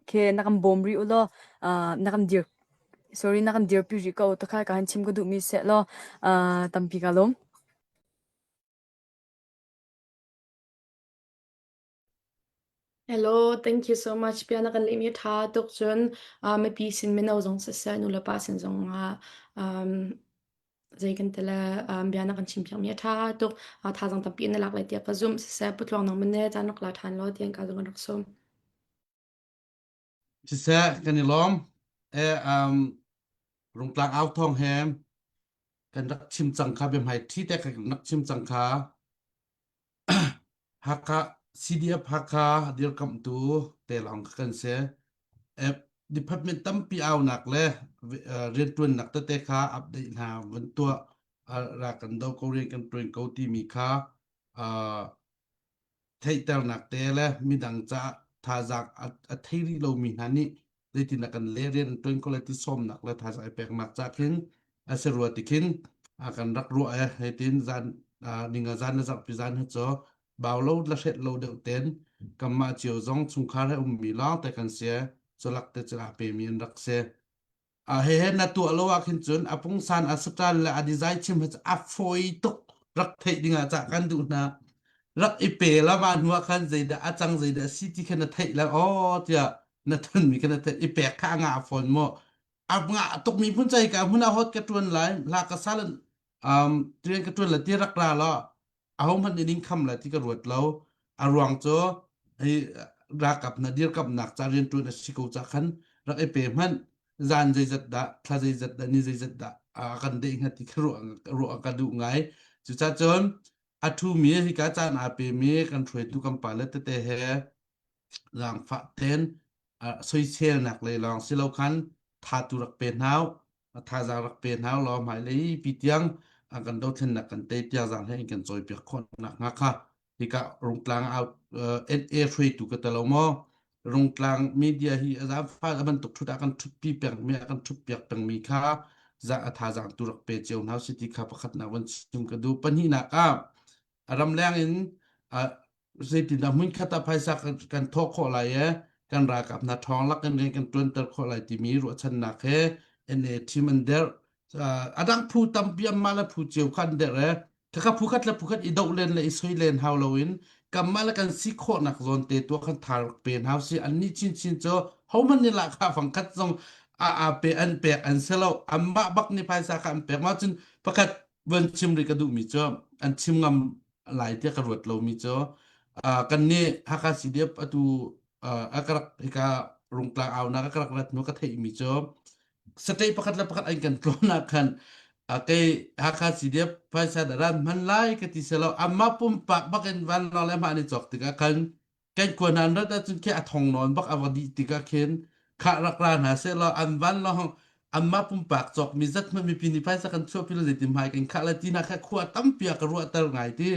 khi na kan bawm rih u law na kan dir sorry na kan dirpi rih ko ti kha ka han chim ka duhmi seh law tampi ka lawm. Hello, thank you so much. Bia na kan lehmi a ṭha tuk cun uh, mipi sin mino zong siseh nulepa sin zong ah um, zei kan ti le um, bia na kan chimpiakmi a ṭha tuk. Uh, thazaang tampi na lak lai tiah ka zumh. Siseh putluang nang man ne caan rak la ṭhan law tiang ka zong kan rak sawm. Siseh kan i lawm. E, um, Rungtlang au thawng he kan rak chim cang kha biahmai ṭhi te kan rak chim cang kha. Hakha CDF Hakha dirkamhtu te lawng kha kan si. Department tampi aunak le rianṭuannak tete kha update hna van tuah ra kan do ko rian kan ṭuan ko timi kha theihternak te le midang caah thazaang a thei rih lomi hna nih zeitindah kan le rian an ṭuan ko lai ti sawmnak le thazaang i peknak ca khin a si rua ti khin a kan rak ruah e heitin zan ninga zan le zarhpi zan hi cu bau lo la hret lo deuh ten kanmah cio zong chungkhar he ummi lawng te kan si culak te cu a pemi an rak si A hehe na tuah lo ah khin cun a pungsan a saṭal le a design chim hi cu a fawi tuk rak theih ding ah cah kan duh hna. Rak i pe la mah hnu ah khan zeidah a cang zeidah a si ti kha na theih la aw tiah na tonmi kha na theih i pek kha a ngah fawn maw. A ngah tukmi phun cai ka hmun ah hot ka ṭuan lai hla ka sal um rian ka ṭuan la ti rak ra law ahohmanh nih ning kham lai ti ka ruat lo. A ruang cu hi ralkap na dirkamnak ca rianṭuan a si ko ca khan rak i pe hmanh zan zeizat dah thla zeizat dah ni zeizat dah a kan deh hnga ti kha ruah ruah ka duh ngai. Cucacun a ṭhumi hika caan aa pemi kan hruaitu kan pale tete he zaangfah ten soiselnak lei lawng si lo khan tha tu rak pe hna a thazaang rak pe hna law hmailei pi tiang an kan dothlennak kan tei tiang zaang hlei in kan cawipiak khawh nak hnga kha hika rungtlang out NA hruaitu ka talo maw rungtlang media hi a zaangfah a bantuk thut ah kan thutpi peng mi ah kan thut piak peng mi kha za a thazaang tu rak pe cio hna si ti kha pakhat nak van chim ka duh pahnihnak ah a ramleng in zeitindah hmunkhat ah phaisa kan thawh khawh lai i kan ralkap hna ṭhawng lak in rian kan ṭuanter khawh lai timi ruahchannak he NA team an derh. A dang phu tampi anmah le phu cio kha an derh i khakha phu khat le phu khat i doh len le i soi len hau loin kanmah le kan si khawhnak zawn te tuah khan tha rak pe hna usih. Annih chinchin cu hohmanh nih lahkhah fangkhat zong a a pe an pek an si lo. Anmah bak nih phaisa kha an pek. Mah cun pakhat van chim rih ka duhmi cu an chim ngam lai tiah ka ruat lomi cu uh, kan nih Hakha CDF atu uh, a ka rak hika rungtlang aunak a ka rak rat hnu ka theihmi cu state pakhat le pakhat an kan tlawn ah khan uh, kei Hakha CDF phaisa dah ran hman lai ka ti selo amma pumpak bakin vanlawng le mah an i cawk tikah khan kan khua hna an rat ahcun khi a thong nawn bak a va dih tikah khin khah rak ra hna sehlaw an van lawng anmah pumpak cawkmi zat hmanh mipi nih phaisa kan chuahpi lo zeitin hmai kan khah lai ti hna kha khua tampi ah ka ruahter ngai ti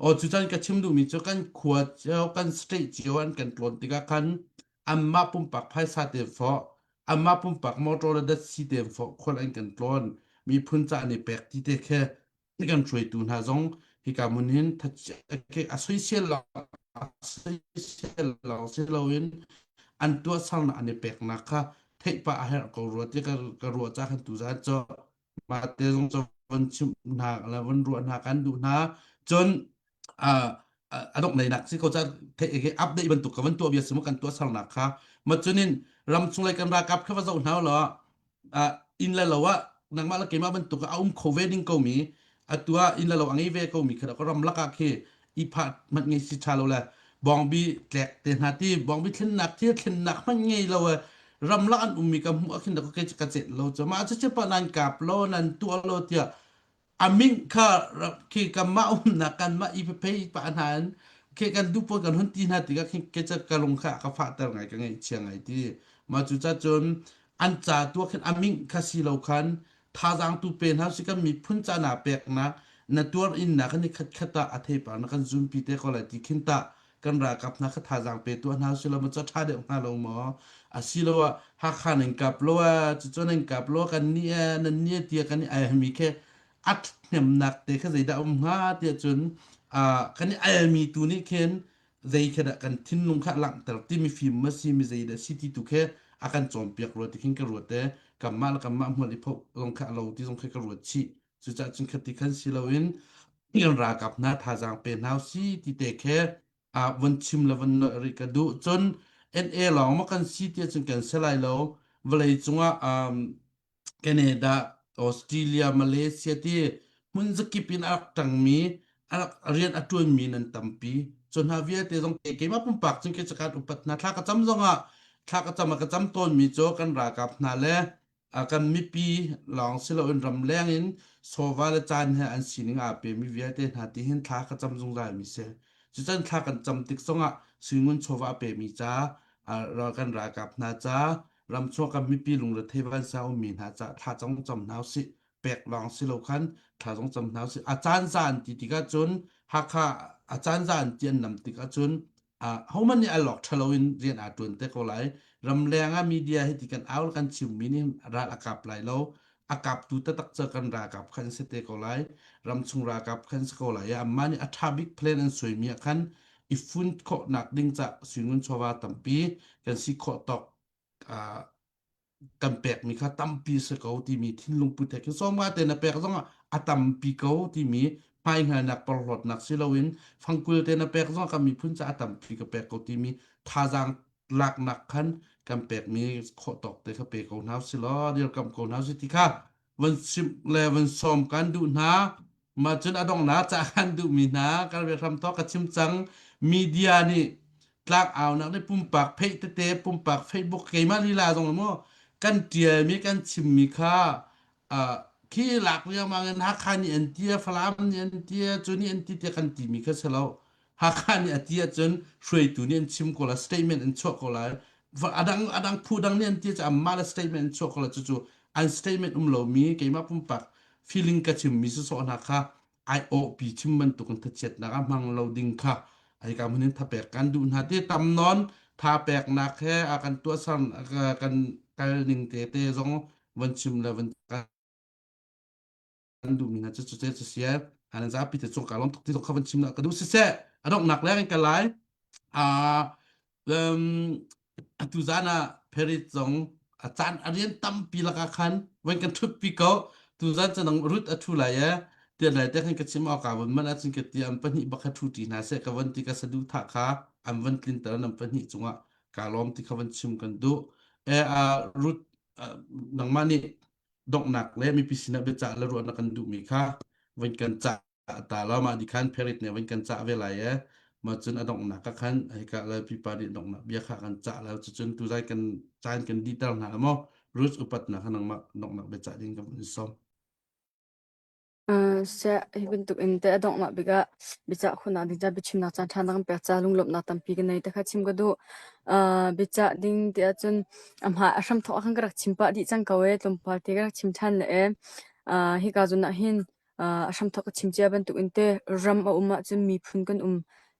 aw cu caan ka chim duhmi cu kan khua cio kan state cio an kan tlawn tikah khan anmah pumpak phaisa te fawh anmah pumpak motor le datsi te fawh khual an kan tlawn miphun ca an i pek ti te khi kan hruaitu hna zong hika hmun hin a soisel lawng soisel lawng si loin an tuahsernak an i peknak kha theih pah a herh ko rua ti ka ka ruah ca khan tu zan cu mah te zong cu von chimh hna le von ruah hna kan duh hna cun a dongh leinak si ko ca theih update bantuk ka van tuah bia si mu kan tuahsernak kha ma cunin ram chung lei kan ralkap kha va zoh hna law inn le lo ah nangmah le keimah bantuk ah a um kho ve ding ko mi atu ah inn le lo a ngei ve ko mi kha ka ram lak ah khi i phah hmanh ngei si tha lo le bawngbi tlek te hna ti bawngbi thlennak thil thlennak hmanh ngei lo ram lak an ummi ka hmuh ah khin ka ka cet lo chu mah cu pa nan kap lo nan tuah lo tiah a ming kha khi kanmah umnak kanmah i phei pa hna in khi kan duh pawl kan hun ti hna tikah khi ke ca ka lung kha ka fahter ngai ka ngaihchia ngai ti mah cu ca cun an ca tu khin a ming kha si lo khan thazaang tu pe hna si kan miphun ca na peknak na tuar in na kan i khat khat ah a theipar na kan zumpi te ko lai ti khin ta. Kan ralkap hna kha thazaang pe tuah hna usih law maw ca ṭha deuh hnga lo maw? Asiloah Hakha nan kap lo ah cucu nan kap lo kan nih eh nan nih tiah kan i almi khi a ṭhnemnak te kha zeidah um hnga tiah cun kan i almi tu nih khin zei khi dah kan thinlung kha a langhter timi fim ma si mi zeidah si ti tu khi a kan cawnpiak rua ti khin ka ruat e kanmah le kanmah hmual i phoh zong kha a lo ti zong khi ka ruat chih. Cucaah cun khati khan si loin kan ralkap hna thazaang pe hna si ti te khi ah von chim le von nolh rih ka duh. Cun NA lawng ma kan si ti ahcun kan si lai lo. Vawlei cungah um, Canada, Australia, Malaysia ti hmun zakip in a rak ṭangmi, a rak rian a ṭuanmi nan tampi. Cu hna vialte zong ke keimah pumpak cun ke cakan upat hna thla ka cam zongah thla ka cam a ka cam tawnmi cu kan ralkap hna le kan mipi lawng si loin ramleng in sawva le caan he an sining aa pemi vialte hna ti hin thla ka cam zungzal mi si. Cucan thla kan cam tik zongah suingun chawva a pemi ca, kan ralkap hna ca, ramchuak kan mipi lungrethei vansa ummi hna ca thla cong cam hna usih. Pek lawng si lo khan thla zong cam hna usih. A caan zan ti tikah cun Hakha a caan zan ti an nam tikah cun hohmanh nih al awk ṭhalo in rian aa ṭuan te ko lai. Ramleng ah media hi ti kan au kan chimmi nih ral a kap lai lo. A kaptu taktak cu kan ralkap khan si te ko lai. Ramchung ralkap khan si ko lai i anmah nih a ṭha bik plan an suaimi ah khan i fun khawhnak ding ca suingun chawva tampi kan si khawh tawk kan pekmi kha tampi si ko timi thinlung put he khin sawmnga te na pek zongah a tampi ko timi hmaihngalnak porhlawtnak si loin fangkul te na pek zongah kan miphun ca a tampi ka pek ko timi thazaang laknak khan kan pekmi khawh tawk te kha pe ko hna usih law dirkamh ko hna usih ti kha van simh le van sawm kan duh hna. Mah cun a donghnak ca kan duhmi hna kan hram thawk ka chim cang. Media nih tlak aunak nih pumpak pheih tete pumpak Facebook keimah lila zong maw kan tialmi kan chimmi kha uh, khi lak riangmang in Hakha nih an tia Falam nih an tia cu nih an ti tiah kan timi kha si lo Hakha nih a ti ahcun hruaitu nih an chim ko lai statement an chuah ko lai adang adang phu dang nih an ti cu anmah le statement an chuah ko lai cucu an statement um lomi keimah pumpak feeling ka chimmi sawsawh hna kha ai awhpi chim bantuk in thachiatnak ah hmang lo ding kha ai ka hmun in thapek kan duh hna ti tam nawn tha peknak he a kan tuahser kan kal ning te te zong van chim le van kan duhmi hna cu cu cu si an zapi te cung ka lawm tuk ti zong kha van chim ka duh siseh a donghnak leng in ka lai a um atu zan ah Paris zong a caan a rian tampi lakah khan van kan thut pi ko tu zan cu nang rut a thu lai e tian lai te khan ka chim awk ka von man ahcun ka ti an pahnih bak kha thu ti hna seh ka von ti ka sadu tha kha an van tlinter an pahnih cungah ka lawm ti kha van chim kan duh e a rut nangmah nih donghnak le mipi sinah biacah le ruahnak kan duhmi kha van kan cah ta lo mah di khan pherit ne van kan cah ve lai e ma cun a donghnak ka khan hika le pipa nih donghnak bia kha kan cah lo cucun tu zai kan caan kan diter hna la maw Ruth upatnak kha nangmah donghnak biacah ding ka in som Seh, hi bantuk in teh a donghnak bik ah biacah khawhnak ding ca biachimnak caan ṭha na kan pek ca lunglawmhnak tampi ka nei te kha chim ka duh. Uh, biacah ding ti ahcun a hma a hramthawk ah khan ka rak chim pah dih cang ko ee, tlawmpal te ka rak chim ṭhan le ee. Uh, hika zawn ah hin uh, a hramthawk ka chim cia bantuk in te ram a um ahcun miphun kan um.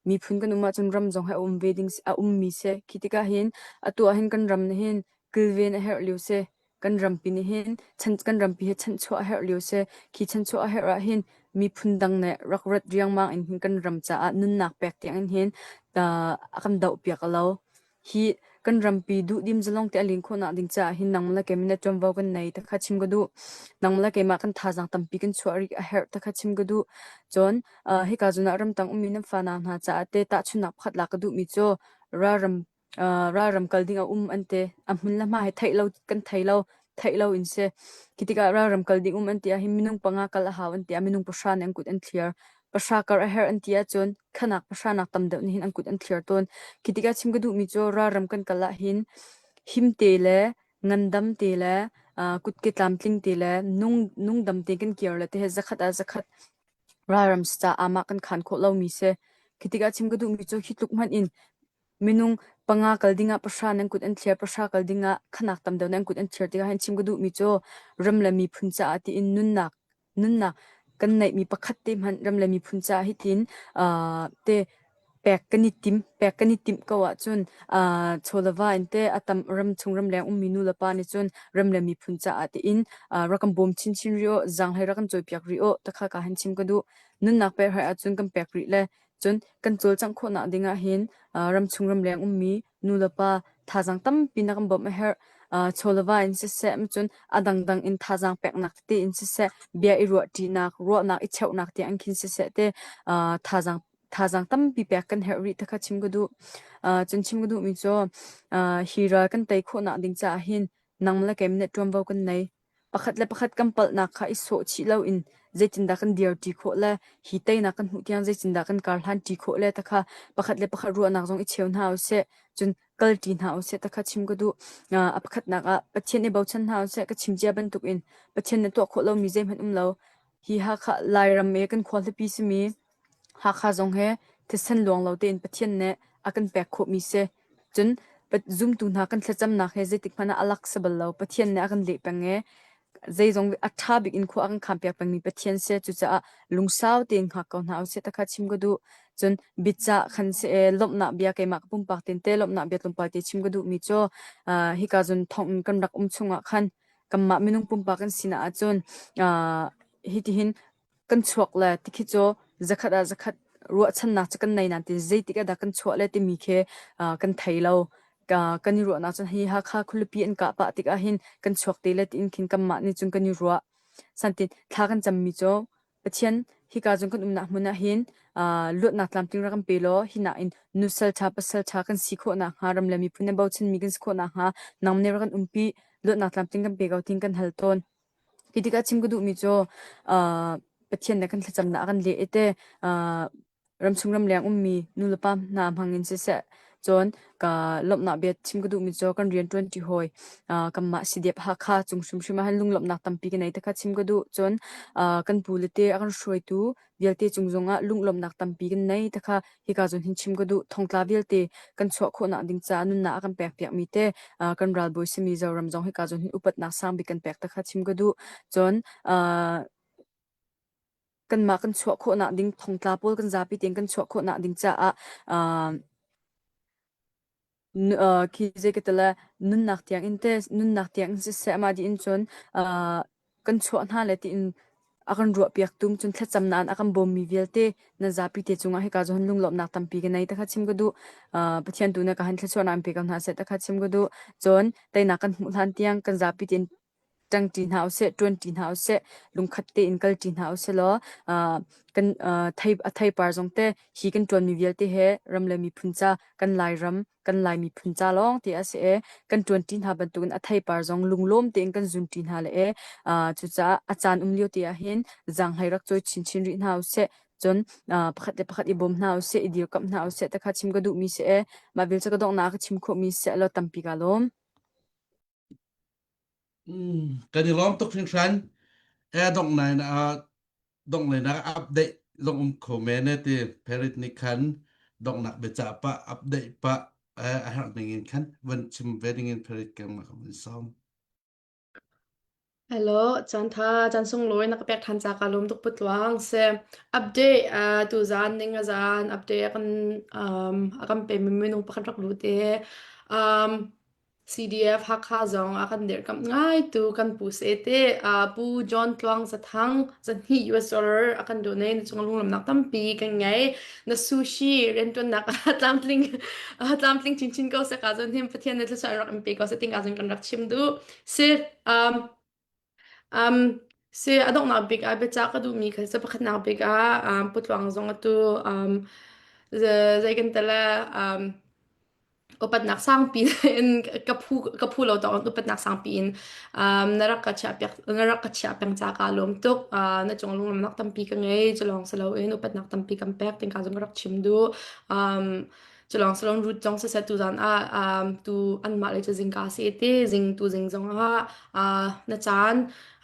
Miphun kan um ahcun ram zong hi a um ve ding a ummi si. Khi tikah hin atu ah hin kan ram nih hin kilven a herh lio si. Kan rampi nih hin chan kan rampi hi chanchuah a herh lio si. Khi chanchuah a herh ah hin miphun dang nih rak rat riangmang in hin kan ram caah nunnak pek tiang in hin uh, a kan dohpiak a lo. Hi kan rampi duhdim zalong te a lin khawhnak ding caah hin nangmah le keimah nih ṭuanvo kan nei ti kha chim ka duh. Nangmah le keimah kan thazaang tampi kan chuah rih a herh ti kha chim ka duh. Cun uh, hika zawn ah ramtang ummi nan fanau hna caah te tahchunhnak pakhat lak ka duhmi cu ralram ralram kal ding a um an ti. A hmun le hma hi theih lo kan thei lo. Theih lo in si. Khi tikah ralram kal ding um an ti ah hin minung panga kal a hau an ti ah minung pahra nih an kut an thlir. Pahra kar a herh an ti ahcun khanak pahra nak tam deuh nih hin an kut an thlir tawn. Khi tikah chim ka duhmi cu ralram kan kal ah hin him te le ngandam te le kutke tlamtling te le nung nungdam te kan kir le te he zakhat ah zakhat ralram caah amah kan khan khawh lomi si. Khi tikah chim ka duhmi cu hi tluk hmanh in Minung panga kal dingah pahra nan kut an thliar, pahra kal dingah khanak tam deuh nan kut an thliar tikah hin chim ka duhmi cu ram le miphun caah tiin nunnak nunnak kan neihmi pakhat te hmanh ram le miphun caah hitin uh, te pek. Pek kan i tim. Pek kan i timh ko ahcun chaw le va in teh a tam ramchung ramleng ummi nu le pa nih cun ram le miphun caah tiin rak kan bawm chinchin rih uh, zaanghlei rak kan cawipiak rih uh ti kha ka han chim ka duh. Nunnak pek hrih ahcun kan pek rih le cun kan cawlcangh khawhnak ding ah hin ramchung ramleng ummi nu le pa thazaang tampi na kan bawmh a herh. Chaw le va in siseh, cun a dangdang in thazaang peknak tete in siseh, bia i ruahṭinak, ruahnak i cheuhnak tiang in khin siseh te thazaang thazaang tampi pek kan herh rih ti kha chim ka duh. Cun chim ka duhmi cu hi ral kan tei khawhnak ding caah hin nang le keimah nih ṭuanvo kan nei. Pakhat le pakhat kan palhnak kha i sawh chih loin zeitindah kan dirṭi khawh le hi teinak kan hmuh tiang zeitindah kan karhlanṭi khawh le ti kha pakhat le pakhat ruahnak zong i cheu hna usih. Cun kalṭi hna usih ti kha chim ka duh. A pakhatnak ah Pathian i bochan hna usih. Ka chim cia bantukin Pathian nih tuah khawh lomi zeihmanh um lo. Hi Hakha Lairam i kan khualipi simi Hakha zong hi thisen luang lo tein Pathian nih a kan pek khawhmi si. Cun zumtu hna kan thlacamnak hi zeitik hmanh ah a lak si bal lo. Pathian nih a kan leh peng i zeizong a ṭha bik in khua a kan khanpiak pengmi Pathian si. Cucaah lungsau tein hngak ko hna usih ti kha chim ka duh. Cun biacah khan si i lawmhnak bia keimah ka pumpak tein te lawmhnak bia tlawmpal te chim ka duhmi cu hika zun thonginn kan rak um chungah khan kanmah minung pumpak kan sinak ahcun hitihin kan chuak le tikhi cu zakhat ah zakhat ruahchannak cu kan nei nain tin zeitik ah dah kan chuah le timi khi kan thei lo. Kan i ruahnak cun hi Hakha khualipi an kah pah tikah hin kan chuak te le tiin khin kanmah nih cun kan i ruah. Santin thla kan cammi cu Pathian hika cun kan umnak hmun ah hin luatnak tlamtling rak kan pe law hi nakin nusal ṭha pasal ṭha kan si khawh nakhnga ram le miphun na bochanmi kan si khawh nakhnga nang nih rak kan umpi luatnak tlamtling kan pe ko tiin kan hal tawn. Hi tikah chim ka duhmi cu uh, Pathian nih kan thlacamnak a kan leh i te uh, ramchung ramleng ummi nulepa hna hmangin siseh cun ka lawmhnak bia chim ka duhmi cu kan rianṭuanṭi hawi uh, kanmah CDF Hakha cung hrimhrim ah hin lunglawmhnak tampi ka nei ti kha chim ka duh. Cun uh, kan pu le te a kan hruaitu vialte cung zongah lunglawmhnak tampi kan nei ti kha hika zawn hin chim ka duh. Thongtla vialte kan chuah khawhnak ding caah nunnak a kan pek piakmi te kan ralbawi simi Zoram zong hika zawn hin upatnak sangbik kan pek ti kha chim ka duh. Cun kanmah kan chuah khawhnak ding thongtla pawl kan zapi tein kan chuah khawhnak ding caah Khi zei ka ti le nunnak tiang in te nunnak tiang in siseh mah dih in cun kan chuah hna le tiin a kan ruahpiak tung cun thlacamnak in a kan bawmmi vialte nan zapi te cungah hika zawn lunglawmhnak tampi ka nei te kha chim ka duh. Pathian tu nih ka han thluachuahnak in pe ko hna seh te kha chim ka duh. Cun teinak kan hmuh hlan tiang kan zapi tein ṭangṭi hna usih, ṭuanṭi hna usih, lungkhat tein kalṭi hna usih law kan thei a theipar zong te hi kan ṭuanmi vialte he ram le miphun ca kan Lairam kan Lai miphun ca lawng te a si i kan ṭuanṭi hna bantukin a theipar zong lunglawm tein kan zunṭi hna le e cucaah a caan um lio te ah hin zaanghlei rak cawi chinchin rih hna usih. Cun pakhat le pakhat i bawm hna usih, i dirkamh hna usih ti kha chim ka duhmi si i mah vial cu ka donghnak ah ka chim khawhmi si law tampi kaa lawm. Kan i lawm tuk hringhran. E dongh nai na dongh lei nak update zong um kho men e ti Paris nih khan donghnak biacah pah update pah a herh ning in khan van chim ve ding in Paris kan ka van sawm. Hello, caan tha, caan sunglawi na ka pek ṭhan ca kaa lawm tuk putluang. Se update uh, tu zan ning a zan update a kan um, a kan pe mi minung pakhat rak lut i um, CDF Hakha zong a kan dirhkamh ngaitu kan pu sete Pu John Tluang Zathang zahnih US dollar a kan donate na cung lunglamnak tampi kan ngei na sushi riantuannak ah tlamtling tlamtling chinchin ko seh ka zon him Pathian na thluachuah rak in pe ko seh ting ka zon kan rak chim duh si um, um, si a donghnak bik ah biacah ka duhmi kha cu pakhatnak bik ah um, Pu Tluang zong atu um, zei kan tele um, upatnak sangpi in ka phu ka phu lo tawk upatnak sangpi in um, na rak ka chiah piak na rak ka chiah peng ca ka lawm tuk uh, na cung lunglamnak tampi ka ngei cu lawng si loin upatnak tampi kan pek ting ka zong ka rak chim duh um, Culawng salon root zong siseh tuzan ah um, tu anmah le cu zingka si te zing tu zing zong ah uh, na caan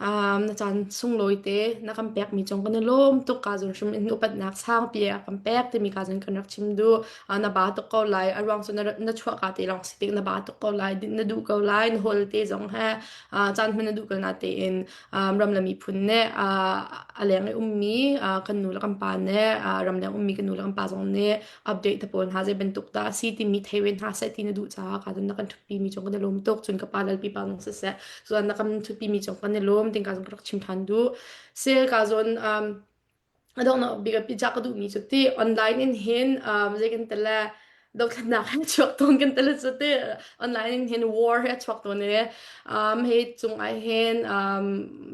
um, na caan sunglawi te na kan pek mi cung kan i lawm tuk ka zun hrim in upatnak sangpi a kan pek timi ka zun kan rak chim du uh, na ba tuk ko lai a ruang cu na, na chuah ka te lawng si tik na ba tuk ko lai na duh ko lai na hol te zong he uh, caan hman na duh ko na tein um, ram le miphun nih uh, a leng i ummi uh, kan nu le kan pa nih uh, ramleng ummi kan nu le kan pa zong nih update te pawl hna zei bantuk dah a si timi thei ve hna seh ti na duh caah ka na kan ṭhutpi mi cung kan i lawm tuk cun ka pa lalpi pa zong siseh cun na kan ṭhutpi mi cung kan i lawm ting ka zong ka rak chim ṭhan duh sil ka zawn um, a donghnak bik ah pizza ka duhmi cu ti online in hin um, zei kan tele dothlatnak he chuak tawn kan tele cu ti online in hin war he chuak tawn i um, hei cung ai hin um,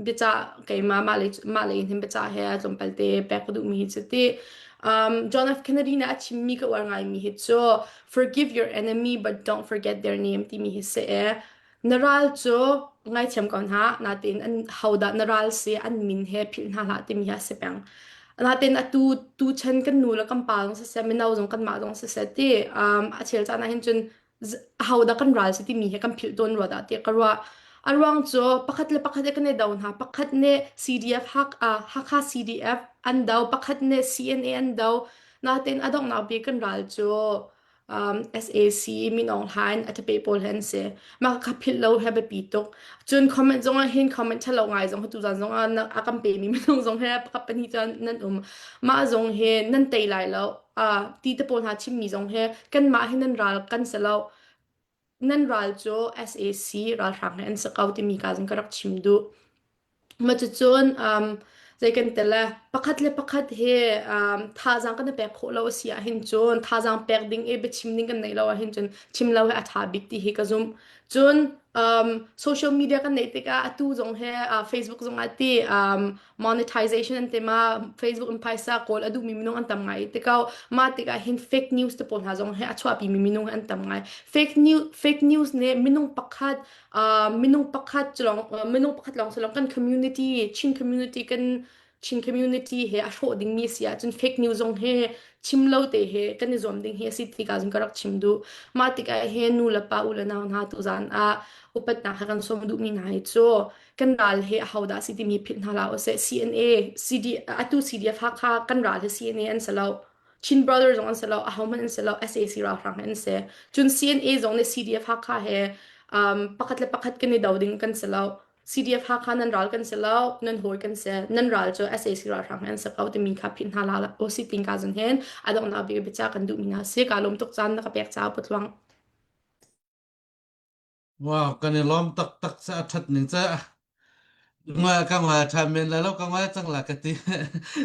biacah keimah mah le mah le in hin biacah he tlawmpal te pek ka duhmi hi cu ti Um, John F. Kennedy nih a chimmi ka uar ngaimi hi cu forgive your enemy but don't forget their name timi hi si i na ral cu ngaithiam ko hna natin an hodah na ral si an min he philh hna hlah timi hi a si peng. Natin atu tu chan kan nu le kan pa zong siseh mino zong kanmah zong siseh ti um, a chel caan ah hin cun ahodah kan ral si timi hi kan philh tawn rua dah tiah ka ruah. A ruang cu pakhat le pakhat kan i do hna. Pakhat nih CDF Hak, uh, Hakha CDF an do, pakhat nih CNA an do. Natin a donghnak bik kan ral cu um, SAC Min Aung Hlaing a thape pawl he an si. Mah kha philh lo he biapi tuk. Cun comment zong ah hin comment ṭhalo ngai zong tu zan zong ah a kan pemi minung zong he pakhat pahnih cun nan um. Mah zong hi nan tei lai lo. Ah, ti te pawl hna chimmi zong hi kanmah hi nan ral kan si lo. Nan ral cu SAC ralhrang he an si ko timi ka zong ka rak chim duh. Mah cucun um, zei kan tel le pakhat le pakhat hi um, thazaang kan i pek khawh lo a si ahhin cun thazaang pek ding i biachim ding kan neih lo ahhin cun chim lo hi a ṭha bik ti hi ka zumh. Cun um, social media kan neih tikah atu zong hi uh, Facebook zong ah ti um, monetization an ti ma Facebook in phaisa kawl a duhmi minung an tam ngai te ko mah tikah hin fake news te pawl hna zong he a chuahpi mi minung an tam ngai fake news fake news nih minung pakhat uh, minung pakhat lawng uh, minung pakhat lawng silong kan community Chin community kan Chin community he a hrawh dingmi si ahcun fake news zong he chim lo te he kan i zuam ding hi a si tikah zong ka rak chim duh mah tikah he nu le pa u le nau hna tu zan ah upatnak he kan sawm duhmi hna hi cu kan ral hi ahodah si timi philh hna hlah usih. CNA, CD, atu CDF Hakha kan ral hi CNA an si lo. Chin Brother zong an si lo, ahohmanh an si lo, SAC ralhrang hi an si. Cun CNA zong nih CDF Hakha he um, pakhat le pakhat kan i do ding kan si lo. CDF Hakha nan ral kan si lo, nan hawi kan si. Nan ral cu SAC ralhrang hi an si ko timi kha philh hna hlah usih tin ka zun hin a donghnak bik biacah kan duhmi hna si. Ka lawm tuk caan na ka pek caah putluang. Wow, kan i lawm taktak ca a ṭhat ning ca. Ngoi ka ngoi a ṭha men lai lo, ka ngoi cang la ka ti.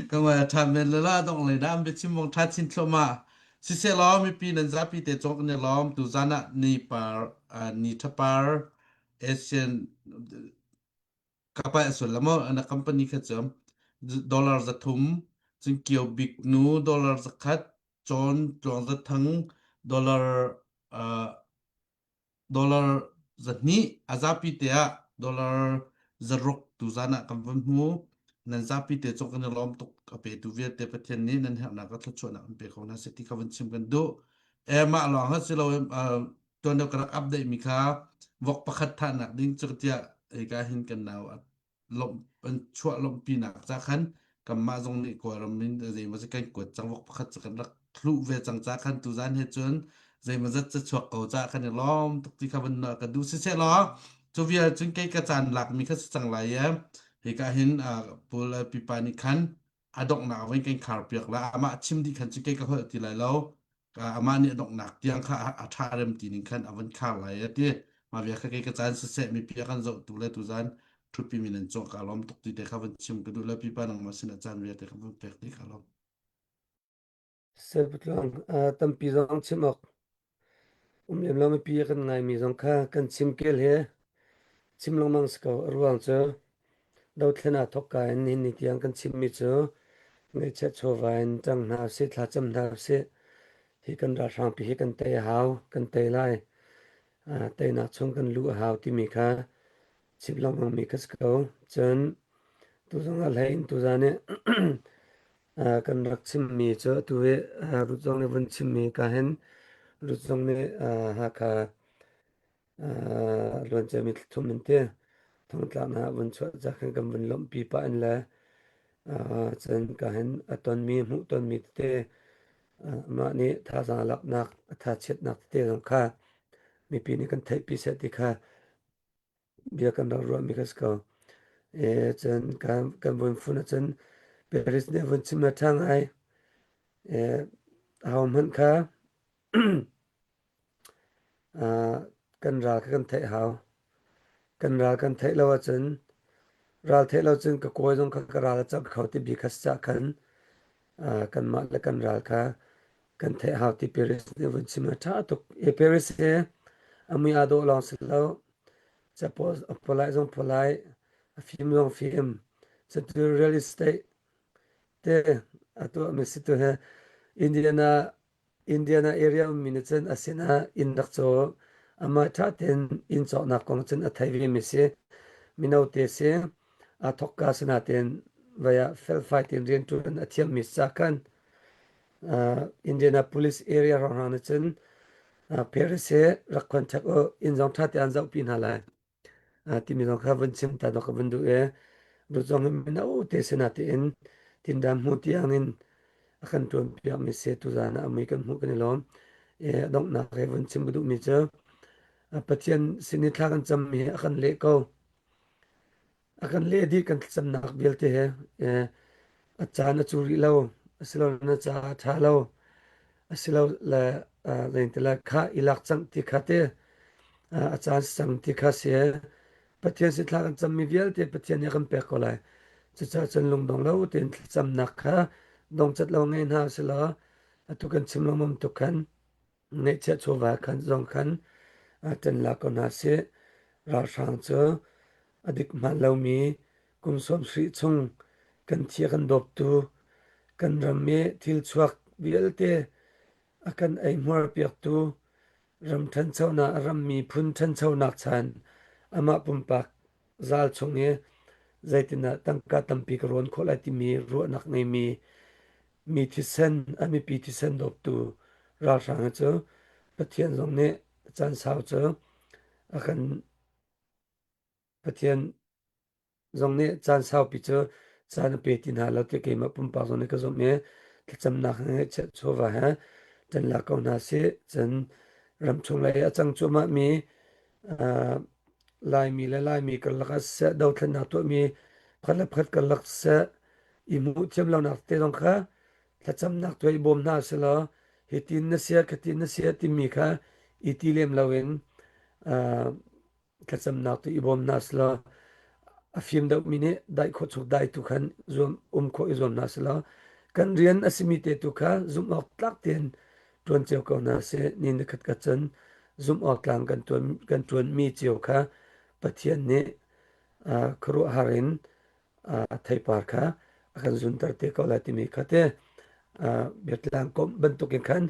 Ka ngoi a ṭha men lai lo, a dongh lei dah an biachim vong ṭha chin thluahmah. Siseh law mipi nan zapi te cung kan i lawm. Tuzan ah ni par, uh, ni ṭhapar Asian ka paih sual la maw na company kha cu dollar 300 cun kio bik nu dollar 100 cawn tluang zathang dollar uh, dollar 200 a zapi te ah dollar 600 tuzan ah kan von hmu nan zapi te cung kan i lawm tuk a petu vialte Pathian nih nan herhnak a thluachuahnak an pe ko hna seh ti kha van chim kan duh e mah lawng ha si lo tuan deuh ka rak update mi kha vok pakhat thahnak ding cu tiah hika hin kan nau lawmh an chuah lawmhpinak ca khan kanmah zong nih Kawlram in zeimaw kan kuat cang vok pakhat cu kan rak thluh ve cang ca khan tuzan he cun zeimawzat ca chuak ko ca kan i lawm tuk ti kha van ka duh siseh law cu vial cun kei ka caan lakmi kha si cang lai e hika hin pul pipa nih khan a donghnak voi kan khar piak la amah chim dih khan cu kei ka holh ti lai lo amah nih a donghnak tiang kha a ṭha rem ti ning khan a van khar lai a ti mah bia kha kei ka caan siseh mipi a kan zohtu le tuzan ṭhupi mi nan cawk ka lawm tuk ti te kha van chim ka duh le pipa nangmah sin ah caan vialte kha van pek ti ka lawm Selputluang tampi zong chim awk um lem lo mipi a kan ngaimi zong kha kan chim kel he chim lengmang si ko. A ruang cu dothlen aa thawk ka in nihin ni tiang kan chimmi cu ngaihchiat chawva in ṭang hna usih, thlacam hna usih. Hi kan ralhrangpi hi kan tei a hau, kan tei lai. Teinak chung kan luh a hau timi kha chim lengmangmi kha si ko. Cun tuzong ah hlei in tuzan i kan rak chimmi cu atu hi Ruth zong nih vun chimmi ka hin. Ruth zong nih Hakha luanciami thum in ti thongtlaknak ah vun chuah ca khan kan vun lawmhpi pah in le cun ka hin a tonmi hmuh tonmi tete mah nih thazaang laknak a thachiatnak tete zong kha mipi nih kan theihpi seh ti kha bia kan rak ruahmi kha si ko. E, cun kan, kan vun fun ahcun Paris nih a vun chim le ṭha ngai. E, aho hmanh kha kan ral kha kan theih hau. Kan ral kan theih lo ahcun ral theih lo cun ka kawi zong kha ka ral a cang kho ti bik kha si cah khan kanmah le kan ral kha kan theih hau ti Paris nih vun chim a ṭha tuk. E Paris hi a mui aa dawh lawng si lo. Capo a polite zong polite, a fim zong fim. Cutu real estate te a tuahmi si tu he Indiana Indiana area ummi nih cun a sinah inn rak caw. Amah ṭha tein inn cawknak kong cun a thei vemi si. Mino te si. Aa thawkka sinain vai ah felfai tein rianṭuan a thiammi ca khan uh, Indianapolis area hrawnghrang nih cun uh, Paris hi rak contact u inn zong ṭha tein an zohpi hna lai. Timi zong kha vun chim ta dawk ka vun duh i zong hi mino te sinah tiin tindan hmu tiang in a kan ṭuan piakmi si tuzan ah a mui kan hmuh kan i lawm. I a donghnak he vun chim ka duhmi cu Pathian sin i thla kan cammi hi a kan leh ko. A kan leh dih kan thlacamnak vialte he a caan a cu rih lo asilo na caah a ṭha lo asilo le zeintila kha i lak cang ti kha te a caan si cang ti kha si Pathian sin thla kan cammi vialte Pathian nih a kan pek ko lai. Cucaah cun lungdong lo tein thlacamnak kha dongcat lo ngei hna usih atu kan chim lengmang tuk khan ngeihchiah chawva khan zong khan ṭan la ko hna sih. Ralhrang cu a dik hmaan lomi kum 70 chung kan thi a kan dawptu kan ram i thil chuak vialte a kan eihmuar piaktu ram ṭhanchonak ram miphun ṭhanchonak chan amah pumpak zal chung i zeitindah tangka tampi ka rawn khawh lai timi ruahnak ngeimi mi thisen a mipi thisen dawptu ralhrang hi cu Pathian zong nih caan sau cu a kan Pathian zong nih caan saupi cu caan a pe ti hna lo ti keimah pumpak zong nih ka zumh i thlacamnak he ngaihchiat chawva he ṭan la ko hna sih. Cun ramchung lei a cang cuahmah mi uh, Laimi le Laimi karlak ah siseh, dothlennak tuahmi pakhat le pakhat karlak siseh, i hmuh thiam lonak te zong kha thlacamnak tuah i bawm hna selaw hitin na sia khatin na sia timi kha i ti lem loin uh, thlacamnak tu i bawm hna selaw a fim deuhmi nih dai khawh chung dai tu khan zuam um khawh i zuam hna selaw kan rian a simi te tu kha zumh awk tlak tein ṭuan cio ko hna seh. Ni nikhat ka cun zumh awk tlang kan ṭuan kan ṭuanmi cio kha Pathian nih uh, khuaruahhar in uh, theipar kha a kan zunter te ko lai timi kha te uh, biatlang komh bantukin khan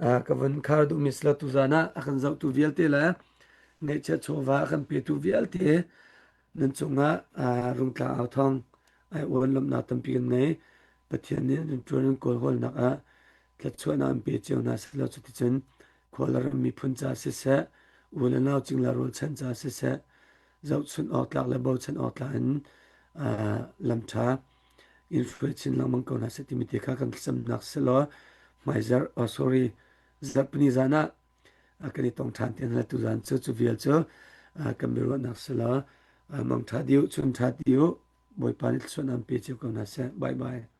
uh, ka vun khar duhmi sila tuzan ah a kan zohtu vialte le ngeihchiah chawva a kan petu vialte nan cungah uh, rungtlang au thawng ai uan lawmhnak tampi kan ngei. Pathian nih nan ṭuan nan kawlhawlnak ah thluachuahnak an pe cio hna silo cuticun khua le ram miphun ca siseh u le nau cingla rualchan ca siseh zohchunh awk tlak le bochan awk tlak in lamṭha in hruai chin lengmang ko hna seh timi te kha kan thlacamnak silaw hmaizarh oh sorry zarhpini zan ah kan i tong ṭhan te hna tuzan cu cu vial cu kan biaruahnak silaw mangṭha dih u chun ṭha dih u Bawipa nih thluachuahnak an pe cio ko hna seh bye bye.